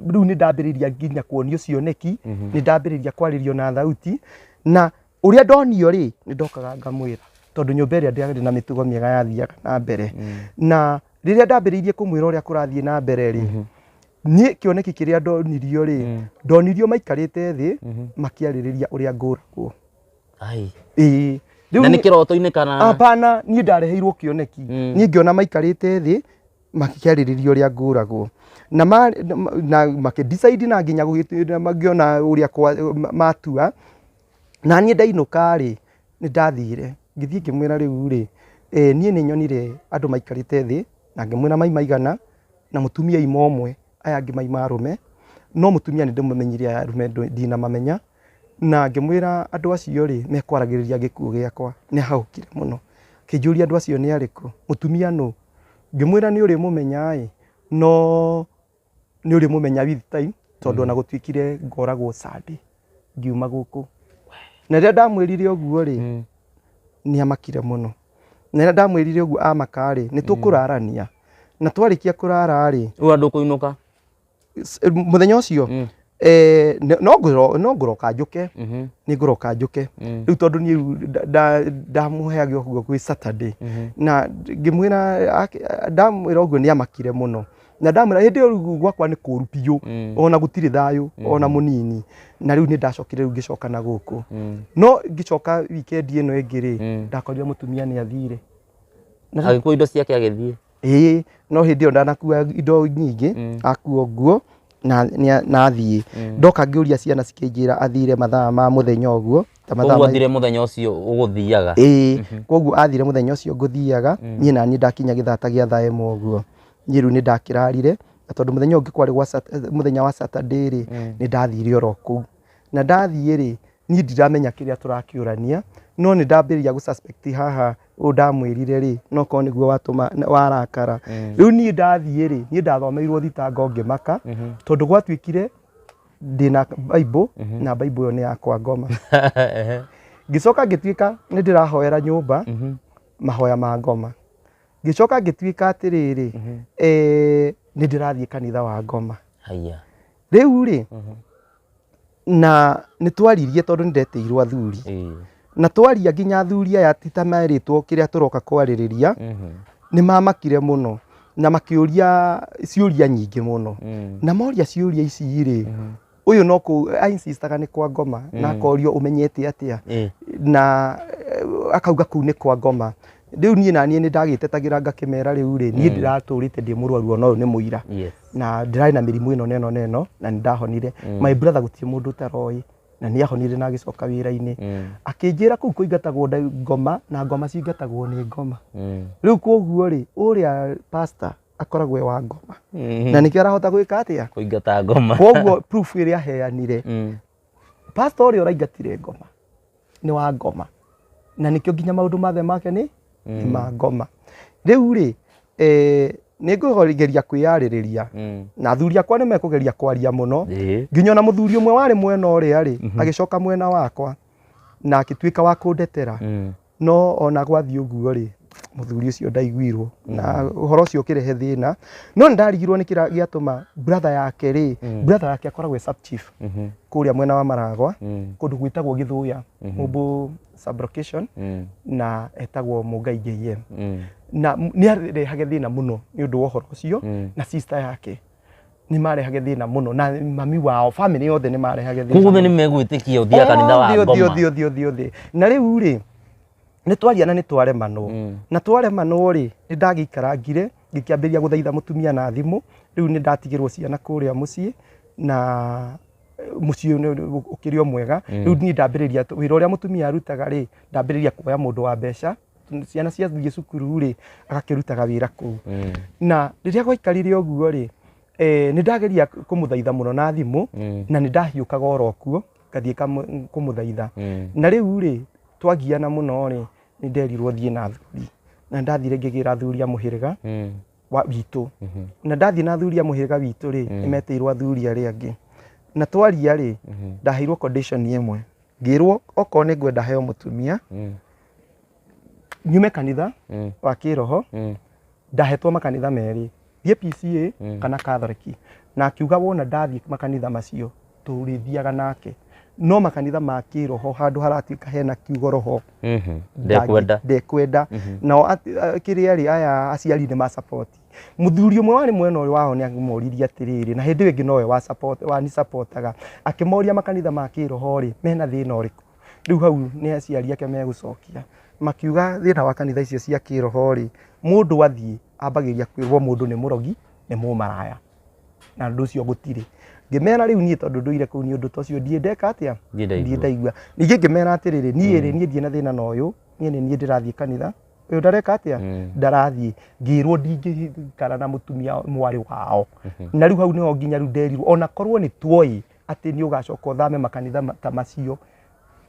rĩu nĩ ndambĩrĩria nginya kuonio cioneki, nĩ ndambĩrĩria kwarĩrio na thauti, na ũrĩa ndonio rĩ, nĩ ndokaga ngamwĩra, tondũ nyũmba ĩrĩa ndĩarĩ na mĩtugo mĩega yathiaga na mbere. Na rĩrĩa ndambĩrĩirie kũmwĩra ũrĩa kũrathiĩ na mbere rĩ, niĩ kĩoneki kĩrĩa ndonirio rĩ, ndonirio maikarĩte thĩ makĩarĩrĩria ũrĩa ngũragwo. Ai. Ĩĩ. Na nĩ kĩroto-inĩ kana? Hapana, niĩ ndareheirwo kĩoneki. Niĩ ngĩona maikarĩte thĩ makĩarĩrĩria ũrĩa ngũragwo. Na makĩ-decide na nginya ngĩona ũrĩa matua. Na niĩ ndainũka rĩ, nĩ ndathire ngĩthiĩ ngĩmwĩra rĩu rĩ, niĩ nĩ nyonire andũ maikarĩte thĩ, na ngĩmwĩra maima igana, na mũtumia ima ũmwe, aya angĩ maima arũme, no mũtumia nĩ ndĩmũmenyire, aya arũme ndinamamenya. Na ngĩmwĩra andũ acio rĩ, mekwaragĩrĩria gĩkuũ gĩakwa. Nĩ ahahũkire mũno. Akĩnjũria andũ acio nĩ arĩkũ, mũtumia nũ? Ngĩmwĩra nĩ ũrĩmũmenya ĩ, no nĩ ũrĩmũmenya with time, tondũ ona gũtuĩkire ngoragwo Sunday ngiuma gũkũ. Na rĩrĩa ndamwĩrire ũguo rĩ, nĩ amakire mũno. Na rĩrĩa ndamwĩrire ũguo amaka rĩ, nĩ tũkũrarania. Na twarĩkia kũrara rĩ, Rĩu andũ kũinũka? Mũthenya ũcio, no ngũroka njũke. Nĩ ngũroka njũke. Rĩu tondũ niĩ rĩu ndamũheaga ũguo gwĩ Saturday. Na ngĩmwĩra, ndamwĩra ũguo nĩ amakire mũno. Na ndamwĩra hĩndĩ ĩyo rĩu gwakwa nĩ kũru biũ, ona gũtirĩ thayũ ona mũnini. Na rĩu nĩ ndacokire rĩu ngĩcoka na gũkũ. No ngĩcoka weekend ĩno ĩngĩ rĩ, ndakorire mũtumia nĩ athire. Agĩkua indo ciake agĩthiĩ. Ĩĩ, no hĩndĩ ĩyo ndanakua indo nyingĩ, akua nguo na athiĩ. Ndoka ngĩũria ciana cikĩnjĩra athire mathaa ma mũthenya ũguo. Ta mathaa Koguo athire mũthenya ũcio ũgũthiaga. Ĩĩ, koguo athire mũthenya ũcio ngũthiaga, niĩ na niĩ ndakinya gĩthaa ta gĩa thaa ĩmwe ũguo. Niĩ rĩu nĩ ndakĩrarire, na tondũ mũthenya ũngĩ kwarĩ gwa mũthenya wa Saturday rĩ, nĩ ndathire oro kũu. Na ndathiĩ rĩ, niĩ ndiramenya kĩrĩa tũrakĩũrania, no nĩ ndambĩrĩria gũ suspect haha ũũ ndamwĩrire rĩ, no korwo nĩguo watũma warakara. Rĩu niĩ ndathiĩ rĩ, niĩ ndathomeirwo thitango ngĩmaka, tondũ gwatuĩkire ndĩna Bible, na Bible ĩyo nĩ yakwa ngoma. Ngĩcoka ngĩtuĩka nĩ ndĩrahoera nyũmba, mahoya ma ngoma. Ngĩcoka ngĩtuĩka atĩrĩrĩ, nĩ ndĩrathiĩ kanitha wa ngoma. Haiya. Rĩu rĩ, na nĩ twaririe tondũ nĩ ndetĩirwo athuri. Na twaria nginya athuri aya ti ta merĩtwo kĩrĩa tũroka kwarĩrĩria, nĩ mamakire mũno na makĩũria ciũria nyingĩ mũno. Na moria ciũria ici rĩ, ũyũ no kũ ainsistaga nĩ kwa ngoma, na akorio ũmenyete atĩa, na akauga kũu nĩ kwa ngoma. Rĩu niĩ na niĩ nĩ ndagĩtetagĩra ngakĩmera rĩu rĩ, niĩ ndĩratũrĩte ndĩ mũrwaru ona ũyũ nĩ mũira. Na ndĩrarĩ na mĩrimũ ĩno na ĩno na ĩno, na nĩ ndahonire. My brother gũtirĩ mũndũ ũtaroĩ. Na nĩ ahonire na agĩcoka wĩra-inĩ. Akĩnjĩra kũu kũingatagwo ngoma na ngoma cingatagwo nĩ ngoma. Rĩu koguo rĩ, ũrĩa pastor akoragwo e wa ngoma na nĩkĩo arahota gwĩka atĩa? Kũingata ngoma. Koguo proof ĩrĩa aheanire, pastor ũrĩa ũraingatire ngoma nĩ wa ngoma na nĩkĩo nginya maũndũ mathe make nĩ ma ngoma. Rĩu rĩ, nĩ ngũgeria kwĩyarĩrĩria na athuri akwa nĩ mekũgeria kwaria mũno, nginya ona mũthuri ũmwe warĩ mwena ũrĩa rĩ, agĩcoka mwena wakwa na agĩtuĩka wa kũndetera. No ona gwathiĩ ũguo rĩ, mũthuri ũcio ndaiguirwo na ũhoro ũcio ũkĩrehe thĩna. No nĩ ndarigirwo nĩ kĩrĩa gĩatũma brother yake rĩ, brother yake akoragwo e sub chief kũrĩa mwena wa Maragwa, kũndũ gwĩtagwo Gĩthũya, Mũmbũ sublocation, na etagwo Mũngai JM, na nĩ arehage thĩna mũno nĩ ũndũ wa ũhoro ũcio. Na sister yake nĩ marehage thĩna mũno na mami wao, family yothe nĩ marehage thĩna. Koguo nĩ megwĩtĩkia ũthiaga kanitha wa Othe, ngoma. othe, othe, othe, othe. Na rĩu rĩ, nĩ twaria na nĩ twaremanwo. Na twaremanwo rĩ, nĩ ndagĩikarangire ngĩkĩambĩrĩria gũthaitha mũtumia na thimũ. Rĩu nĩ ndatigĩrwo ciana kũrĩa mũciĩ na mũciĩ ũkĩrĩ o mwega. Rĩu niĩ ndambĩrĩria wĩra ũrĩa mũtumia arutaga rĩ, ndambĩrĩria kuoya mũndũ wa mbeca, ciana ciathiĩ cukuru rĩ, agakĩrutaga wĩra kũu. Na rĩrĩa gwaikarire ũguo rĩ, nĩ ndageria kũmũthaitha mũno na thimũ, na nĩ ndahiũkaga oro kuo ngathiĩ kũmũthaitha. Na rĩu rĩ, twagiana mũno rĩ, nĩ nderirwo thiĩ na athuri, na ndathire ngĩgĩra athuri a mũhĩrĩga wa witũ. Na ndathiĩ na athuri a mũhĩrĩga witũ rĩ, nĩ metĩirwo athuri arĩa angĩ na twaria rĩ, ndaheirwo condition ĩmwe, ngĩrwo okorwo nĩ ngwenda heo mũtumia, nyume kanitha wa kĩroho. Ndahetwo makanitha merĩ, thiĩ PCA kana Catholic, na akiuga wona ndathiĩ makanitha macio tũrĩthiaga nake, no makanitha ma kĩroho handũ haratuĩka hena kiugo roho, Ndekwenda. Ndekwenda. Nao kĩrĩa rĩ, aya aciari nĩ ma support. Mũthuri ũmwe warĩ mwena ũyũ wao nĩ amoririe atĩrĩrĩ, na hĩndĩ ĩyo ĩngĩ nowe wa support wa ni supportaga, akĩmoria makanitha ma kĩroho rĩ, mena thĩna ũrĩkũ? Rĩu hau nĩ aciari ake megũcokia makiuga thĩna wa kanitha icio cia kĩroho rĩ, mũndũ athiĩ ambagĩria kwĩrwo mũndũ nĩ mũrogi, nĩ mũmaraya, na ũndũ ũcio gũtirĩ. Ngĩmera rĩu niĩ tondũ ndũire kũu, nĩ ũndũ ta ũcio ndiĩ ndeka atĩa. Ndiĩ ndaigua. Ndiĩ ndaigua. Ningĩ ngĩmera atĩrĩrĩ, niĩ rĩ, niĩ ndiĩ na thĩna na ũyũ, niĩ nĩ niĩ ndĩrathiĩ kanitha ũyũ ndareka atĩa, ndarathiĩ. Ngĩrwo ndingĩikara na mũtumia mwarĩ wao. Na rĩu hau nĩho nginya rĩu nderirwo ona korwo nĩ tuoĩ atĩ nĩ ũgacoka ũthame makanitha ta macio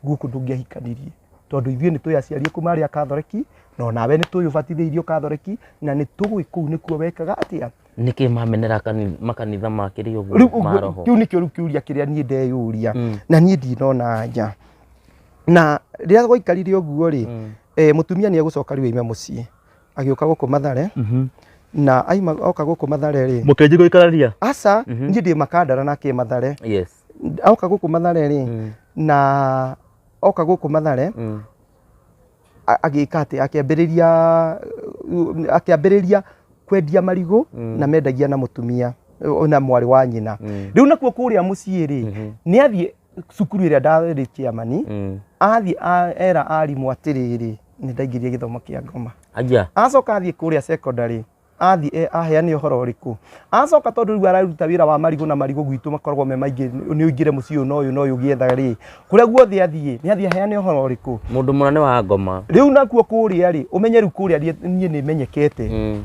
gũkũ, ndũngĩahikanirie, tondũ ithuĩ nĩ tũĩ aciari aku marĩ a Katholeki, na onawe nĩ tũĩ ũbatithĩirio Katholeki, na nĩ tũĩ kũu nĩkuo wekaga atĩa. Nĩkĩ mamenera makanitha makĩrĩ Rĩu ũguo ma roho? Kĩu nĩkĩo rĩu kĩũria kĩrĩa niĩ ndeyũria, na niĩ ndinona anja. Na rĩrĩa gwaikarire ũguo rĩ, mũtumia nĩ egũcoka rĩu aime mũciĩ agĩũka gũkũ Mathare, na aima oka gũkũ Mathare rĩ, Mũkĩnji gũikarania? Aca, niĩ ndĩ Makandara nake Mathare. Oka gũkũ Mathare rĩ, na oka gũkũ Mathare, agĩka atĩ akĩambĩrĩria kwendia marigũ, na mendagia na mũtumia na mwarĩ wa nyina. Rĩu nakuo kũrĩa mũciĩ rĩ, nĩ athiĩ cukuru ĩrĩa ndarĩ chairman, athiĩ era arimũ atĩrĩrĩ, nĩ ndaingĩria gĩthomo kĩa ngoma. Aya. Acoka athiĩ kũrĩa secondary, athiĩ aheane ũhoro ũrĩkũ? Acoka tondũ rĩu araruta wĩra wa marigũ, na marigũ gwitũ makoragwo me maingĩ, nĩ ũingĩre mũciĩ ũyũ na ũyũ na ũyũ ũgĩetha rĩ, kũrĩa guothe athiĩ nĩ athiĩ aheane ũhoro ũrĩkũ? Mũndũ mũna nĩ wa ngoma. Rĩu nakuo kũrĩa rĩ, ũmenye rĩu kũrĩa niĩ nĩ menyekete.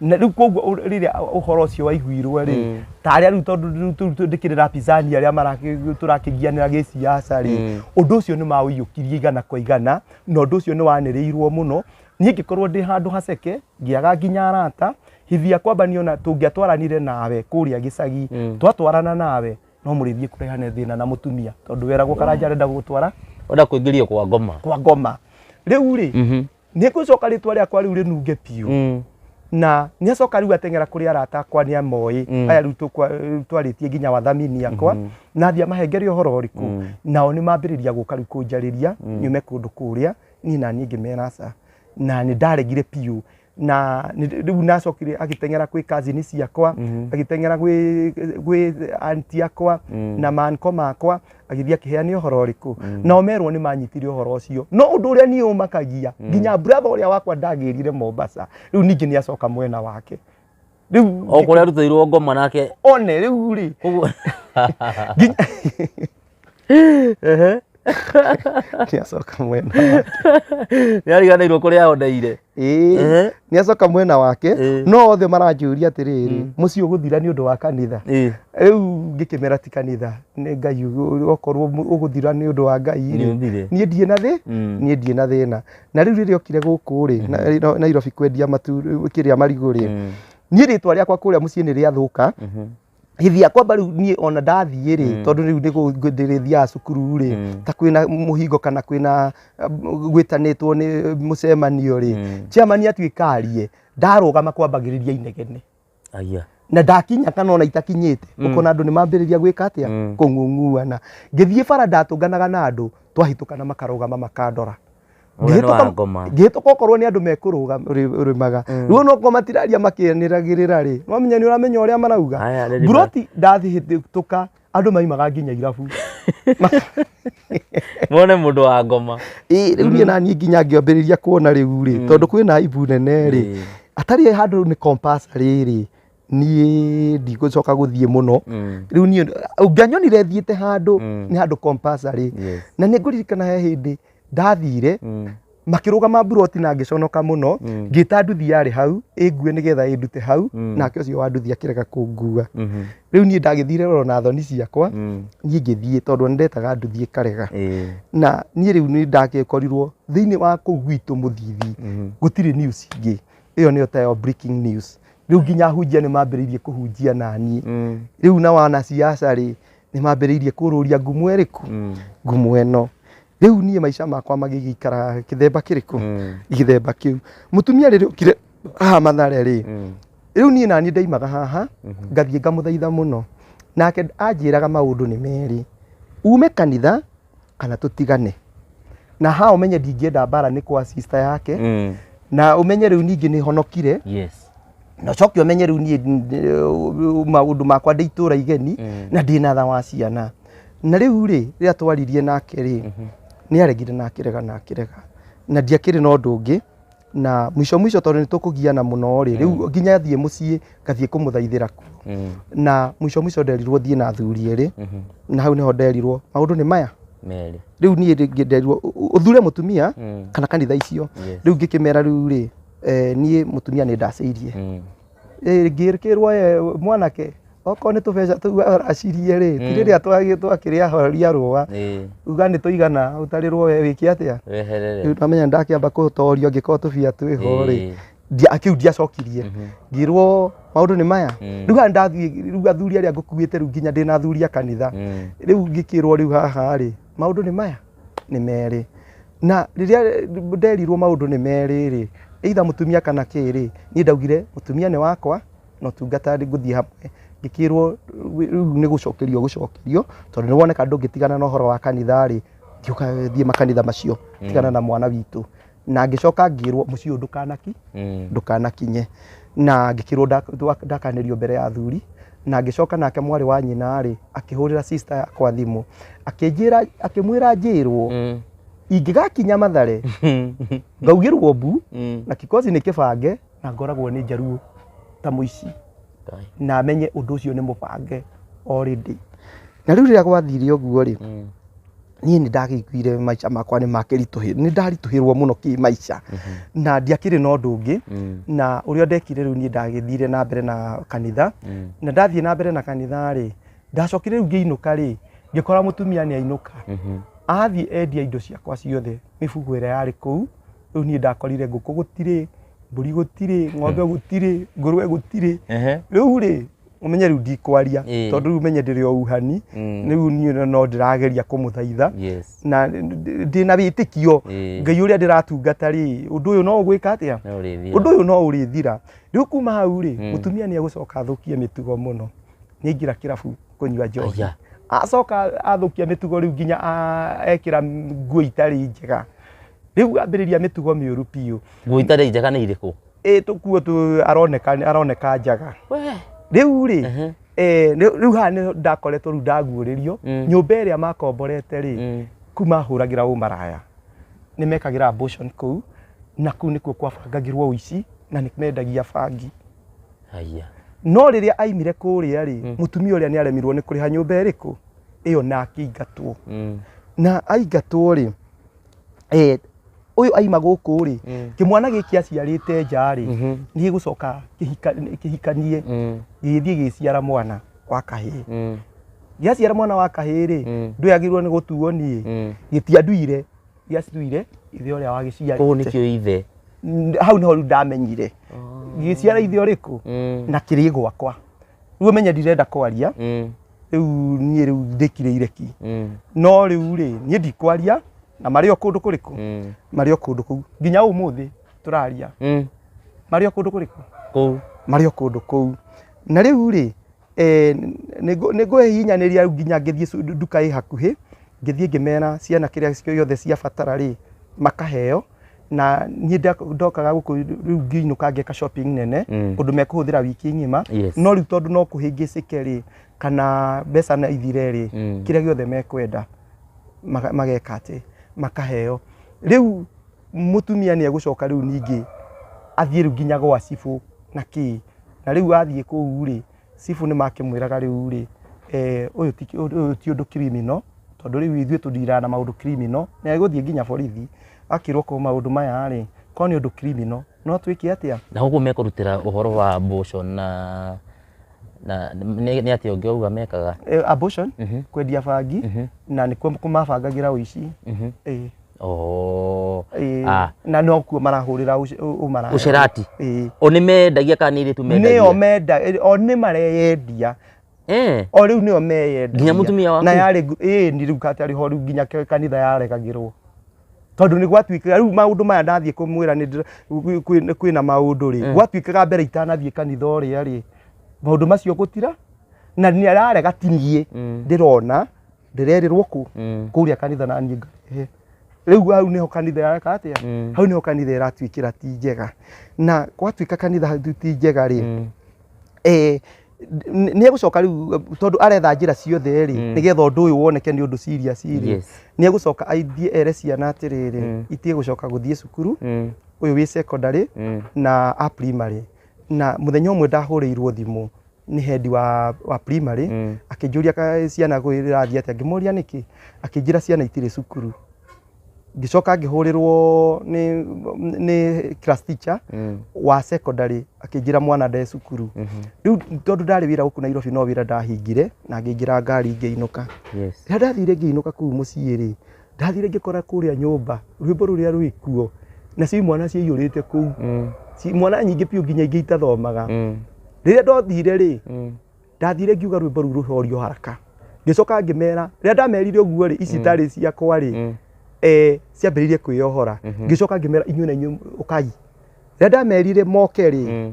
Na rĩu koguo rĩrĩa ũhoro ũcio waiguirwo rĩ, ta arĩa rĩu tondũ rĩu ndĩkĩrĩ rapizani arĩa tũrakĩgianĩra gĩciaca rĩ, ũndũ ũcio nĩ maũiyũkirie igana kwa igana, na ũndũ ũcio nĩ wanĩrĩirwo mũno. Niĩ ngĩkorwo ndĩ handũ haceke, ngĩaga nginya arata hithia kwamba niona tũngĩatwaranire nawe kũrĩa gĩcagi, twatwarana nawe no mũrĩthiĩ kũrehane thĩna na mũtumia, tondũ weragwo Karanja arenda gũgũtwara. Ũrenda kũingĩrio kwa ngoma. Kwa ngoma. Rĩu rĩ, nĩ ngũcoka rĩtwa rĩakwa rĩu rĩnunge biũ. Na nĩ acoka rĩu ateng'era kũrĩ arata akwa, nĩ amoĩ aya rĩu twarĩtie nginya wathamini akwa, na athiĩ amahengere ũhoro ũrĩkũ, nao nĩ mambĩrĩria gũka rĩu kũnjarĩria nyume kũndũ kũrĩa. Niĩ na niĩ ngĩmera aca, na nĩ ndaregire biũ. Na rĩu nacokire agĩteng'era kwĩ cousin ciakwa, agĩteng'era gwĩ auntie akwa na manko makwa, agĩthiĩ akĩheana ũhoro ũrĩkũ, nao merwo nĩ manyitire ũhoro ũcio. No ũndũ ũrĩa niĩ ũmakagia, nginya brother ũrĩa wakwa ndagĩrire Mombasa, rĩu ningĩ nĩ acoka mwena wake rĩu. O kũrĩa arutĩirwo ngoma nake. One rĩu rĩ, Koguo nginya Nĩ acoka mwena wake. Nĩ ariganĩirwo kũrĩa oneire. Ĩĩ, nĩ acoka mwena wake. No othe maranjũria atĩrĩrĩ, mũciĩ ũgũthira nĩ ũndũ wa kanitha? Rĩu ngĩkĩmera ti kanitha, nĩ Ngai, okorwo ũgũthira nĩ ũndũ wa Ngai rĩ, niĩ ndirĩ na thĩ, niĩ ndirĩ na thĩna. Na rĩu rĩrĩa okire gũkũ rĩ, Nairobi kwendia kĩrĩa marigũ rĩ, niĩ rĩtwa rĩakwa kũrĩa mũciĩ nĩ rĩathũka. Hĩndĩ yakwa mba rĩu niĩ ona ndathiĩ rĩ, tondũ rĩu ndĩrĩthiaga cukuru rĩ, ta kwĩna mũhingo kana kwĩna gwĩtanĩtwo nĩ mũcemanio rĩ, chairman atuĩka arie, ndarũgama kwambagĩrĩria inegene. Na ndakinya kana ona itakinyĩte, ũkona andũ nĩ mambĩrĩria gwĩka atĩa, kũng'ung'uana. Ngĩthiĩ bara ndatũnganaga na andũ, twahĩtũkana makarũgama makandora. Ngĩhĩtũka okorwo nĩ andũ mekũrũmaga, rĩu onokorwo matiraria makĩanĩragĩrĩra rĩ, nwamenya nĩ ũramenya ũrĩa marauga. Mburoti ndathihĩtũka andũ maimaga nginya irabu mone mũndũ wa ngoma. Ĩĩ, rĩu niĩ naniĩ nginya ngĩambĩrĩria kuona rĩu rĩ, tondũ kwĩna aibu nene rĩ, atarĩ handũ nĩ compulsory rĩ, niĩ ndigũcoka gũthiĩ mũno. Rĩu niĩ ũngĩanyonire thiĩte handũ, nĩ handũ compulsory. Na nĩ ngũririkana he hĩndĩ ndathire makĩrũgama mburoti na ngĩconoka mũno, ngĩta nduthi yarĩ hau ĩngue nĩgetha ĩndute hau, nake ũcio wa nduthi akĩrega kũngua. Rĩu niĩ ndagĩthire oro na thoni ciakwa, niĩ ngĩthiĩ tondũ nĩ ndetaga nduthi ĩkarega. Na niĩ rĩu nĩ ndagĩkorirwo thĩinĩ wa kũu gwitũ Mũthithi, gũtirĩ news ingĩ, ĩyo nĩyo tayo breaking news. Rĩu nginya ahunjia nĩ mambĩrĩirie kũhunjia naniĩ. Rĩu na wanasiasa rĩ, nĩ mambĩrĩirie kũrũria ngumo ĩrĩkũ, ngumo ĩno. Rĩu niĩ maica makwa magĩgĩikara kĩthemba kĩrĩkũ, gĩthemba kĩu. Mũtumia rĩrĩa okire haha Mathare rĩ, rĩu niĩ naniĩ ndaimaga haha, ngathiĩ ngamũthaitha mũno. Nake anjĩraga maũndũ nĩ merĩ, ume kanitha kana tũtigane. Na haha ũmenye ndingĩenda mbara nĩ kwa sister yake, na ũmenye rĩu ningĩ nĩ honokire. Na ũcoke ũmenye rĩu niĩ maũndũ makwa ndĩ itũra igeni, na ndĩna tha wa ciana. Na rĩu rĩ, rĩrĩa twaririe nake rĩ, nĩ aregire na akĩrega na akĩrega. Na ndiakĩrĩ na ũndũ ũngĩ. Na mwisho mwisho tondũ nĩ tũkũgiana mũno rĩ, rĩu nginya thiĩ mũciĩ ngathiĩ kũmũthaithĩra kuo. Na mwisho mwisho nderirwo thiĩ na athuri erĩ, na hau nĩho nderirwo maũndũ nĩ maya merĩ. Rĩu niĩ rĩngĩ nderirwo ũthure mũtumia kana kanitha icio. Rĩu ngĩkĩmera rĩu rĩ, niĩ mũtumia nĩ ndacĩirie. Ngĩkĩrwo mwanake okorwo nĩ tũbeca tũu aracirie rĩ, ti rĩrĩa twakĩrĩa horia rũa, uga nĩ tũigana ũtarĩrwo we wĩke atĩa, weherere. Rĩu ndamenya ndakĩamba kũtorio angĩkorwo tũbia twĩho rĩ, kĩu ndiacokirie. Ngĩrwo maũndũ nĩ maya. Rĩu haha ndathiĩ, rĩu athuri arĩa ngũkuĩte rĩu nginya ndĩna athuri a kanitha. Rĩu ngĩkĩrwo rĩu haha rĩ, maũndũ nĩ maya nĩ merĩ. Na rĩrĩa nderirwo maũndũ nĩ merĩ rĩ, either mũtumia kana kĩ rĩ, niĩ ndaugire mũtumia nĩ wakwa na ũtungata ngũthiĩ hamwe. Ngĩkĩrwo rĩu nĩ gũcokerio gũcokerio, tondũ nĩ woneka ndũngĩtigana na ũhoro wa kanitha rĩ, thiĩ makanitha macio, tigana na mwana witũ. Na ngĩcoka ngĩrwo mũciĩ ũyũ ndũkanakinye. Na ngĩkĩrwo ndakanĩrio mbere ya athuri. Na ngĩcoka nake mwarĩ wa nyina rĩ, akĩhũrĩra sister yakwa thimũ, akĩnjĩra, akĩmwĩra njĩrwo ingĩgakinya Mathare ngaugĩrwo mbu, na kikosi nĩ kĩbange na ngoragwo nĩ njaruo ta mũici, na menye ũndũ ũcio nĩ mũbange already. Na rĩu rĩrĩa gwathire ũguo rĩ, niĩ nĩ ndakĩiguire maica makwa nĩ makĩritũhĩrwo, nĩ ndaritũhĩrwo mũno kĩmaica, na ndiakĩrĩ na ũndũ ũngĩ. Na ũrĩa ndekire rĩu niĩ ndagĩthire na mbere na kanitha, na ndathiĩ na mbere na kanitha rĩ, ndacokire rĩu ngĩinũka rĩ, ngĩkora mũtumia nĩ ainũka. Athiĩ endia indo ciakwa ciothe, mĩbugo ĩrĩa yarĩ kũu. Rĩu niĩ ndakorire ngũkũ gũtirĩ, mbũri gũtirĩ, ng'ombe gũtirĩ, ngũrwe gũtirĩ. Rĩu rĩ, ũmenye rĩu ndikwaria, tondũ rĩu ũmenye ndĩrĩ o uhani. Rĩu niĩ no ndĩrageria kũmũthaitha. Na ndĩna wĩtĩkio Ngai ũrĩa ndĩratungata rĩ, ũndũ ũyũ no ũgwĩka atĩa? Ũndũ ũyũ no ũrĩthira. Rĩu kuma hau rĩ, mũtumia nĩ egũcoka athũkie mĩtugo mũno. Nĩ aingĩra kĩrabu kũnyua njohi. Acoka athũkia mĩtugo rĩu nginya ekĩra nguo itarĩ njega. Rĩu ambĩrĩria mĩtugo mĩũru biũ. Nguo itarĩ njega nĩ irĩkũ? Ĩ tũkuo tu aroneka njaga. Rĩu rĩ, rĩu haha nĩ ndakoretwo rĩu ndaguũrĩrio, nyũmba ĩrĩa makomborete rĩ, kũu mahũragĩra ũmaraya. Nĩ mekagĩra abortion kũu, na kũu nĩkuo kwabangagĩrwo ũici, na nĩ mendagia bangi. No rĩrĩa aimire kũrĩa rĩ, mũtumia ũrĩa nĩ aremirwo nĩ kũrĩha nyũmba ĩrĩkũ? Ĩyo na akĩingatwo. Na aingatwo rĩ, ũyũ aima gũkũ rĩ, kĩmwana gĩkĩ aciarĩte nja rĩ, nĩ gĩgũcoka kĩhikanie, gĩgĩthiĩ gĩgĩciara mwana wa kahĩĩ. Gĩaciara mwana wa kahĩĩ rĩ, ndwĩagĩrĩirwo nĩ gũtuo niĩ. Gĩtianduire, gĩatuire ithe ũrĩa wagĩciarĩte. Koguo nĩkĩo ithe. Hau nĩho rĩu ndamenyire. Gĩgĩciara ithe ũrĩkũ? Na kĩrĩ gwakwa. Rĩu ũmenye ndirenda kwaria. Rĩu niĩ rĩu ndĩkirĩire ki. No rĩu rĩ, niĩ ndikwaria na marĩ o kũndũ kũrĩkũ? Marĩ o kũndũ kũu. Nginya ũmũthĩ tũraria. Marĩ o kũndũ kũrĩkũ? Kũu. Marĩ o kũndũ kũu. Na rĩu rĩ, nĩ ngwĩhihinyanĩria rĩu nginya ngĩthiĩ nduka ĩ hakuhĩ, ngĩthiĩ ngĩmera ciana kĩrĩa gĩothe ciabatara rĩ, makaheo. Na niĩ ndokaga gũkũ rĩu ngĩinũka ngeka shopping nene, ũndũ mekũhũthĩra wiki ng'ima. No rĩu tondũ no kũhĩngĩcĩke rĩ, kana mbeca na ithire rĩ, kĩrĩa gĩothe mekwenda mageka atĩ makaheo. Rĩu mũtumia nĩ egũcoka rĩu ningĩ athiĩ rĩu nginya gwa cibũ na kĩ. Na rĩu athiĩ kũu rĩ, cibũ nĩ makĩmwĩraga rĩu rĩ, ũyũ ti ũndũ criminal, tondũ rĩu ithuĩ tũndiraga na maũndũ criminal, na egũthiĩ nginya borithi, akĩrwo ko maũndũ maya rĩ, korwo nĩ ũndũ criminal, no twĩke atĩa? Na gũkũ mekũrutĩra ũhoro wa abortion na nĩ atĩa ũngĩ wauga mekaga? Abortion, kwendia bangi, na nĩkuo mabangagĩra ũici. Oh. Na nokuo marahũrĩra ũmaraya. Ũcerati? O nĩ mendagia kana nĩ airĩtu mendagia? Nĩo menda, o nĩ mareyendia. O rĩu nĩo meyendagia. Nginya mũtumia waku? Na yarĩ nĩ rĩu katarĩ ho rĩu nginya kanitha yaregagĩrwo. Tondũ nĩ gwatuĩkaga rĩu maũndũ maya ndathiĩ kũmwĩra nĩ kwĩna maũndũ rĩ, gwatuĩkaga mbere itanathiĩ kanitha ũrĩa rĩ, maũndũ macio gũtira, na nĩ ararega ti niĩ ndĩrona, ndĩrerĩrwo kũ? Kũrĩa kanitha na niĩ ngarehe. Rĩu hau nĩho kanitha yareka atĩa? Hau nĩho kanitha ĩratuĩkĩra ti njega. Na gwatuĩka kanitha ti njega rĩ, nĩ egũcoka rĩu tondũ aretha njĩra ciothe rĩ, nĩgetha ũndũ ũyũ woneke nĩ ũndũ serious rĩ, nĩ egũcoka athiĩ ere ciana atĩrĩrĩ, itige gũcoka gũthiĩ cukuru, ũyũ wĩ secondary na a primary. Na mũthenya ũmwe ndahũrĩirwo thimũ nĩ head wa primary, akĩnjũria ciana ĩrathiĩ atĩa, ngĩmũria nĩkĩ, akĩnjĩra ciana itirĩ cukuru. Ngĩcoka ngĩhũrĩrwo nĩ class teacher wa secondary, akĩnjĩra mwana nde cukuru. Rĩu tondũ ndarĩ wĩra gũkũ Nairobi no wĩra ndahingire na ngĩingĩra ngari ngĩinũka. Rĩrĩa ndathire ngĩinũka kũu mũciĩ rĩ, ndathire ngĩkora kũrĩa nyũmba rwĩmbo rũrĩa rwĩkuo nacio imwana ciaiyũrĩte kũu. Mwana nyingĩ biũ nginya ingĩ itathomaga. Rĩrĩa ndothire rĩ, ndathire ngiuga rwĩmbo rũu rũhorio haraka. Ngĩcoka ngĩmera, rĩrĩa ndamerire ũguo rĩ, ici itarĩ ciakwa rĩ, ciambĩrĩirie kwĩyohora. Ngĩcoka ngĩmera inyuĩ na inyuĩ ũkai. Rĩrĩa ndamerire moke rĩ,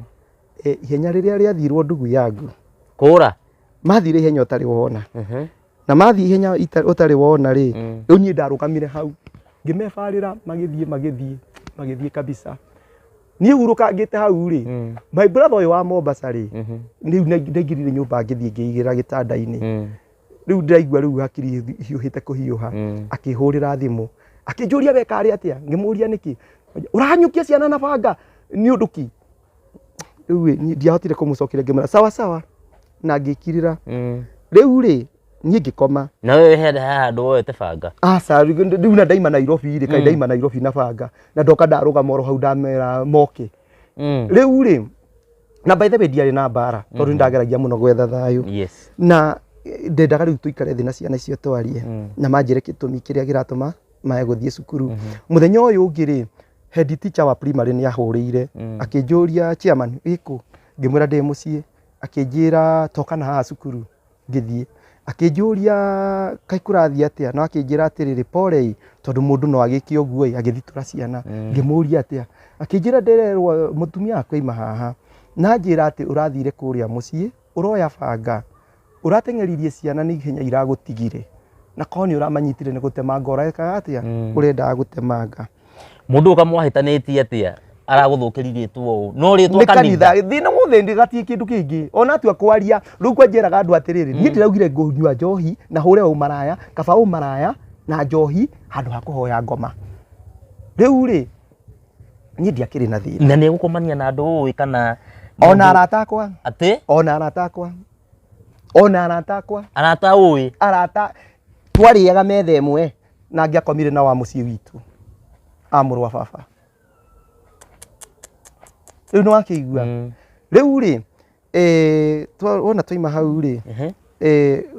ihenya rĩrĩa rĩathirwo ndugu yangu. Kũra? Mathire ihenya ũtarĩ wona. Na mathiĩ ihenya ũtarĩ wona rĩ, rĩu niĩ ndarũgamire hau. Ngĩmebarĩra magĩthiĩ, magĩthiĩ, magĩthiĩ kabisa. Niĩ hurũkangĩte hau rĩ, my brother ũyũ wa Mombasa rĩ, rĩu ndaingĩrire nyũmba ngĩthiĩ ngĩigĩrĩra gĩtanda-inĩ. Rĩu ndĩraigua rĩu hakiri hiũhĩte kũhiũha. Akĩhũrĩra thimũ. Akĩnjũria we karĩ atĩa? Ngĩmũria nĩkĩ? Ũrahanyũkia ciana na banga? Nĩ ũndũ ki? Rĩu ĩ, niĩ ndiahotire kũmũcokeria, ngĩmwĩra sawa sawa na ngĩkirĩra. Rĩu rĩ, niĩ ngĩkoma. Na wewe he handũ woete banga? Aca, rĩu na ndaima Nairobi rĩ, kaĩ ndaima Nairobi na banga. Na ndoka ndarũgama oro hau ndamera moke. Rĩu rĩ, na by the way ndiarĩ na mbara, tondũ nĩndageragia mũno gwetha thayũ. Na ndendaga rĩu tũikare thĩ na ciana icio twarie, na manjĩre gĩtũmi kĩrĩa kĩratũma mae gũthiĩ cukuru. Mũthenya ũyũ ũngĩ rĩ, head teacher wa primary nĩ ahũrĩire, akĩnjũria chairman wĩkũ? Ngĩmwĩra ndĩ mũciĩ. Akĩnjĩra toka na haha cukuru. Ngĩthiĩ. Akĩnjũria kaĩ kũrathiĩ atĩa? Na akĩnjĩra atĩrĩrĩ, pole ĩ, tondũ mũndũ no agĩke ũguo ĩ, agĩthitũra ciana. Ngĩmũria atĩa? Akĩnjĩra ndĩrerwo mũtumia wakwa aima haha. Na anjĩra atĩ ũrathire kũrĩa mũciĩ, ũroya banga, ũrateng'eririe ciana nĩ ihenya iragũtigire. Na korwo nĩ ũramanyitire nĩ gũtemanga ũrekaga atĩa? Ũrendaga gũtemanga. Mũndũ ũka mwahĩtanĩtie atĩa? Aragũthũkĩria rĩtwa ũũ. No rĩtwa Nĩ kanitha. kanitha. Thĩna wothe ndĩgatie kĩndũ kĩngĩ. Ona atua kwaria, rĩu kwa njĩraga andũ atĩrĩrĩ, niĩ ndĩraugire ngũnyua njohi na hũre ũmaraya, kaba ũmaraya na njohi handũ ha kũhoya ngoma. Rĩu rĩ, niĩ ndiakĩrĩ na thĩna. Na nĩ egũkomania na andũ ũĩ kana Ona arata akwa. Atĩ? Ona arata akwa. Ona arata akwa. Arata ũĩ. Arata twarĩaga metha ĩmwe na ngĩakomire na wa mũciĩ witũ a mũrũ wa baba. Rĩu nĩ wakĩigua. Rĩu rĩ wona twaima hau rĩ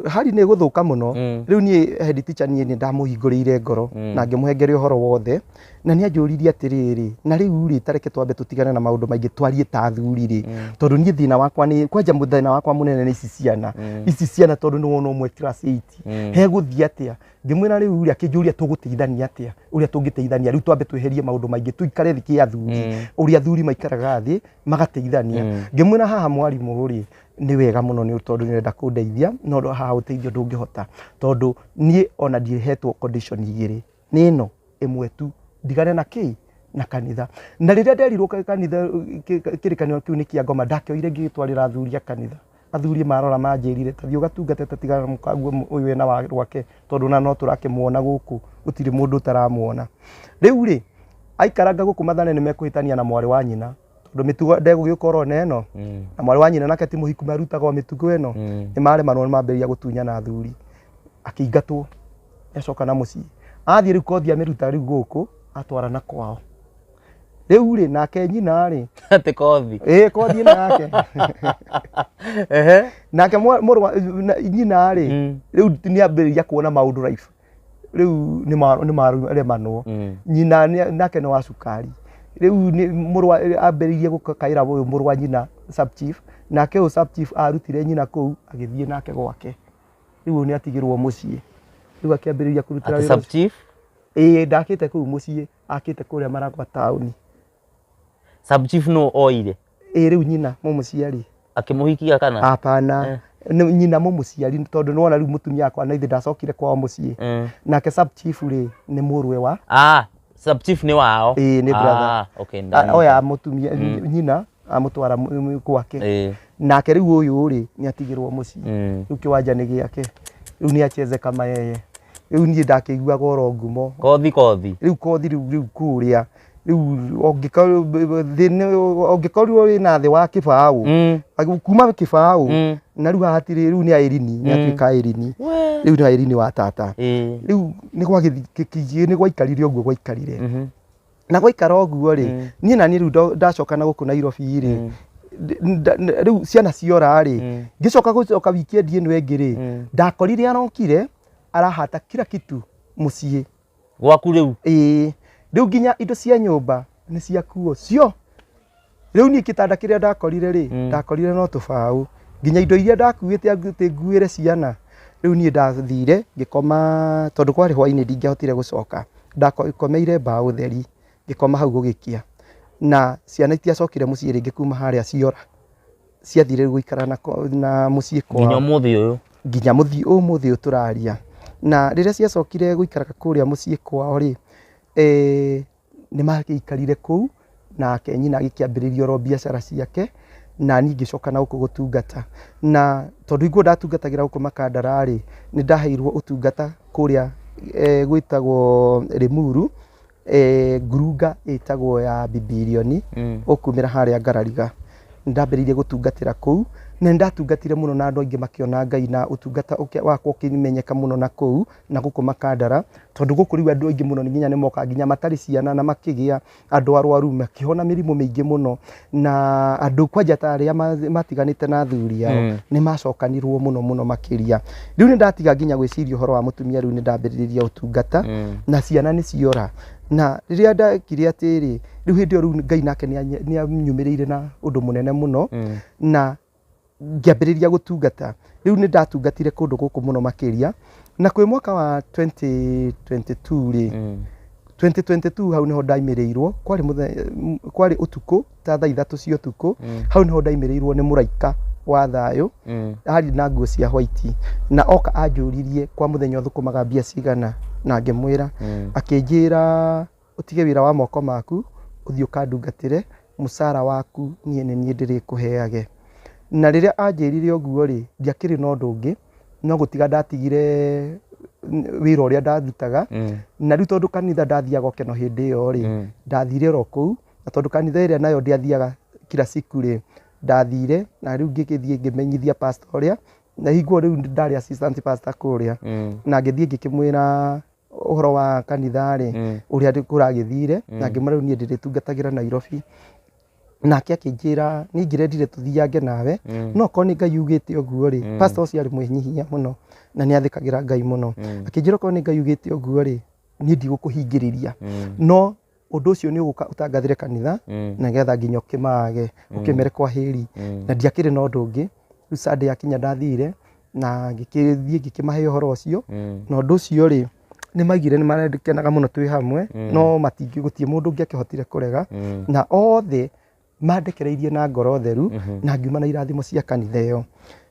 hali nĩ gũthũka mũno. Rĩu niĩ head teacher niĩ nĩ ndamũhingũrĩire ngoro na ngĩmũhengere ũhoro wothe na nĩ anjũririe atĩrĩrĩ, na rĩu rĩ tareke twambe tũtigane na maũndũ maingĩ twarie ta athuri rĩ, tondũ niĩ thĩna wakwa nĩ kwanja thĩna wakwa mũnene nĩ ici ciana ici ciana, tondũ nĩ wona ũmwe class 8 hegũthiĩ atĩa. Ngĩmwĩra rĩu rĩ, akĩnjũria tũgũteithania atĩa, ũrĩa tũngĩteithania rĩu twambe tweherie maũndũ maingĩ tũikare thĩ kĩ athuri, ũrĩa athuri maikaraga thĩ magateithania. Ngĩmwĩra haha mwarimũ rĩ nĩ wega mũno nĩ tondũ nĩ ũrenda kũndeithia, no haha ũteithio ndũngĩhota tondũ niĩ ona ndihetwo condition igĩrĩ, nĩ ĩno ĩmwe tu, ndigane na kĩ na kanitha. Na rĩrĩa nderirwo kanitha kĩrĩkanĩro kĩu nĩ kĩa ngoma, ndakĩoire ngĩgĩtwarĩra athuri a kanitha. Athuri marora manjĩrire ta thiĩ ũgatungate ta tigana na mũkaguo ũyũ wĩna wa rwake, tondũ na no tũrakĩmuona gũkũ gũtirĩ mũndũ ũtaramuona. Rĩu rĩ aikaranga gũkũ Mathare nĩ mekũhĩtania na mwarĩ wa nyina, tondũ mĩtugo ndegũgĩũka orona ĩno na mwarĩ wa nyina nake ti mũhiku marutaga o mĩtugo ĩno. Nĩ maremanwo nĩ mambĩrĩria gũtunyana athuri, akĩingatwo acoka na mũciĩ. Athiĩ rĩu kothi amĩruta rĩu gũkũ atwarana kwao. Rĩu rĩ nake nyina rĩ atĩ kothi ĩĩ kothi ĩno yake nake mũrũ wa nyina rĩ rĩu nĩ ambĩrĩria kuona maũndũ life rĩu nĩ maremanwo. Nyina nake nĩ wa cukari, rĩu nĩ mũrũ wa ambĩrĩirie gũkaĩra ũyũ mũrũ wa nyina sub chief, nake ũyũ sub chief arutire nyina kũu agĩthiĩ nake gwake. Rĩu nĩ atigĩrwo mũciĩ, rĩu akĩambĩrĩria kũrutĩra wĩra sub chief. Ĩĩ ndakĩte kũu mũciĩ, akĩte kũrĩa Maragwa taũni. Sub chief no oire? Ĩĩ rĩu nyina mũmũciari. Akĩmũhikia kana? Hapana, nyina mũmũciari tondũ nĩwona rĩu mũtumia wakwa na ithe ndacokire kwao mũciĩ. Nake sub chief rĩ nĩ mũrũwe wa sub chief nĩ wao? Ĩĩ nĩ brother. Okay, oya mũtumia nyina amũtwara gwake. Nake rĩu ũyũ rĩ nĩ atigĩrwo mũciĩ, rĩu kĩwanja nĩ gĩake, rĩu nĩ acheze kama yeye. Rĩu niĩ ndakĩiguaga oro ngumo kothi kothi rĩu kothi rĩu kũrĩa rĩu ũngĩkorirwo wĩna thĩ wa kĩbaũ kuma kĩbaũ na rĩu hatirĩ, rĩu nĩ Irini, nĩ atuĩka Irini, rĩu nĩ Irini wa tata. Rĩu nĩ gwaikarire ũguo gwaikarire na gwaikara ũguo rĩ, niĩ na niĩ rĩu ndacoka na gũkũ Nairobi rĩ, rĩu ciana ciora rĩ, ngĩcoka gũcoka weekend ĩno ĩngĩ rĩ, ndakorire arokire arahata kila kitu mũciĩ gwaku rĩu. Ĩĩ rĩu nginya indo cia nyũmba nĩ ciakuo cio. Rĩu niĩ gĩtanda kĩrĩa ndakorire rĩ, ndakorire no tũbaũ, nginya indo iria ndakuĩte atĩ nguĩre ciana. Rĩu niĩ ndathire ngĩkoma, tondũ kwarĩ hwainĩ ndingĩahotire gũcoka, ndakomeire mbaũ theri, ngĩkoma hau gũgĩkia, na ciana itiacokire mũciĩ rĩngĩ kuma harĩa ciora, ciathire gũikara na mũciĩ kwao nginya ũmũthĩ ũyũ, nginya ũmũthĩ ũyũ tũraria. Na rĩrĩa ciacokire gũikaraga kũrĩa mũciĩ kwao rĩ, nĩ magĩikarire kũu, nake nyina agĩkĩambĩrĩria oro biacara ciake, na niĩ ngĩcoka na gũkũ gũtungata. Na tondũ iguo ndatungatagĩra gũkũ Makandara rĩ, nĩ ndaheirwo ũtungata kũrĩa gwĩtagwo Limuru, ngurunga ĩtagwo ya Bibilioni, ũkumĩra harĩa Ngarariga. Nĩ ndambĩrĩirie gũtungatĩra kũu, na nĩ ndatungatire mũno na andũ aingĩ makĩona Ngai, na ũtungata wakwa ũkĩmenyeka mũno na kũu na gũkũ Makandara, tondũ gũkũ rĩu andũ aingĩ mũno nginya nĩ mokaga nginya matarĩ ciana na makĩgĩa andũ arwaru makĩhona mĩrimũ mĩingĩ mũno, na andũ kwanja ta arĩa matiganĩte na athuri ao nĩ macokanirwo mũno mũno makĩria. Rĩu nĩ ndatiga nginya gwĩciria ũhoro wa mũtumia, rĩu nĩ ndambĩrĩria ũtungata na ciana nĩ ciora. Na rĩrĩa ndekire atĩrĩ, rĩu hĩndĩ ĩyo rĩu Ngai nake nĩ anyumĩrĩire na ũndũ mũnene mũno, na ngĩambĩrĩria gũtungata. Rĩu nĩ ndatungatire kũndũ gũkũ mũno makĩria, na kwĩ mwaka wa 2022 rĩ, 2022 hau nĩho ndaimĩrĩirwo, kwarĩ ũtukũ ta thaa 3 cia ũtukũ, hau nĩho ndaimĩrĩirwo nĩ mũraika wa thayũ, arĩ na nguo cia white, na oka anjũririe kwa mũthenya ũthũkũmaga mbia cigana, na ngĩmwĩra, akĩnjĩra ũtige wĩra wa moko maku ũthiĩ ũkandungatĩre, mũcara waku niĩ nĩ niĩ ndĩrĩkũheage. Na rĩrĩa anjĩrire ũguo rĩ, ndiakĩrĩ na ũndũ ũngĩ no gũtiga ndatigire wĩra ũrĩa ndarutaga. Na rĩu tondũ kanitha ndathiaga okeno hĩndĩ ĩyo rĩ, ndathire oro kũu, na tondũ kanitha ĩrĩa nayo ndiathiaga kila siku rĩ, ndathire na rĩu ngĩgĩthiĩ ngĩmenyithia pastor ũrĩa, Na hingo rĩu ndarĩ assistant pastor kũrĩa, na ngĩthiĩ ngĩkĩmwĩra ũhoro wa kanitha rĩ, ũrĩa kũragĩthire, na ngĩmwĩra rĩu niĩ ndĩrĩtungatagĩra Nairobi. Nake akĩnjĩra niĩ ingĩrendire tũthiange nawe, no okorwo nĩ Ngai ugĩte ũguo rĩ, pastor ũcio arĩ mwĩnyihia mũno na nĩ athĩkagĩra Ngai mũno, akĩnjĩra okorwo nĩ Ngai ugĩte ũguo rĩ, niĩ ndigũkũhingĩrĩria, no ũndũ ũcio nĩ ũgũka ũtangathĩre kanitha na nĩgetha nginya ũkĩmaage ũkĩmere kwa hĩri. Na ndiakĩrĩ na ũndũ ũngĩ. Rĩu Sunday yakinya ndathire na ngĩkĩthiĩ ngĩkĩmahe ũhoro ũcio, na ũndũ ũcio rĩ, nĩ maigire nĩ makenaga mũno twĩ hamwe, no matingĩ gũtirĩ mũndũ ũngĩ akĩhotire kũrega, na othe mandekereirie na ngoro theru, na ngiuma na irathimo cia kanitha ĩyo.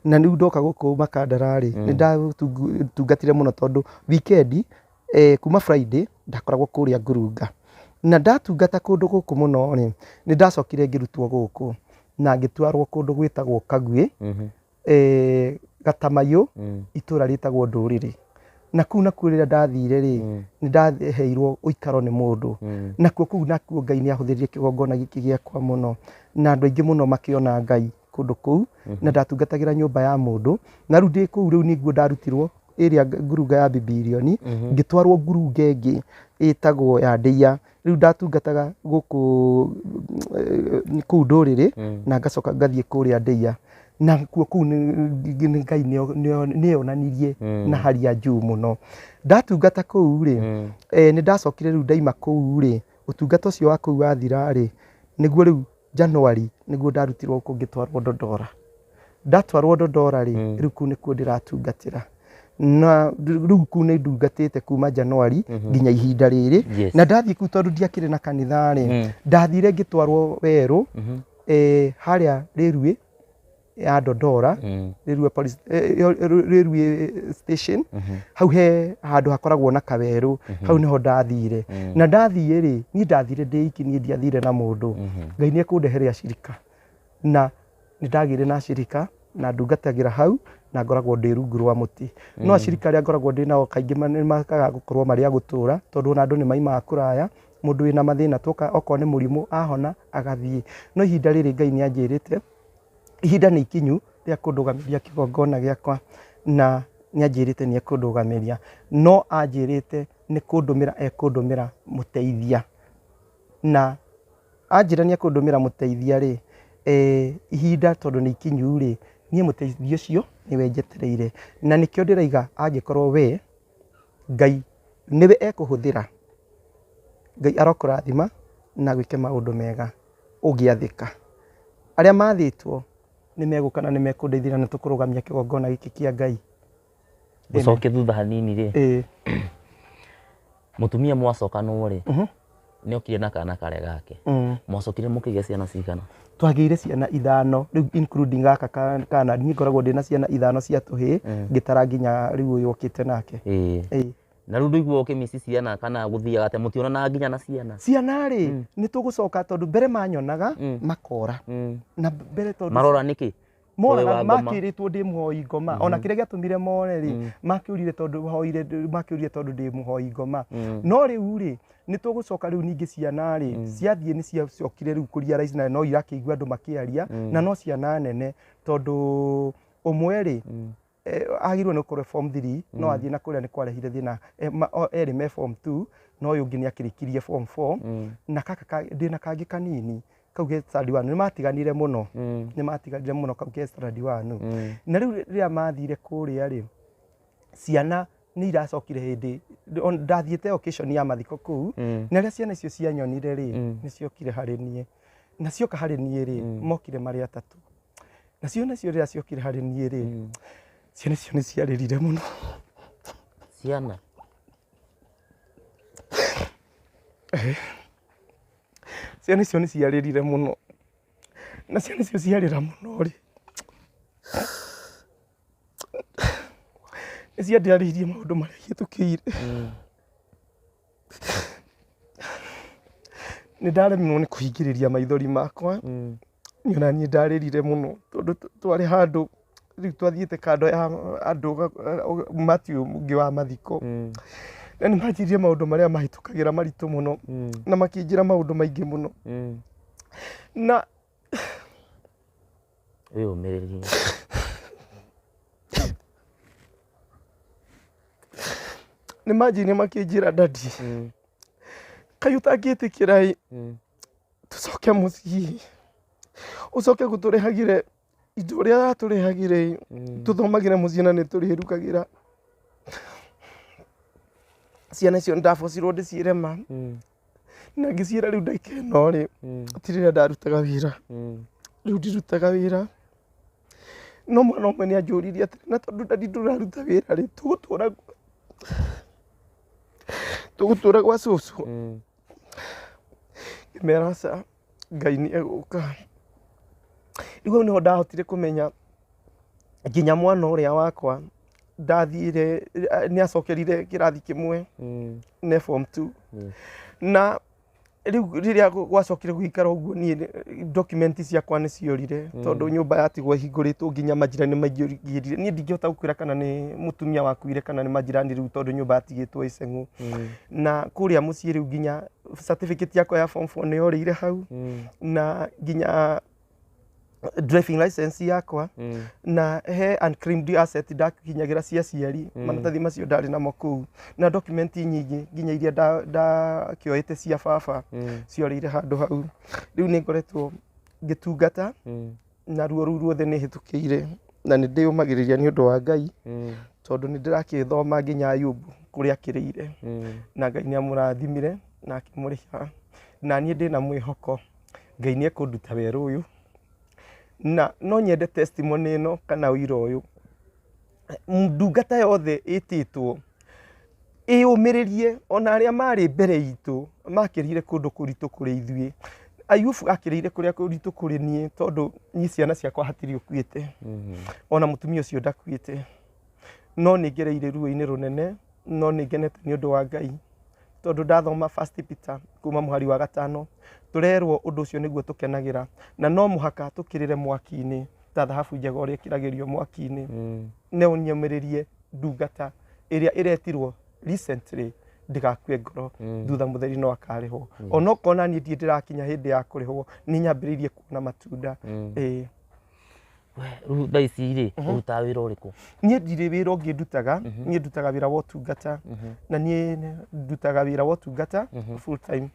Na rĩu ndoka gũkũ Makandara rĩ, nĩ ndatungatire mũno tondũ weekend, kuma Friday ndakoragwo kũrĩa Ngurunga. Na ndatungata kũndũ gũkũ mũno rĩ, nĩ ndacokire ngĩrutwo gũkũ na ngĩtwarwo kũndũ gwĩtagwo Kagwĩ, Gatamayũ, itũra rĩtagwo Ndũrĩrĩ. Na kũu nakuo rĩrĩa ndathire rĩ, nĩ ndaheirwo ũikaro nĩ mũndũ. Nakuo kũu nakuo Ngai nĩ ahũthĩrire kĩgongona gĩkĩ gĩakwa mũno, na andũ aingĩ mũno makĩona Ngai kũndũ kũu, na ndatungatagĩra nyũmba ya mũndũ. Na rĩu ndĩ kũu rĩu nĩguo ndarutirwo ĩrĩa ngurunga ya Bibilioni, ngĩtwarwo ngurunga ĩngĩ ĩtagwo ya Ndĩia. Rĩu ndatungataga gũkũ kũu Ndũrĩrĩ, na ngacoka ngathiĩ kũrĩa Ndĩia. Na kuo kũu Ngai nĩeyonanirie na hali ya juu mũno. Ndatungata kũu rĩ, nĩ ndacokire rĩu ndaima kũu rĩ, ũtungata ũcio wa kũu wathira rĩ, nĩguo rĩu January nĩguo ndarutirwo gũkũ ngĩtwarwo Dodora. Ndatwarwo Dodora rĩ, rĩu kũu nĩkuo ndĩratungatĩra. Na rĩu kũu nĩ ndungatĩte kuma January nginya ihinda rĩrĩ. Na ndathiĩ kũu tondũ ndiakĩrĩ na kanitha rĩ, ndathire ngĩtwarwo werũ, harĩa Rĩruĩ ya Dodora, Rĩruĩ police, Rĩruĩ station, hau he handũ hakoragwo na kawerũ, hau nĩho ndathire. Na ndathiĩ rĩ, niĩ ndathire ndĩ iki, niĩ ndiathire na mũndũ. Ngai nĩ ekũndehere acirika. Na nĩ ndagĩire na acirika, na ndungatagĩra hau, na ngoragwo ndĩ rungu rwa mũtĩ. No acirika arĩa ngoragwo ndĩ nao kaingĩ nĩ makaga gũkorwo marĩ a gũtũra, tondũ ona andũ nĩ maimaga kũraya, mũndũ wĩna mathĩna tuoka okorwo nĩ mũrimũ ahona agathiĩ. No ihinda rĩrĩ Ngai nĩ anjĩrĩte, ihinda nĩ ikinyu rĩa kũndũgamĩria kĩgongona gĩakwa, na nĩ anjĩrĩte nĩ ekũndũgamĩria. No anjĩrĩte nĩ kũndũmĩra ekũndũmĩra mũteithia. Na anjĩra nĩ ekũndũmĩra mũteithia rĩ, ihinda tondũ nĩ ikinyu rĩ, niĩ mũteithia ũcio nĩwe njetereire. Na nĩkĩo ndĩraiga angĩkorwo we Ngai nĩwe ekũhũthĩra, Ngai arokũrathima na agwĩke maũndũ mega ũngĩathĩka. Arĩa mathĩtwo nĩ megũka na nĩ mekũndeithĩrĩria na tũkũrũgamia kĩgongona gĩkĩ kĩa Ngai. Gũcoke thutha hanini rĩ, mũtumia mwacokanwo rĩ, nĩ okire na kana karĩa gake. Mwacokire mũkĩgĩa ciana cigana? Twagĩire ciana ithano rĩu including gaka kana niĩ ngoragwo ndĩna ciana ithano cia tũhĩĩ, ngĩtara nginya rĩu ũyũ ũkĩte nake. Na rĩu ndũiguaga ũkĩmici ciana kana gũthiaga atĩa, mũtionanaga nginya na ciana? Ciana rĩ, nĩ tũgũcoka tondũ mbere manyonaga makora. Na mbere tondũ Marora nĩkĩ? Moraga Ũyũ wa ngoma. makĩrĩtwo ndĩ mũhoi ngoma. Ona kĩrĩa gĩatũmire more rĩ, makĩũrire tondũ hoire, makĩũrire tondũ ndĩ mũhoi ngoma. No rĩu rĩ, nĩ tũgũcoka rĩu ningĩ ciana rĩ, ciathiĩ nĩ ciacokire rĩu kũ realize na no irakĩigua andũ makĩaria, na no ciana nene tondũ ũmwe rĩ, agĩrĩirwo nĩ gũkorwo form 3, no athiĩ na kũrĩa nĩ kwarehire thĩna. Erĩ me form 2, no ũyũ ũngĩ nĩ akĩrĩkirie form 4. Na gaka ndĩna kangĩ kanini kau ke standard 1, nĩ matiganire mũno. Nĩ matiganire mũno kau ke standard 1. Na rĩu rĩrĩa mathire kũrĩa rĩ, ciana nĩ iracokire hĩndĩ ndathiĩte occasion ya mathiko kũu, na rĩrĩa ciana icio cianyonire rĩ, nĩ ciokire harĩ niĩ. Na cioka harĩ niĩ rĩ, mokire marĩ atatũ. Na ciana icio rĩrĩa ciokire harĩ niĩ rĩ, ciana icio nĩ ciarĩrire mũno. Ciana? Ciana icio nĩ ciarĩrire mũno. Na ciana icio ciarĩra mũno rĩ, nĩ ciandarĩirie maũndũ marĩa ihĩtũkĩire. Nĩ ndaremirwo nĩ kũhingĩrĩria maithori makwa, niĩ ona niĩ ndarĩrire mũno tondũ twarĩ handũ rĩu twathiĩte kando ya andũ ũmati ũngĩ wa mathiko. Na nĩ manjĩrire maũndũ marĩa mahĩtũkagĩra maritũ mũno, na makĩnjĩra maũndũ maingĩ mũno. Na Wĩyũmĩrĩrie. Nĩ manjĩire makĩnjĩra daddy, kaĩ ũtangĩtĩkĩra ĩ tũcoke mũciĩ, ũcoke gũtũrehagĩre indo ũrĩa aratũrehagĩre ĩ, tũthomagĩre mũciĩ na nĩ tũrĩrugagĩra. Ciana icio nĩndabocirwo ndĩciĩre ma, na ngĩciĩra rĩu ndagĩka ĩno rĩ, ti rĩrĩa ndarutaga wĩra, rĩu ndirutaga wĩra. No mwana ũmwe nĩ anjũririe atĩrĩ, na tondũ daddy ndũraruta wĩra rĩ, tũgũtũra gwa cũcũ? Ngĩmera aca, Ngai nĩ egũka. Rĩu hau nĩho ndahotire kũmenya nginya mwana ũrĩa wakwa ndathire nĩ acokerire kĩrathi kĩmwe ne form 2. Na rĩu rĩrĩa gwacokire gũikara ũguo, niĩ document ciakwa nĩ ciorire, tondũ nyũmba yatigwo ĩhingũrĩtwo nginya majirani maingĩrire. Niĩ ndingĩhota gũkwĩra kana nĩ mũtumia wakuire kana nĩ majirani rĩu, tondũ nyũmba yatigĩtwo ĩceng'ũ. Na kũrĩa mũciĩ rĩu nginya certificate yakwa ya form 4 nĩ yorĩire hau, na nginya driving license yakwa, na he unclaimed asset ndakinyagĩra cia aciari, maratathi macio ndarĩ namo kũu, na document nyingĩ nginya iria ndakĩoete cia baba ciorĩire handũ hau. Rĩu nĩ ngoretwo ngĩtungata na ruo rũu ruothe nĩ hĩtũkĩire, na nĩ ndĩyũmagĩrĩria nĩ ũndũ wa Ngai, tondũ nĩ ndĩrakĩthoma nginya Ayubu kũrĩa akĩrĩire, na Ngai nĩ amũrathimire na akĩmũrĩha. Na niĩ ndĩna mwĩhoko Ngai nĩ ekũnduta werũ ũyũ, na no nyende testimony ĩno kana ũira ũyũ, ndungata yothe ĩtĩtwo ĩyũmĩrĩrie, ona arĩa marĩ mbere itũ makĩrire kũndũ kũritũ kũrĩ ithuĩ. Ayubu akĩrĩire kũrĩa kũritũ kũrĩ niĩ, tondũ niĩ ciana ciakwa hatirĩ ũkuĩte, ona mũtumia ũcio ndakuĩte, no nĩ ngereire ruo-inĩ rũnene, no nĩ ngenete nĩ ũndũ wa Ngai, tondũ ndathoma First Peter kuma mũhari wa 5 tũrerwo ũndũ ũcio nĩguo tũkenagĩra, na no mũhaka tũkĩrĩre mwaki-inĩ ta thahabu njega ũrĩa ĩkĩragĩrio mwaki-inĩ. No nyũmĩrĩrie ndungata ĩrĩa ĩretirwo recently ndĩgakue ngoro, thutha mũtheri no akarĩhwo. Ona okorwo niĩ ndirĩ ndĩrakinya hĩndĩ ya kũrĩhwo, nĩ nyambĩrĩirie kuona matunda. Ĩĩ. Rĩu thaa ici rĩ, ũrutaga wĩra ũrĩkũ? Niĩ ndirĩ wĩra ũngĩ ndutaga, niĩ ndutaga wĩra wa ũtungata, na niĩ ndutaga wĩra wa ũtungata full time,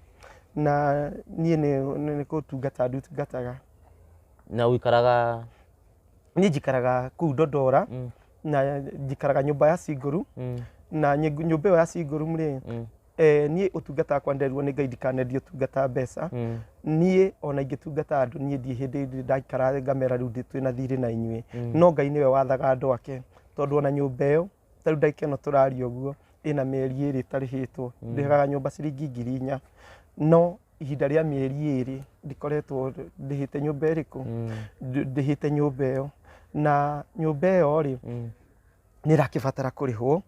na niĩ nĩ gũtungata ndutungataga. Na ũikaraga? Niĩ njikaraga kũu Dodora, na njikaraga nyũmba ya single room, na nyũmba ĩyo ya single room rĩ, niĩ ũtungata wakwa nderirwo nĩ Ngai ndikanendie ũtungata mbeca. Niĩ ona ingĩtungata andũ, niĩ ndirĩ hĩndĩ ndaikara ngamera rĩu twĩna thirĩ na inyuĩ, no Ngai nĩwe wathaga andũ ake, tondũ ona nyũmba ĩyo ta rĩu ndagĩka ĩno tũraria ũguo ĩna mĩeri 2 ĩtarĩhĩtwo. Ndĩhaga nyũmba ciringi 4,000, no ihinda rĩa mĩeri 2 ndikoretwo ndĩhĩte nyũmba ĩrĩkũ, ndĩhĩte nyũmba ĩyo. Na nyũmba ĩyo rĩ, nĩ ĩrakĩbatara kũrĩhwo,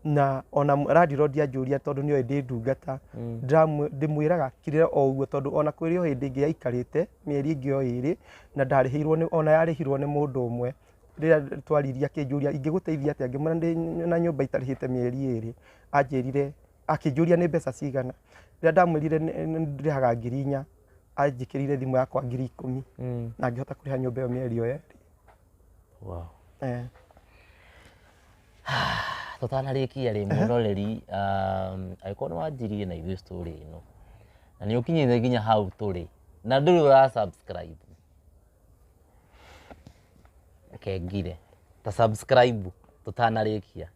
na ona landlord anjũria, tondũ nĩoĩ ndĩ ndungata, ndĩmwĩraga kirĩre o ũguo, tondũ ona kwĩrĩ o hĩndĩ ĩngĩ yaikarĩte mĩeri ĩngĩ o 2 na ndarĩhĩirwo nĩ, ona yarĩhirwo nĩ mũndũ ũmwe. Rĩrĩa twaririe akĩnjũria ingĩgũteithia atĩa, ngĩmwĩra ndĩ na nyũmba itarĩhĩte mĩeri 2. Anjĩrire, akĩnjũria nĩ mbeca cigana. Rĩrĩa ndamwĩrire ndĩhaga 4,000, anjĩkĩrire thimũ yakwa 10,000, na ngĩhota kũrĩha nyũmba ĩyo mĩeri ĩyo 2. Wow. Tũtanarĩkia rĩ, mwĩroreri, angĩkorwo nĩ wanjirie na ithuĩ story ĩno na nĩ ũkinyĩte nginya hau tũrĩ na ndũrĩ ũra subscribe, kengire ta subscribe. Tũtanarĩkia,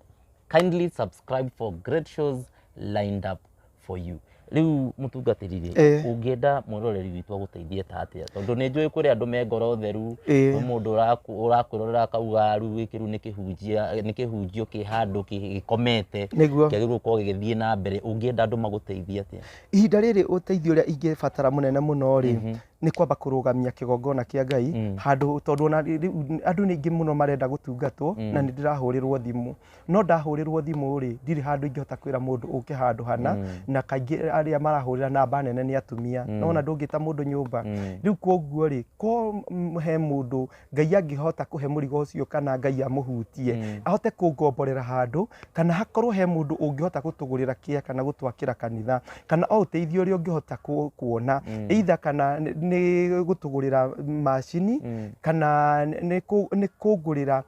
kindly subscribe for great shows lined up for you. Rĩu mũtungatĩri rĩ, ũngĩenda mwĩroreri witũ agũteithie ta atĩa? Tondũ nĩ njũĩ kũrĩ andũ me ngoro theru, kwĩ mũndũ ũrakwĩrorera akauga rĩu gĩkĩ rĩu nĩ kĩhunjia, nĩ kĩhunjio kĩ handũ gĩkomete, kĩagĩrĩirwo gũkorwo gĩgĩthiĩ na mbere. Ũngĩenda andũ magũteithie atĩa? Ihinda rĩrĩ ũteithio ũrĩa ingĩbatara mũnene mũno rĩ, nĩ kwamba kũrũgamia kĩgongona kĩa Ngai handũ, tondũ ona rĩu andũ nĩ aingĩ mũno marenda gũtungatwo, na nĩ ndĩrahũrĩrwo thimũ, no ndahũrĩrwo thimũ rĩ, ndirĩ handũ ingĩhota kwĩra mũndũ ũke handũ hana, na kaingĩ arĩa marahũrĩra namba nene nĩ atumia, nona ndũngĩta mũndũ nyũmba. Rĩu koguo rĩ, ko he mũndũ Ngai angĩhota kũhe mũrigo ũcio, kana Ngai amũhutie ahote kũngomborera handũ, kana hakorwo he mũndũ ũngĩhota gũtũgũrĩra kĩa kana gũtwakĩra kanitha, kana o ũteithio ũrĩa ũngĩhota kuona, either kana nĩ gũtũgũrĩra macini kana nĩ kũngũrĩra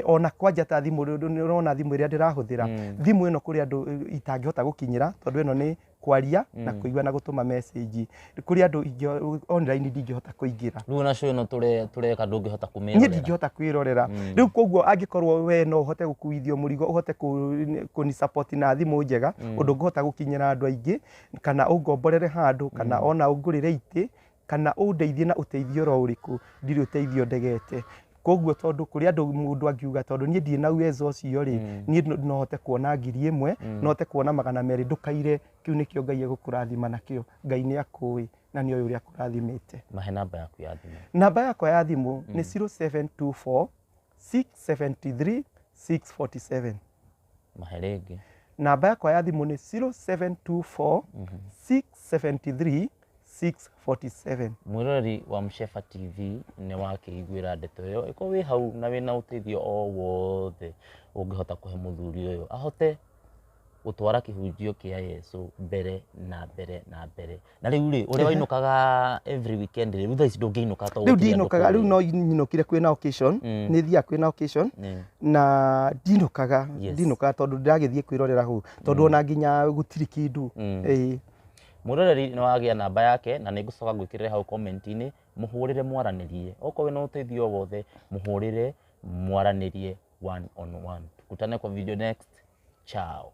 ona kwanja ta thimũ nĩ ũrona thimũ ĩrĩa ndĩrahũthĩra thimũ ĩno kũrĩ andũ itangĩhota gũkinyĩra tondũ ĩno nĩ kwaria na kũigua na gũtũma message kũrĩ andũ online ndingĩhota kũingĩra. Rĩu ona show ĩno tũreka ndũngĩhota Niĩ kũmĩrorera. Ndingĩhota kwĩrorera rĩu, koguo angĩkorwo we no ũhote gũkuithio mũrigo ũhote kũni support na thimũ njega ũndũ ngũhota gũkinyĩra andũ aingĩ kana ũngomborere handũ kana ona ũngũrĩre itĩ kana ũndeithie na ũteithio oro ũrĩkũ, ndirĩ ũteithio ndegete. Koguo tondũ kũrĩ andũ mũndũ angiuga tondũ niĩ ndirĩ na uwezo ũcio rĩ, niĩ no hote kuona 1000, no hote kuona 200, ndũkaire kĩu nĩkĩo Ngai egũkũrathima nakĩo. Ngai nĩ akũĩ na nĩ oĩ ũrĩa akũrathimĩte. Mahe namba yaku ya thimũ. Namba yakwa ya thimũ nĩ 0724 673 647. Mahe rĩngĩ. Namba yakwa ya thimũ nĩ 0724 673 647. Mwĩroreri wa Mshefa TV, nĩ wakĩiguĩra ndeto ĩyo. Ĩkorwo wĩ hau na wĩna ũteithio o wothe ũngĩhota kũhe mũthuri ũyũ ahote gũtwara kĩhunjio kĩa Yesu mbere na mbere na mbere. Na rĩu rĩ, ũrĩa wainũkaga every weekend rĩ, rĩu thaa ici ndũngĩinũka tondũ Rĩu gũtirĩ andũ ndinũkaga rĩu kũrĩa. No nyinũkire kwĩna occasion, nĩ thiaga kwĩna occasion na ndinũkaga. Ndinũkaga tondũ ndĩragĩthiĩ kwĩrorera hau tondũ ona nginya gũtirĩ kĩndũ. Ĩĩ. Mwĩroreri, nĩ wagĩa namba yake na nĩ ngũcoka ngwĩkĩrĩre hau comment-inĩ, mũhũrĩre mwaranĩrie. Okorwo wĩna ũteithio o wothe, mũhũrĩre mwaranĩrie one on one. Tukutane kwa video next. Ciao.